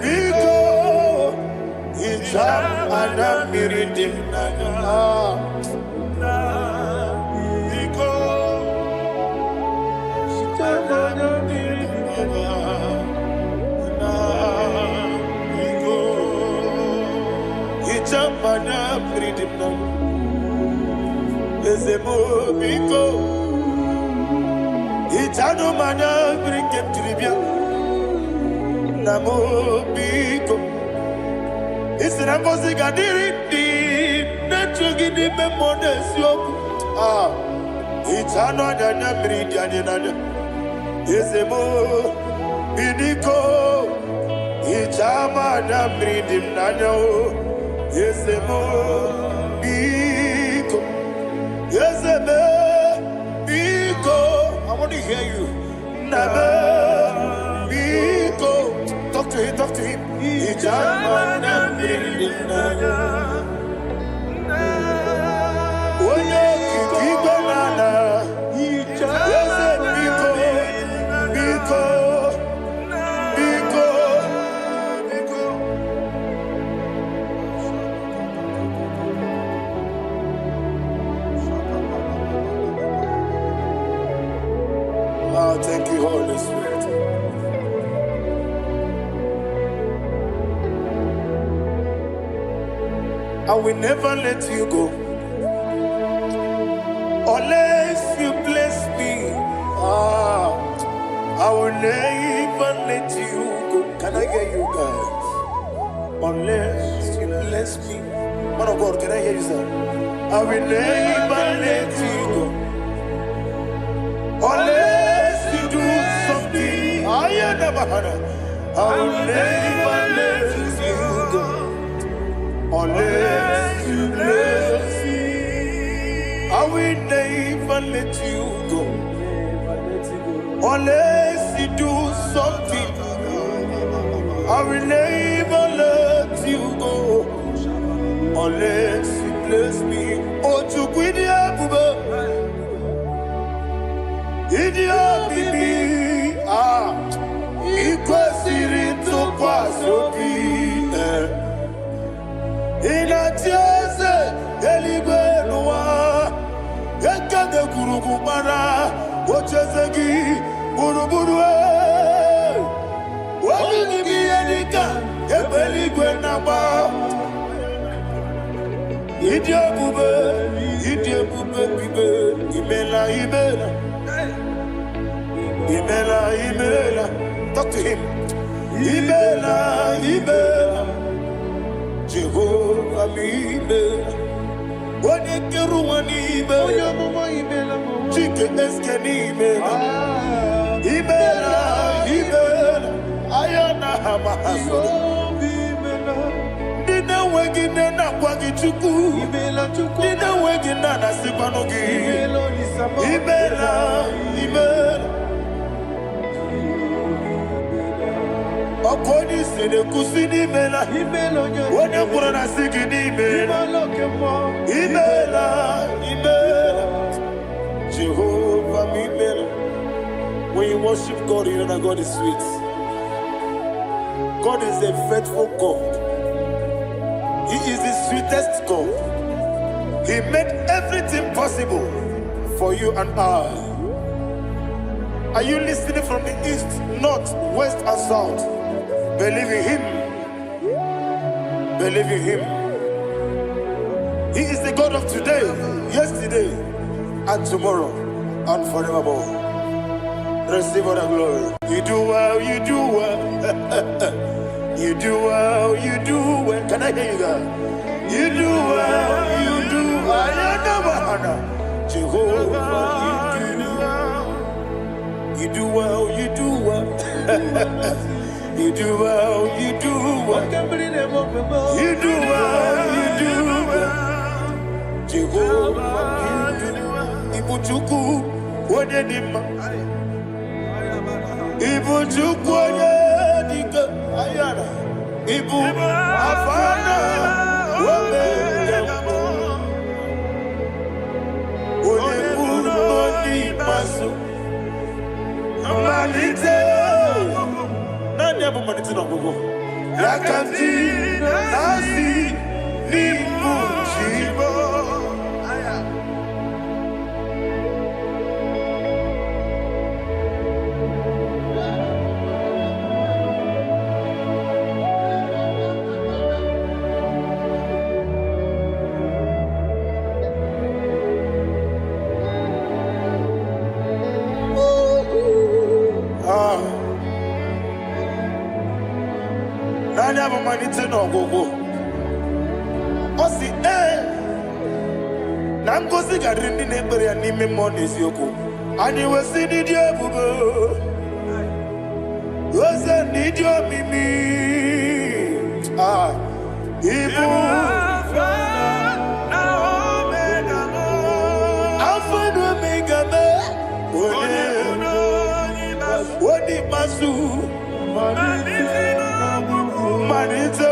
biko, hichaa m anya mmiri dị m n'anya. Ah. Biko, anya mmiri dị m n'anya. Biko, Hichaa m anya mmiri dị m n'anya. Eze m biko, hichanụ m anya mmiri nke m jiri bịa. Nna m biko, isi na ngọzi ga-adịrị ndị na-echu gị n'ime mmụọ na eziokwu. Ah, hichanụ anya anya mmiri dị anyị n'anya. Eze m biko. Hichaa m anya mmiri dị m n'anya o. Eze m, biko. Eze m, biko. I want to hear you. Nna m, biko. Talk to him, talk to him. Hichaa m anya mmiri dị m n'anya. Onye okike igwe na ala. Eze, biko, biko, biko, biko. Oh, thank you, Holy Spirit. I will never let you go unless you bless me. Ah, I will never let you go. Can I hear you guys? Unless you bless me. Man of God, can I hear you, sir? I will never let you go unless you do something. I never had. I will never let you go unless you bless me. I will never let you go unless you do something. I will never let you go unless you bless me. Oh, Chukwu ịdị ebube, ịdị omimi, ah, ị kwesịrị ntụkwasị obi. Eh. Ị na-achị eze eluigwe n'ụwa, ekede gburugburu gbara ocheeze gị gburugburu. Eh. Onye gị bụ ihe dịka egbe eluigwe na-agba. Ịdị ebube, ịdị ebube bibe, imela, imela, imela, imela. Talk to him. Imela, imela, Jehova m, imela. Onye kere ụwa n'ime, Onye amụma, imela m. Chike eske n'imela, imela, imela. Aya na ha ma ha soro. Obi, imela. Ndị na-enweghị nne na-akwa gị Chukwu. Imela, Chukwu. Ndị na-enweghị nna na-asịkwanụ gị. Imela, Olisa m. Imela, imela. Ọkụ onye isi na-ekwusi n'imela. Imela, onye Onye kwuru na sị gị n'imela. Imela, oke mmụọ. Imela, imela. Jehovah m, imela. When you worship God, you know that God is sweet. God is a faithful God. He is the sweetest God. He made everything possible for you and I. Are you listening from the east, north, west, and south? Believe in Him. Believe in Him. He is the God of today, yesterday, and tomorrow, and forevermore. Receive all the glory. You do well, you do well. You do well, you do well. Can I hear you guys? You do well, you do well. Jehovah, you do well. You do well, you do well. You do well, you do well. Oke mmiri na-eme ofe m. You do well, you do well. Jehovah, you do well. Ibu Chukwu, onye dị mma. Ibu Chukwu onye dị ike. Ayara. Ibu Alfa na Omega. Onye mbụ na onye ikpeazụ. Mmalite. Naanị ya bụ mmalite na ọgwụgwụ. Ya ka m ji na-asị n'ịbụ chi m. Ah. Naanị ya bụ mmalite na ọgwụgwụ. Ọ sị ee na ngozi ga-adịrị ndị na-ekpere ya n'ime mmụọ na eziokwu. Anyị wesị n'ịdị ebube. Eze n'ịdị omimi. Ah, ịbụ Alpha na Omega me. Onye onye ikpeazụ malite o.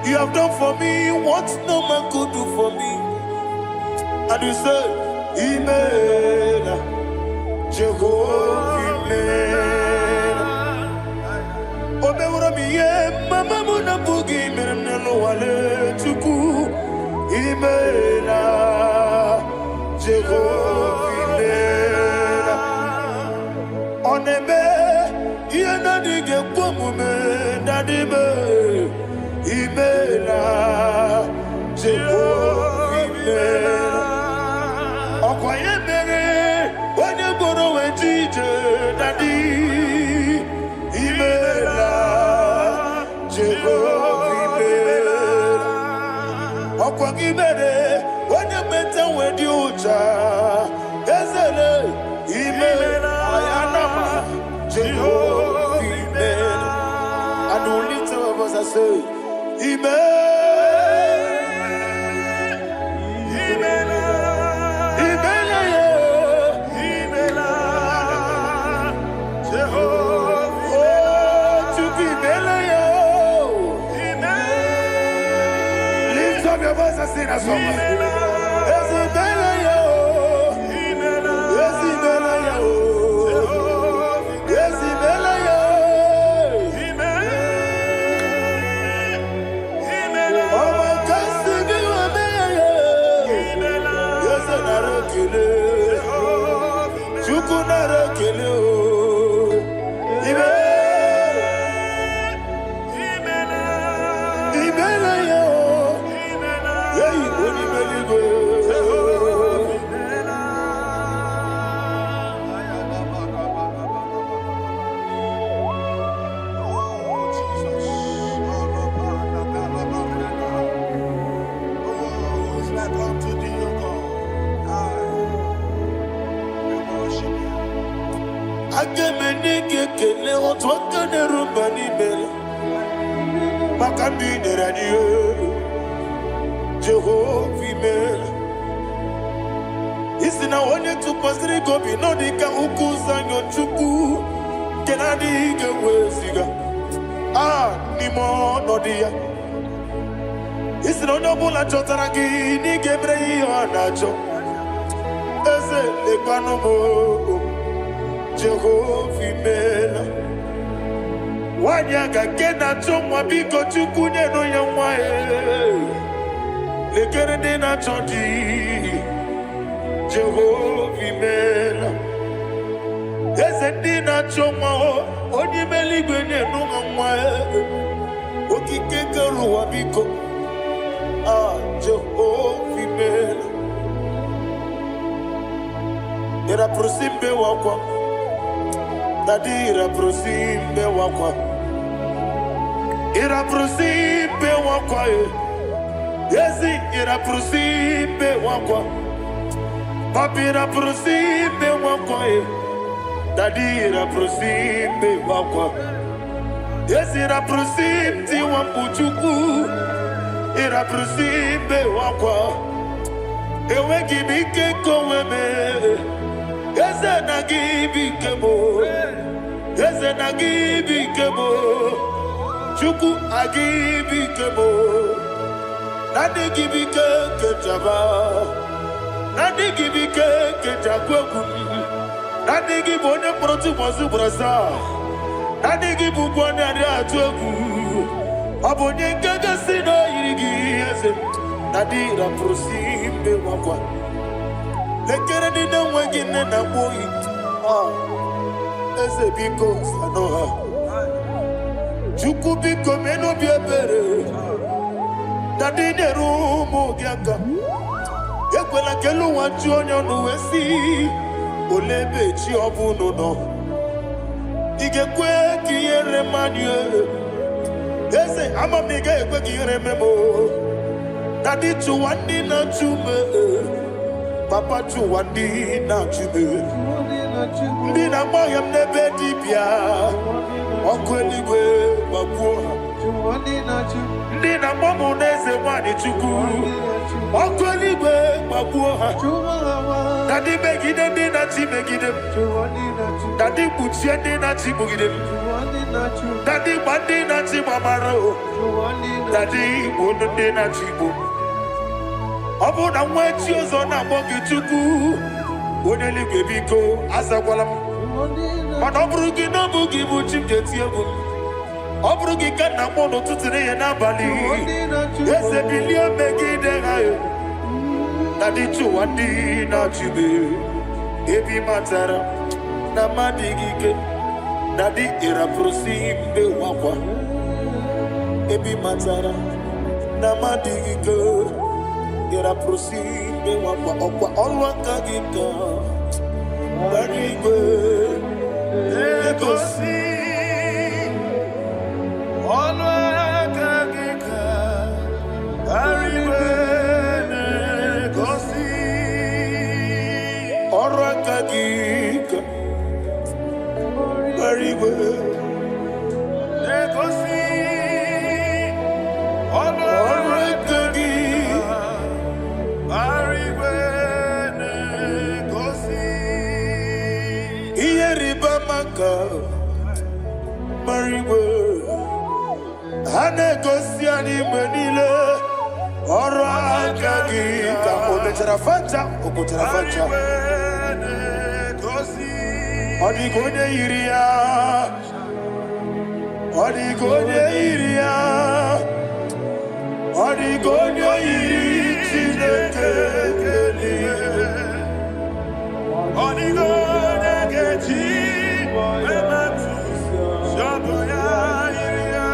You have done for me what no man could do for me. And you say, Imela, Jehovah Imela. O meworo m ihe mama m na-abụghị mere m n'ụwa Chukwu. Imela, Jehovah Imela. Ọ na-eme ihe na-adịghị ekwe omume na-adịbe. Imela, Jehovah Imela. Ọkwa ya mere onye gboro wee ji ije, Daddy. Imela, Jehova, imela. Ọkwa gị mere onye meta wee dị ụcha, ezele. Imela ayanama, Jehova, imela. And we lift our voice and say, Imela, Imela, yeah. Oh, Chukwu, imela ya. Lift up your voice and sing that song. Ezi imela ya. Ezi imela ya. Ezi imela ya. Ọmọ kasi gị ome ya. Eze, nara ekele. Chukwu, nara ekele o. Imela, imela ya o. Eyi onye eluigwe. Oh, Jesus. Oh, who is like unto thee, O God? I we worship you. Aga m enye gị ekele otu aka na-eru mba n'ime maka ndị i nyere anyị. Jehova, imeela. Isi na onye tụkwasịrị gị obi nọ dị ka ugwu Zayọn, Chukwu, nke na-adịghị ga-eweziga a n'ime ọnọdụ ya. Isi na onye ọbụla chọtara gị na ị ga-emere ya ihe ọ na-achọ. Eze, lekwanụ m o. Jehova, imeela. Nwanyị aga nke na-achọ nwa, biko Chukwu, nyenụ ya nwa ya. Lekere ndị na-achọ di. Jehova, imeela. Eze, ndị na-achọ nwa o, onye ime eluigwe, nyenụ ha nwa ya. Okike kere ụwa, biko. Ah, Jehova, imeela. Ịrapụrụsi mbe wakwa. Daddy, ịrapụrụsi mbe wakwa. Ịrapụrụsi mbe wakwa e. Ezi, ịrapụrụsi mbe wakwa. Papi, ịrapụrụsi mbe wakwa e. Daddy, ịrapụrụsi mbe wakwa. Ezi, ịrapụrụsi tiwa mkpu. Chukwu, ịrapụrụsi mbe wakwa. Enweghị m ike nke onwe m. Eze, na gị bụ ike m. Eze, na gị bụ ike m. Chukwu, agị bụ ike m. Na ndị gị bụ ike nke njaba, na ndị gị bụ ike nke njakwu egwu m, na ndị gị bụ onye mkpọrọ tụbọsị ugboro asaa, na ndị gị bụ ụgwọ onye adịghị atụ egwu. Ọ bụ onye nke gosi na o yiri gị, eze. Na dị rapụrụ si mbe nwakwa. Lekere ndị na-enweghị nne na nwa oyi. Ah, eze, biko sanụ ha. Chukwu, biko mee n'obi ebere na ndị nyere ụmụ gị aka. Ekwela ka elu ụwa ju onye ọnụ wee sị, "Olee ebe chi ọ bụ unu nọ?" Ị ga-ekwe ka ihere mmadụ? Eze, ama m na ị gaghị ekwe ka ihere mee m o. Daddy chụwa ndị na-achụ m, Papa chụwa ndị na-achụ m. Ndị na-agba ya m n'ebe dibịa, ọkụ eluigwe gbagbuo ha. Ndị na-agba m n'eze nwanyị Chukwu, ọkụ eluigwe gbagbuo ha. Daddy megide ndị na-achị megide m. Daddy kpuchie ndị na-achị kpugide m. Daddy gba ndị na-achị gbamara o. Daddy gbuo ndị na-achị gbu. Ọ bụrụ na nwa echi ọzọ na-akpọ gị Chukwu, onye eluigwe biko azakwala m. Mana ọ bụrụ gị na ọ bụ gị bụ chi m ga-eti egwu m. Ọ bụrụ gị ka nna akpọ n'ụtụtụ, n'ehihie, n'abalị, eze bilie megide ha. Daddy chụwa ndị na-achụbe ebe ị matara na mmadụ gị ike. Daddy ịrapụrụsi mbe wakwa ebe ị matara na mmadụ gị ike, ịrapụrụsi mbe wakwa ọkwa ọlụ aka gị ka gbara igwe Na-egosi ọlụ aka gị ka igwe na-egosi. Ọrụ aka gị ka gbara igwe Na-egosi ọlụ ọrụ aka gị igwe na-egosi. Ihe rịba ama ka gbara igwe ha na-egosi anyị mgbe niile. Ọrụ aka gị ka o mechara facha, o kpochara facha. Igwe na-egosi. Ọ dịghị onye yiri ya, ọ dịghị onye yiri ya, ọ dịghị onye yiri Chineke eluigwe. Ọ dịghị onye ga-eji emetụ sọbụ ya yiri ya.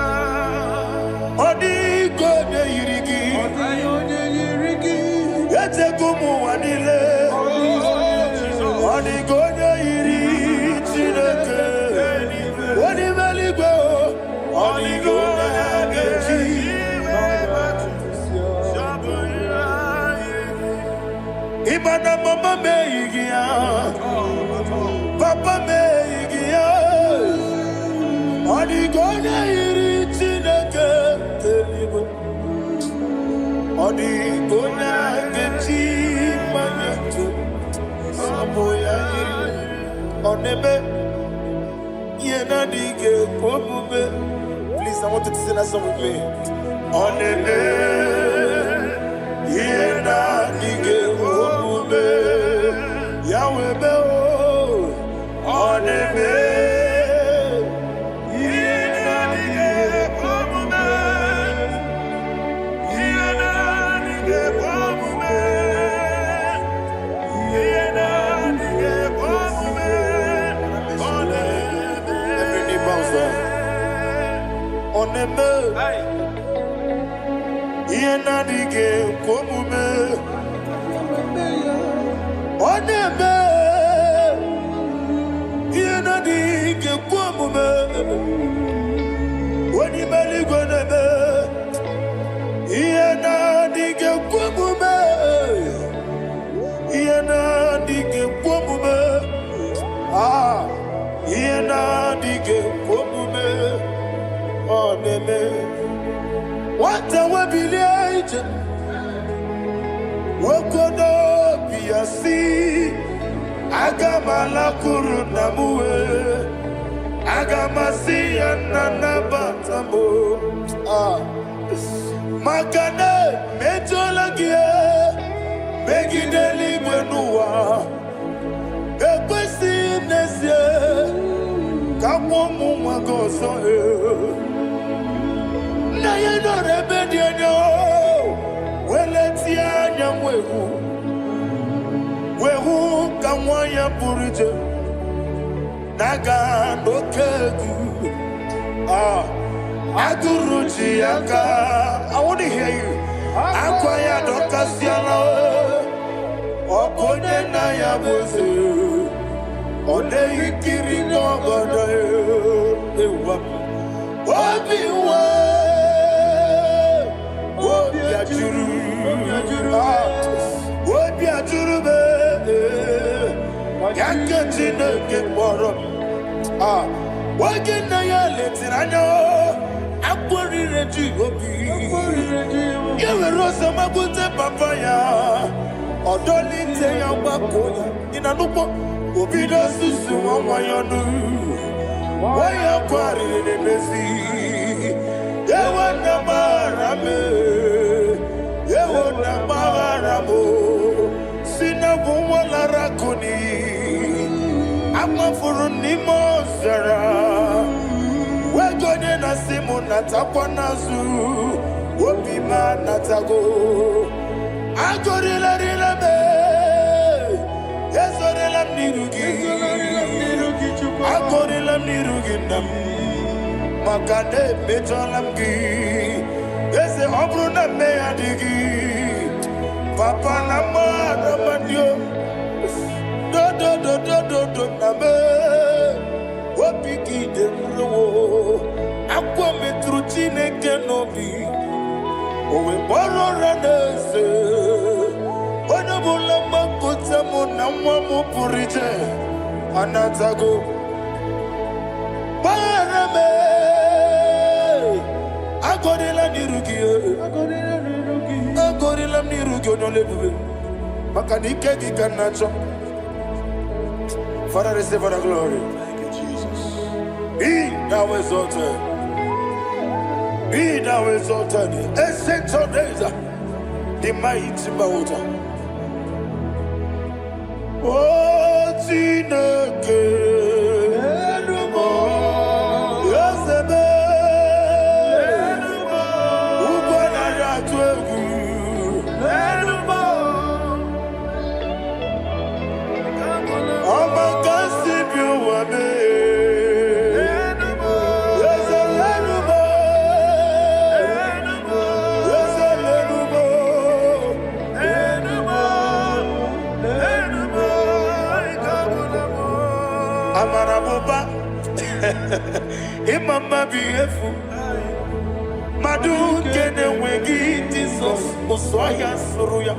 Ọ dịghị onye yiri gị. Ọ dịghị onye yiri gị. Echego m ụwa niile. Ọ dịghị onye Jizọs. Ọ dịghị onye yiri Chineke onye ime eluigwe o. Ọ dịghị onye ga-eji Sọbụ ya yiri. Ịma na mama m eyighị ya, papa m eyighị ya. Ọ dịghị onye yiri Chineke eluigwe. Ọ dịghị onye ga-eji mmanya tụ ọ bụ ya yiri. Ọ na-eme ihe na-adịghị ekwe omume. Please, I want you to sing that song with me. Ọ na-eme ihe na-adịghị ekwe omume. Ya wee mee o. Ọ na-eme Ihe na-adịghị ekwe omume. Ihe na-adịghị ekwe omume. Ihe na-adịghị ekwe omume. Ọ na-eme. Every knee bows down. Ọ na-eme Hey. ihe na-adịghị ekwe omume. Ọ na-eme ihe na-adịghị ekwe omume. Onye ime eluigwe na-eme ihe na-adịghị ekwe omume. Ihe na-adịghị ekwe omume. Ah, ihe na-adịghị ekwe omume. Ọ na-eme. Nwata webilie ije, nwoke n'obi ya si, aga m alakwuru nna m wee aga m asị ya, nna, nabata m o. Ah. Maka na emejọla gị megide eluigwe n'ụwa, ekwesịghị m n'ezie ka nwa ụmụ nwa gị ọzọ. Nna ya nọrọ ebe dị anya weletie anya wee hụ ka nwa ya pụrụ iche na-aga n'oke egwu. Ah, agụrụ ji ya aka. I want to hear you. Akwa ya dọkasịala. Ọ bụ onye nna ya bụ eze, ọ na-ekiri n'ọgọdọ ewa obi nwe obi ajụrụ. Ya ka Chineke kpọrọ m. Ah, nwoke nna ya letiri anya, akpọrịrị ji obi ya were ọsọ magbute papa ya, ọdọlite ya, gbakọ ya. Ị na-anụkpọ obido susu nwa nwa ya ọnụ nwa ya kwarịrị n'emezi. Ewo na gbaghara m, ewo na gbaghara m, si na bụ nwa lara akụ n'iyi, amafuru n'ime ọzara. Wego onye na-asị m natakwa n'azụ, obi m anatago. Agọrịlarịla m, ezorela m n'iru gị, agọrịla m n'iru gị, nna m, maka na emejọla m gị, eze. Ọ bụrụ na mmehie adịghị, papa, na mmadụ amadị dodododododo na m obi gị dị nrowo. Akwa metụrụ Chineke n'obi, o wee kpọrọ ụra n'eze. Onye ọbụla mgbapụta m na nwa m pụrụ iche anatago. Gbaghara m, agọrịla n'iru gị, agọrịla m n'iru gị, onye ọla ebube, maka na ike gị ka m na-achọ. Father, receive all the glory. Thank you, Jesus. Be thou exalted. Be thou exalted. Ancient of days, the mighty water. Oh, Chineke. Eze m. Ugwu anaghị atụ egwu. Ọma ka si bi ụwa mee. Eze lelu m. Eze lelu m. Amara m ụba, ịma mma bụ ihe efu. Mmadụ nke na-enweghị Jizọs, ụsụ ọhịa sụrụ ya.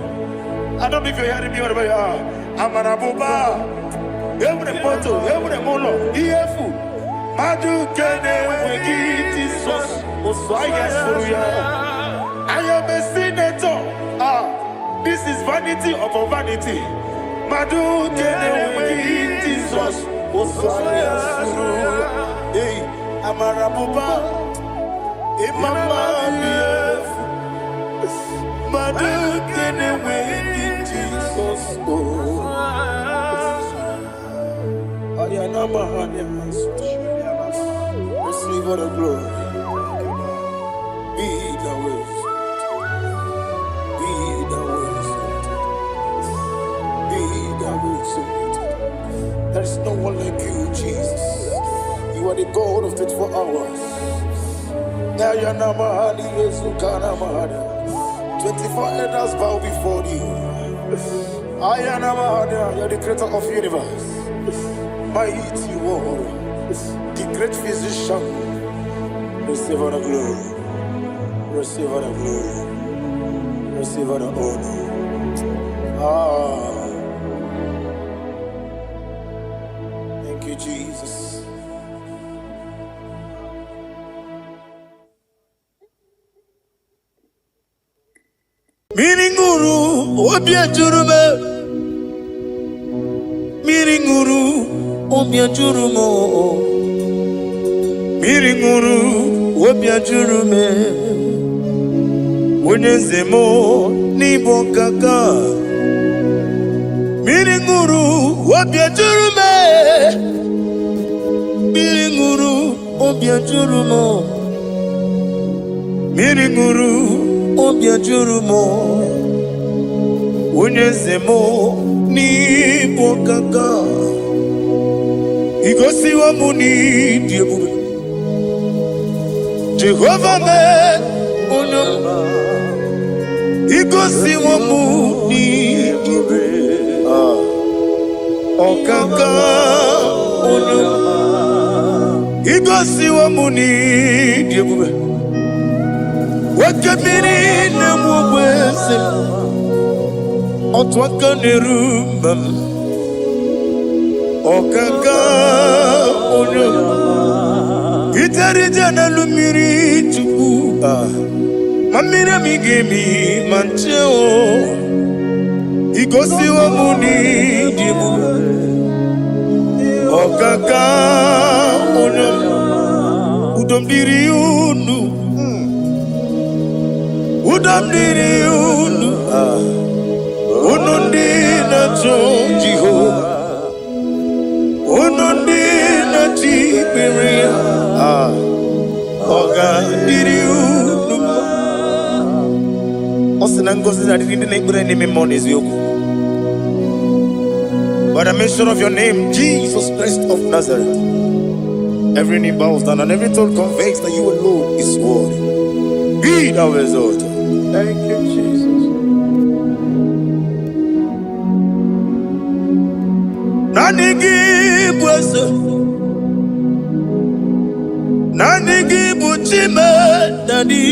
I don't know if you're hearing me wherever you are. Amara m ụba, enwere m moto, enwere m ụlọ, ihe efu. Mmadụ nke na-enweghị Jizọs, ụsụ ọhịa sụrụ ya. I am a senator. Ah, this is vanity upon vanity. Mmadụ nke na-enweghị Jizọs, ụsụ ọhịa sụrụ ya. Hey, amara m ụba, ịma mma bụ ihe efu. Mmadụ nke na-enweghị Jizọs, oh. Ayanama hanya. Receive all the glory. Be thou exalted. Be thou exalted. Be thou exalted. There is no one like you, Jesus. You are the God of 24 hours. Ayanama hali Yezukana mahana. 24 elders bow before you. Ayanama hanya. You are the creator of universe. Mighty warrior. The great physician. Receive all the glory. Receive all the glory. Receive all the honor. Ah, thank you, Jesus. Mmiri ṅụrụ, obi ejuru m. Mmiri ṅụrụ, obi ejuru m. Mmiri ṅụrụ, obi ejuru m. Onye eze m, n'ịbụ kaka. Mmiri ṅụrụ, obi ejuru m. Mmiri ṅụrụ, obi ejuru m. Mmiri ṅụrụ, obi ejuru m. Onye eze m, n'ịbụ kaka. Igosiwo m n'ịdị ebube. Jehova mee, onye ọma. Igosiwo m n'ịdị ebube. Ah, ọkaka, onye ọma. Igosiwo m n'ịdị ebube. Oke mmiri na-enwe ogbe eze m. Otu aka na-eru mba m. Ọkaka onye iterite n'elu mmiri Chukwu, ah, ma mmiri emi ga-emi ma nche o igosiwo m n'ịdị ebube. Ọkaka onye, udo m dịrị unu, udo m dịrị unu, ah, unu ndị na-achọ Jehova, unu ndị na-achọ ikpere ya, ah, ọ ga-adịrị unu mma. Ọ sị na ngọzi na-adịrị ndị na-ekpere n'ime mmụọ na eziokwu. By the mention of your name, Jesus Christ of Nazareth, every knee bows down and every tongue confesses that you alone is worthy. Be thou exalted. Thank you, Jesus. Naanị gị bụ eze, naanị gị bụ Chime Daddy,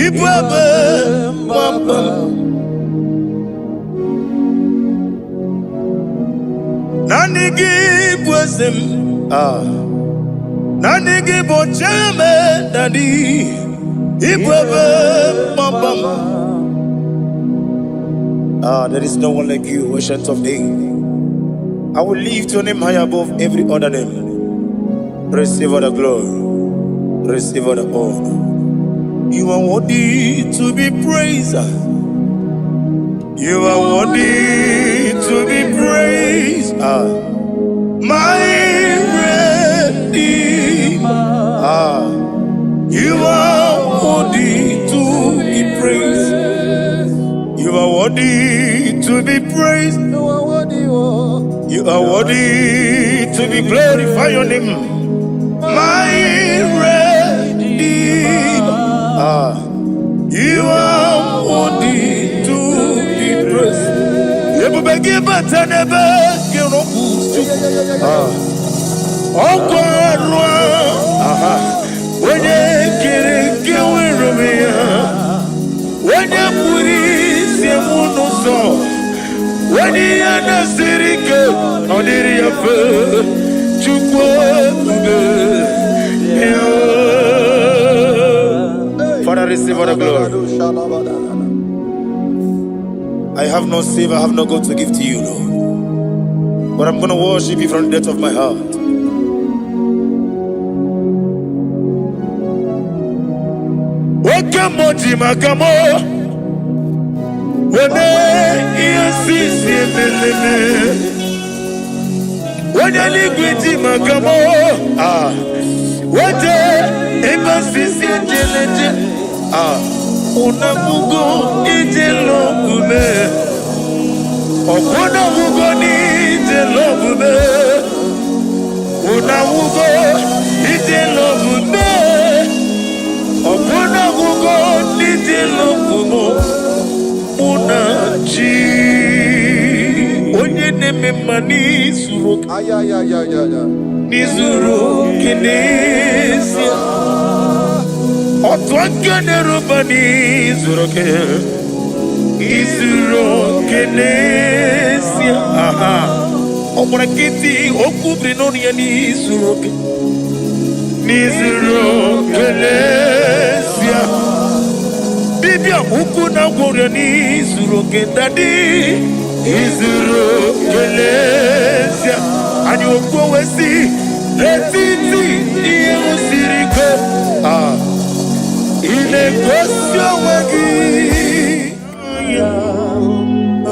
ịbụ ebe mgbaba m. Naanị gị bụ eze m, ah. Naanị gị bụ Chime Daddy, ịbụ ebe mgbaba m. Ah, there is no one like you, Ancient of Days. I will lift your name high above every other name. Receive all the glory, receive all the honor. You are worthy to be praised. You are worthy to be praised. Ah, my Redeemer. Ah, you are worthy to be praised. You are worthy to be praised. You are worthy, oh. You are worthy to be glorified. Your name, my Redeemer. Ah, you are worthy to be praised. Ebube gị bata n'ebe gị rọpụ. Ah, ọkwa arụ, aha, onye kere nke nwere onwe ya, onye kpụrụ isi m n'ụzọ, onye ihe na-esiri ike ọ dịrị ya mfe, Chukwu ebube ya. Father, receive all the glory. I have no silver, I have no gold to give to you, Lord. But I'm going to worship you from the depth of my heart. Oke mmụọ ji maka mụ weme ihe sisi emeleme. Onye eluigwe ji maka mụ, ah, wete ebe sisi ejeleje, ah, unabugo ije lọbume, ọkwụnabugo n'ije lọbume, unabugo ije lọbume, ọkwụnabugo n'ije lọbume. Mụ na chi onye na-eme mma n'izuru oke, Ayayayayaya. n'izuru oke n'ezie, otu aka na-eruba n'izuru oke, izuru oke n'ezie, aha, ọ gbara nkịtị okwu biri n'ọnụ ya n'izuru oke, n'izuru oke n'ezie, dibịa ukwu na gwọrọ n'izuru oke, Daddy, izuru oke n'ezie. Anyị okwu wee si n'etiti ihe siri ike, ah, ị na-egosi onwe gị,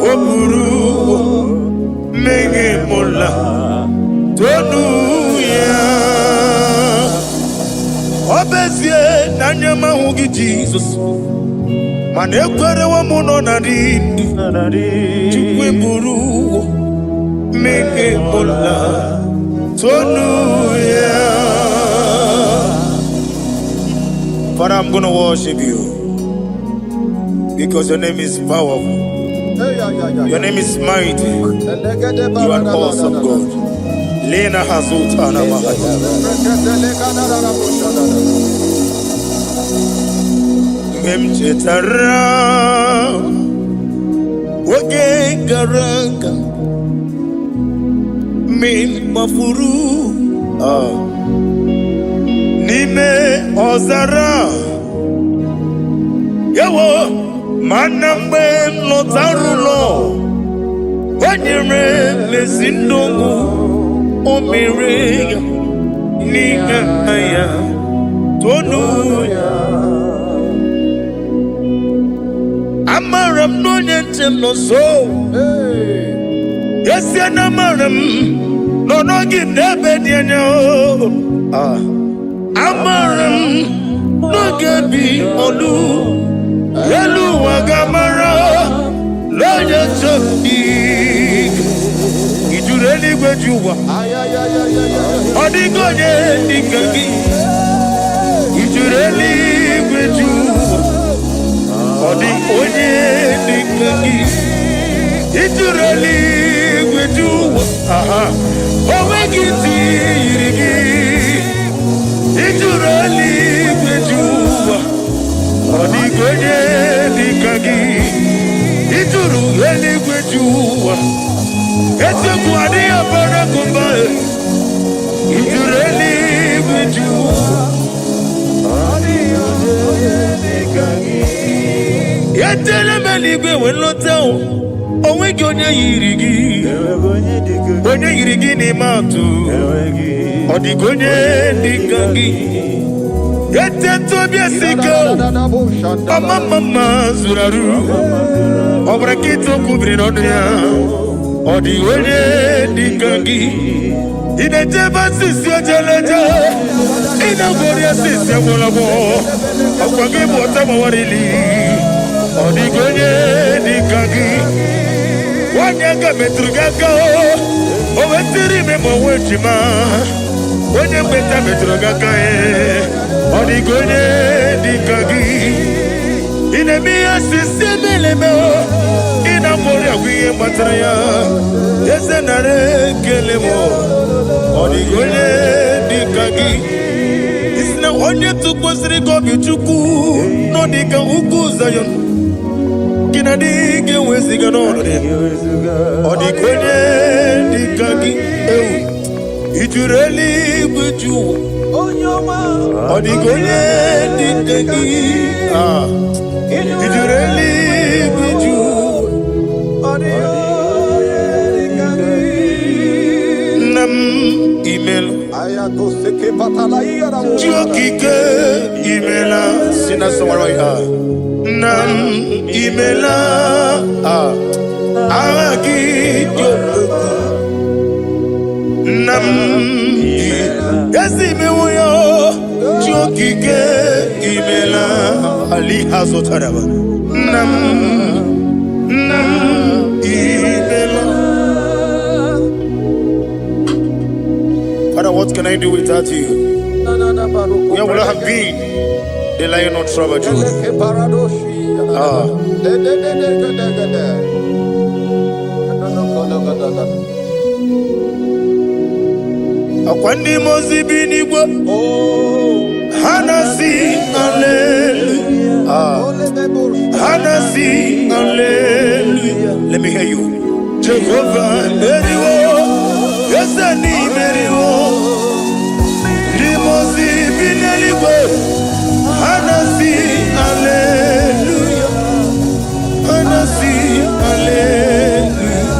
o buru mmehie mụla tonu ya. Ọ bụ ezie na anya m ahụghị Jizọs, mana ekwerewo m nọ na dị ndụ. Chukwu eburu mmehie mụla tonu ya. Father, I'm going to worship you because your name is powerful. Your name is mighty. You are an awesome God. Lena Hazutana Mahaya. Mgbe m chetara oge gara aga, Mgbe m kpafuru n'ime ọzara, ewo, mana mgbe m lọtara ụlọ, o nyere m ezi ndụ, o mere ya n'ihe ya tonu ya. Amara m na onye nche m nọ nso. Ezie na amara m nọ n'oge m n'ebe dị anya o. Amara m n'oge bi olu elu ụwa ga-amara n'onye nche m dị. Ijuru eluigwe ji ụwa, ọ dịghị onye dị ka gị. Ijuru eluigwe ji ụwa, ọ dị onye dị ka gị. Ijuru eluigwe ji ụwa, aha, o nweghị ntị yiri gị. Ijuru eluigwe ji ụwa, ọ dịghị onye dị ka gị. Ijuru eluigwe ji ụwa, eziokwu adịghị abara gụmba. Ijuru eluigwe ji ụwa. Etele m eluigwe wee lọta o, o nweghị onye yiri gị, onye yiri gị n'ime atụ. Ọ dịghị onye dị ka gị. Etete obi esi ike o, ọma mma mma zuru arụ, ọ bụrụ nkịta okwu biri n'ọnụ ya. Ọ dịghị onye dị ka gị. Ị na-ejebe asịsị ojeleje, ị na-agwọrị asịsị agwọrọgwọ, ọkwa gị bụ ọta gbawarili. Ọ dịghị onye dị ka gị. Nwanyị aka metụrụ gị aka, o wetiri ime ma onwe ejima. Onye mgbeta metụrụ gị aka, ọ dịghị onye dị ka gị. Ị na-eme ihe asịsị emeleme, ị na-agwọrị agwụ ihe gbatara ya. Eze, nara ekele m. Ọ dịghị onye dị ka gị. Isi na onye tụkwasịrị gị obi, Chukwu, nọ dị ka ugwu Zayọn, gị na dị ga-eweziga n'ọnọdụ ya. Ọ dịghị onye dị ka gị. Ewu, ijuru eluigwe ju ụwa, ọ dịghị onye dị ka gị. Ijuru eluigwe ju ụwa. Nna m, imela. Chi okike, imela. Si na sọgbara ya, nna m, imela. Agha gị dị okpukpu. Nna m, ezi imewo ya. Chi okike, imela. Ali ha zụtara nna m, nna m, imela. Father, what can I do without you? Where would I have been? The lion of tribe of Judah. Akwa ndị mmụọ ozi bi n'igwe, ha na-asị hallelujah. Ha na-asị hallelujah. Let me hear you. Jehovah meriwo, eze n'imeriwo. Ndị mmụọ ozi bi n'eluigwe, ha na-asị hallelujah. Ha na-asị hallelujah.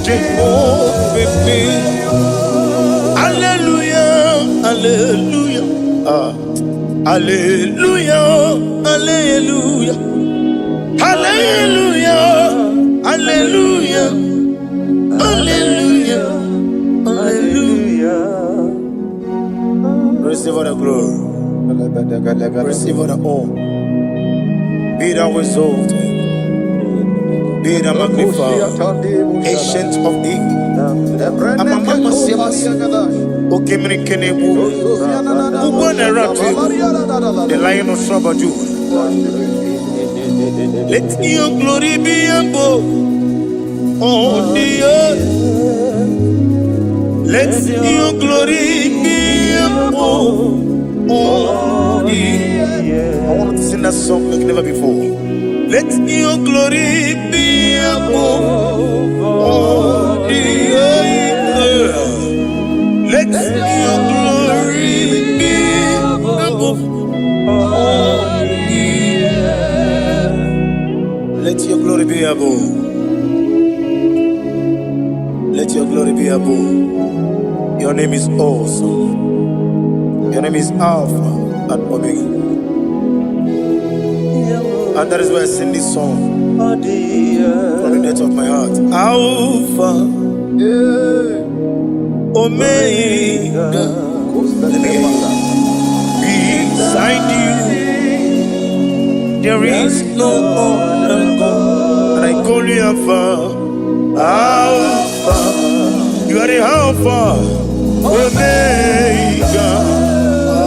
Jehovah meriwo. Hallelujah, hallelujah. Hallelujah, hallelujah. Hallelujah, hallelujah, hallelujah, hallelujah. Receive all the glory, receive all the honor. Be thou exalted, be thou magnified, ancient of days. Okemiri Kenebu, the lion of tribe of Judah. Let your glory be above on the earth. Let your glory be above on the earth. I want to sing that song like never before. Let your glory be above on the earth. Let your glory be above all the earth. Let your glory be above. Let your glory be above. Your name is awesome. Your name is Alpha and Omega. And that is why I sing this song from the depth of my heart. Alpha, Omega. Let me hear you. Beside you, there is no other God. And I call you Alpha, Alpha. You are the Alpha, Omega.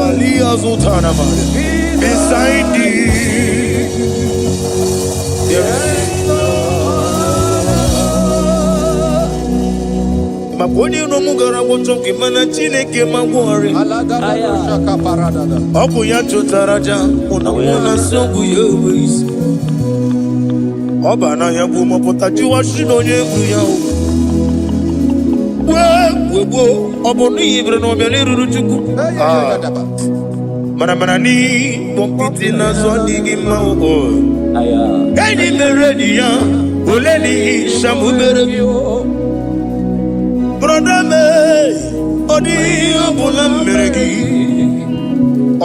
Ali Azutanama. Beside you, there is. Maka onye iro m gara gwọchọ gị, mana Chineke ma gwọrị. Ọ bụ ya chụtara aja mụ na mụ na nsị ọgwụ ya enwe isi. Ọ ba n'ahịa bụ mọpụta jụwa shi na onye egwu ya o. Wee wee gbuo, ọ bụ n'ihi bere na ọbịa n'eruru Chukwu. Ah, mana n'ịkpọ nkịtị n'azụ adịghị mma o. Enyi mere enyi ya ole n'ihi shamụ mere gị. Brother me, ọ dịghị ihe ọbụla m mere gị.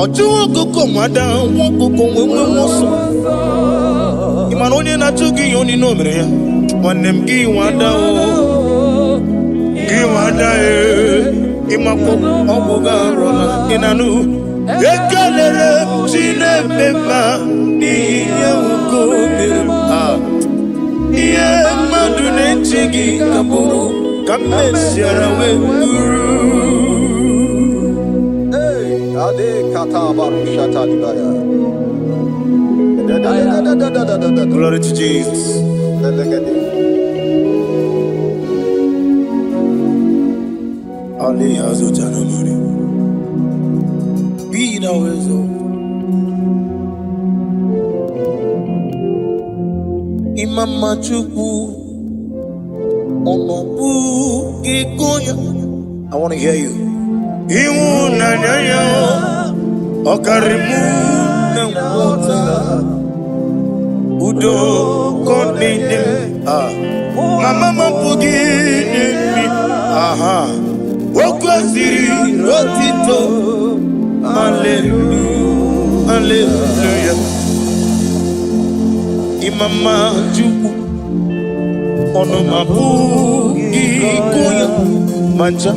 Ọ chụwa ọkụkọ nwada nwa ọkụkọ nwee nwe ọsọ. Ị ma na onye na-achụ gị ihe onye o mere ya. Nwanne m, gị nwada o, gị nwada e, ịmakwa ọgwụ gị arụla ị na-anụ. Ekelere m Chineke ma n'ihi ihe nwoke o mere m. Ah, ihe mmadụ na-eche gị ka bụrụ ka m mesiara wee bụrụ. Hey, Ade kata barusha talibaya. Da da da da da da da da da. Glory to Jesus. Belegede. Ali Azutanamani. Be thou exalted. Imama Chukwu, ọnọbụ gị gonya. I want to hear you. Ịhụnanya ya ọ karịrị mụ na nghọta. Udo ka ọ na-enye m. Ah. Mama m apụghị inye m. Aha. O kwesịrị otito. Hallelujah. Hallelujah. Imama Chukwu, ọnụma apụghị ịgụ ya ma ncha.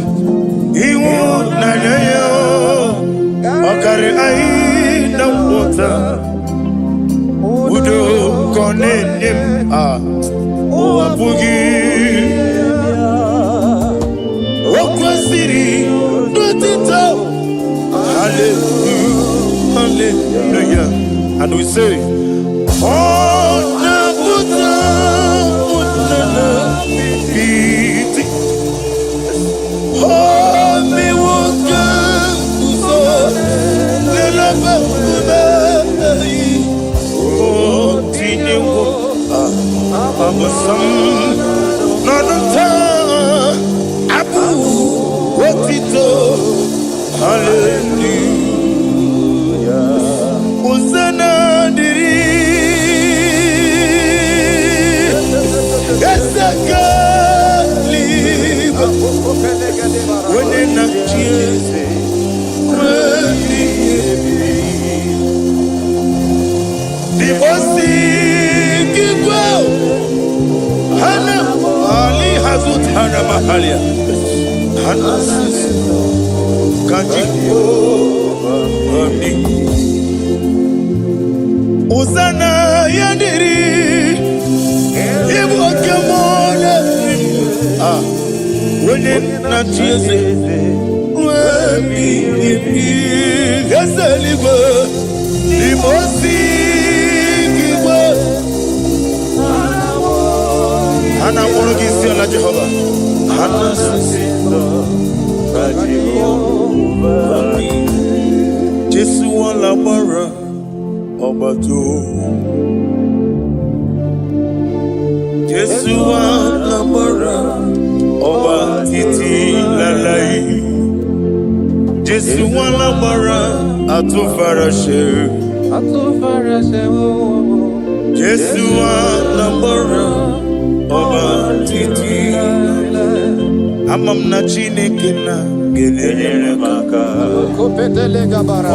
Ịhụnanya ya ọ karịrị anyị na nghọta. Udo ka ọ na-enye m. Ah, ụwa apụghị. O kwesịrị n'otito. Hallelujah. Hallelujah. And we say, ọ na-apụta ụnana iti. O mewo ka nguzo n'elebe nkume. O tinyewo abụsam n'ọnụ taa abụ otito. Hallelujah. Hosanna dịrị Eze eluigwe, onye na-achị eze ruo ebighị ebi. Dibosi igwe hana ali hazutana mahalia hana sisi kaji ami. Hosanna ya dịrị ịbụ oke mmụọ na-eri. Ah, onye na-achị eze ruo ebighị ebi, eze eluigwe. Dibosi igwe ha na-akpọrọ gị isi ala. Jehova, ha na-asị Jehova dị. Jesu wala gbara ọgbata. Jesu wala gbara ọba títí láláì. Jesu nwa atụfara she. Jesu alágbára, ọba títí. Ama m na Chineke na ga-enyere m aka.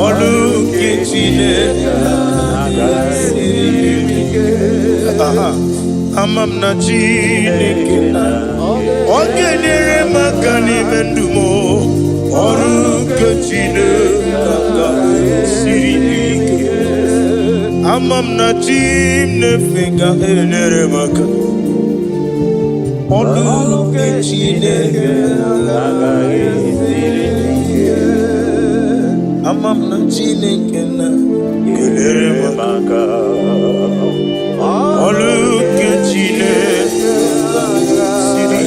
Ọrụ nke Chineke siri ike. Aha. Ama m na Chineke na ọ ga-enyere m aka n'ime ndụ m. Ọrụ nke Chineke siri ike. Ama m na chi m na-efe ga-enyere m aka. Ọrụ nke Chineke siri ike. Ama m na Chineke na ga-enyere m aka. Ọrụ nke Chineke siri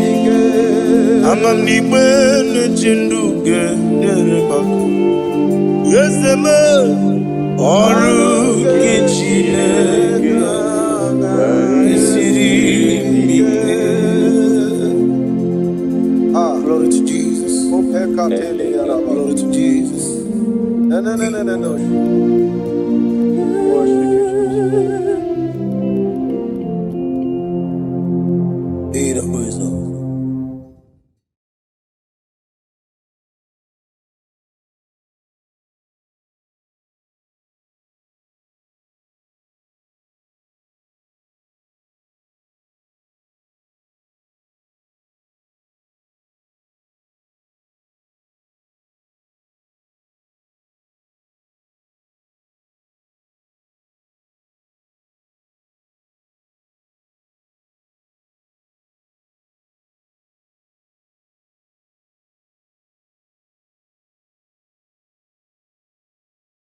ike. Ama m na igbe na-eche ndụ ga-enyere m aka. Eze m, ọrụ nke Chineke siri ike. Ah. Glory to Jesus. Glory Glory to Jesus. No, no, no, no, no, no.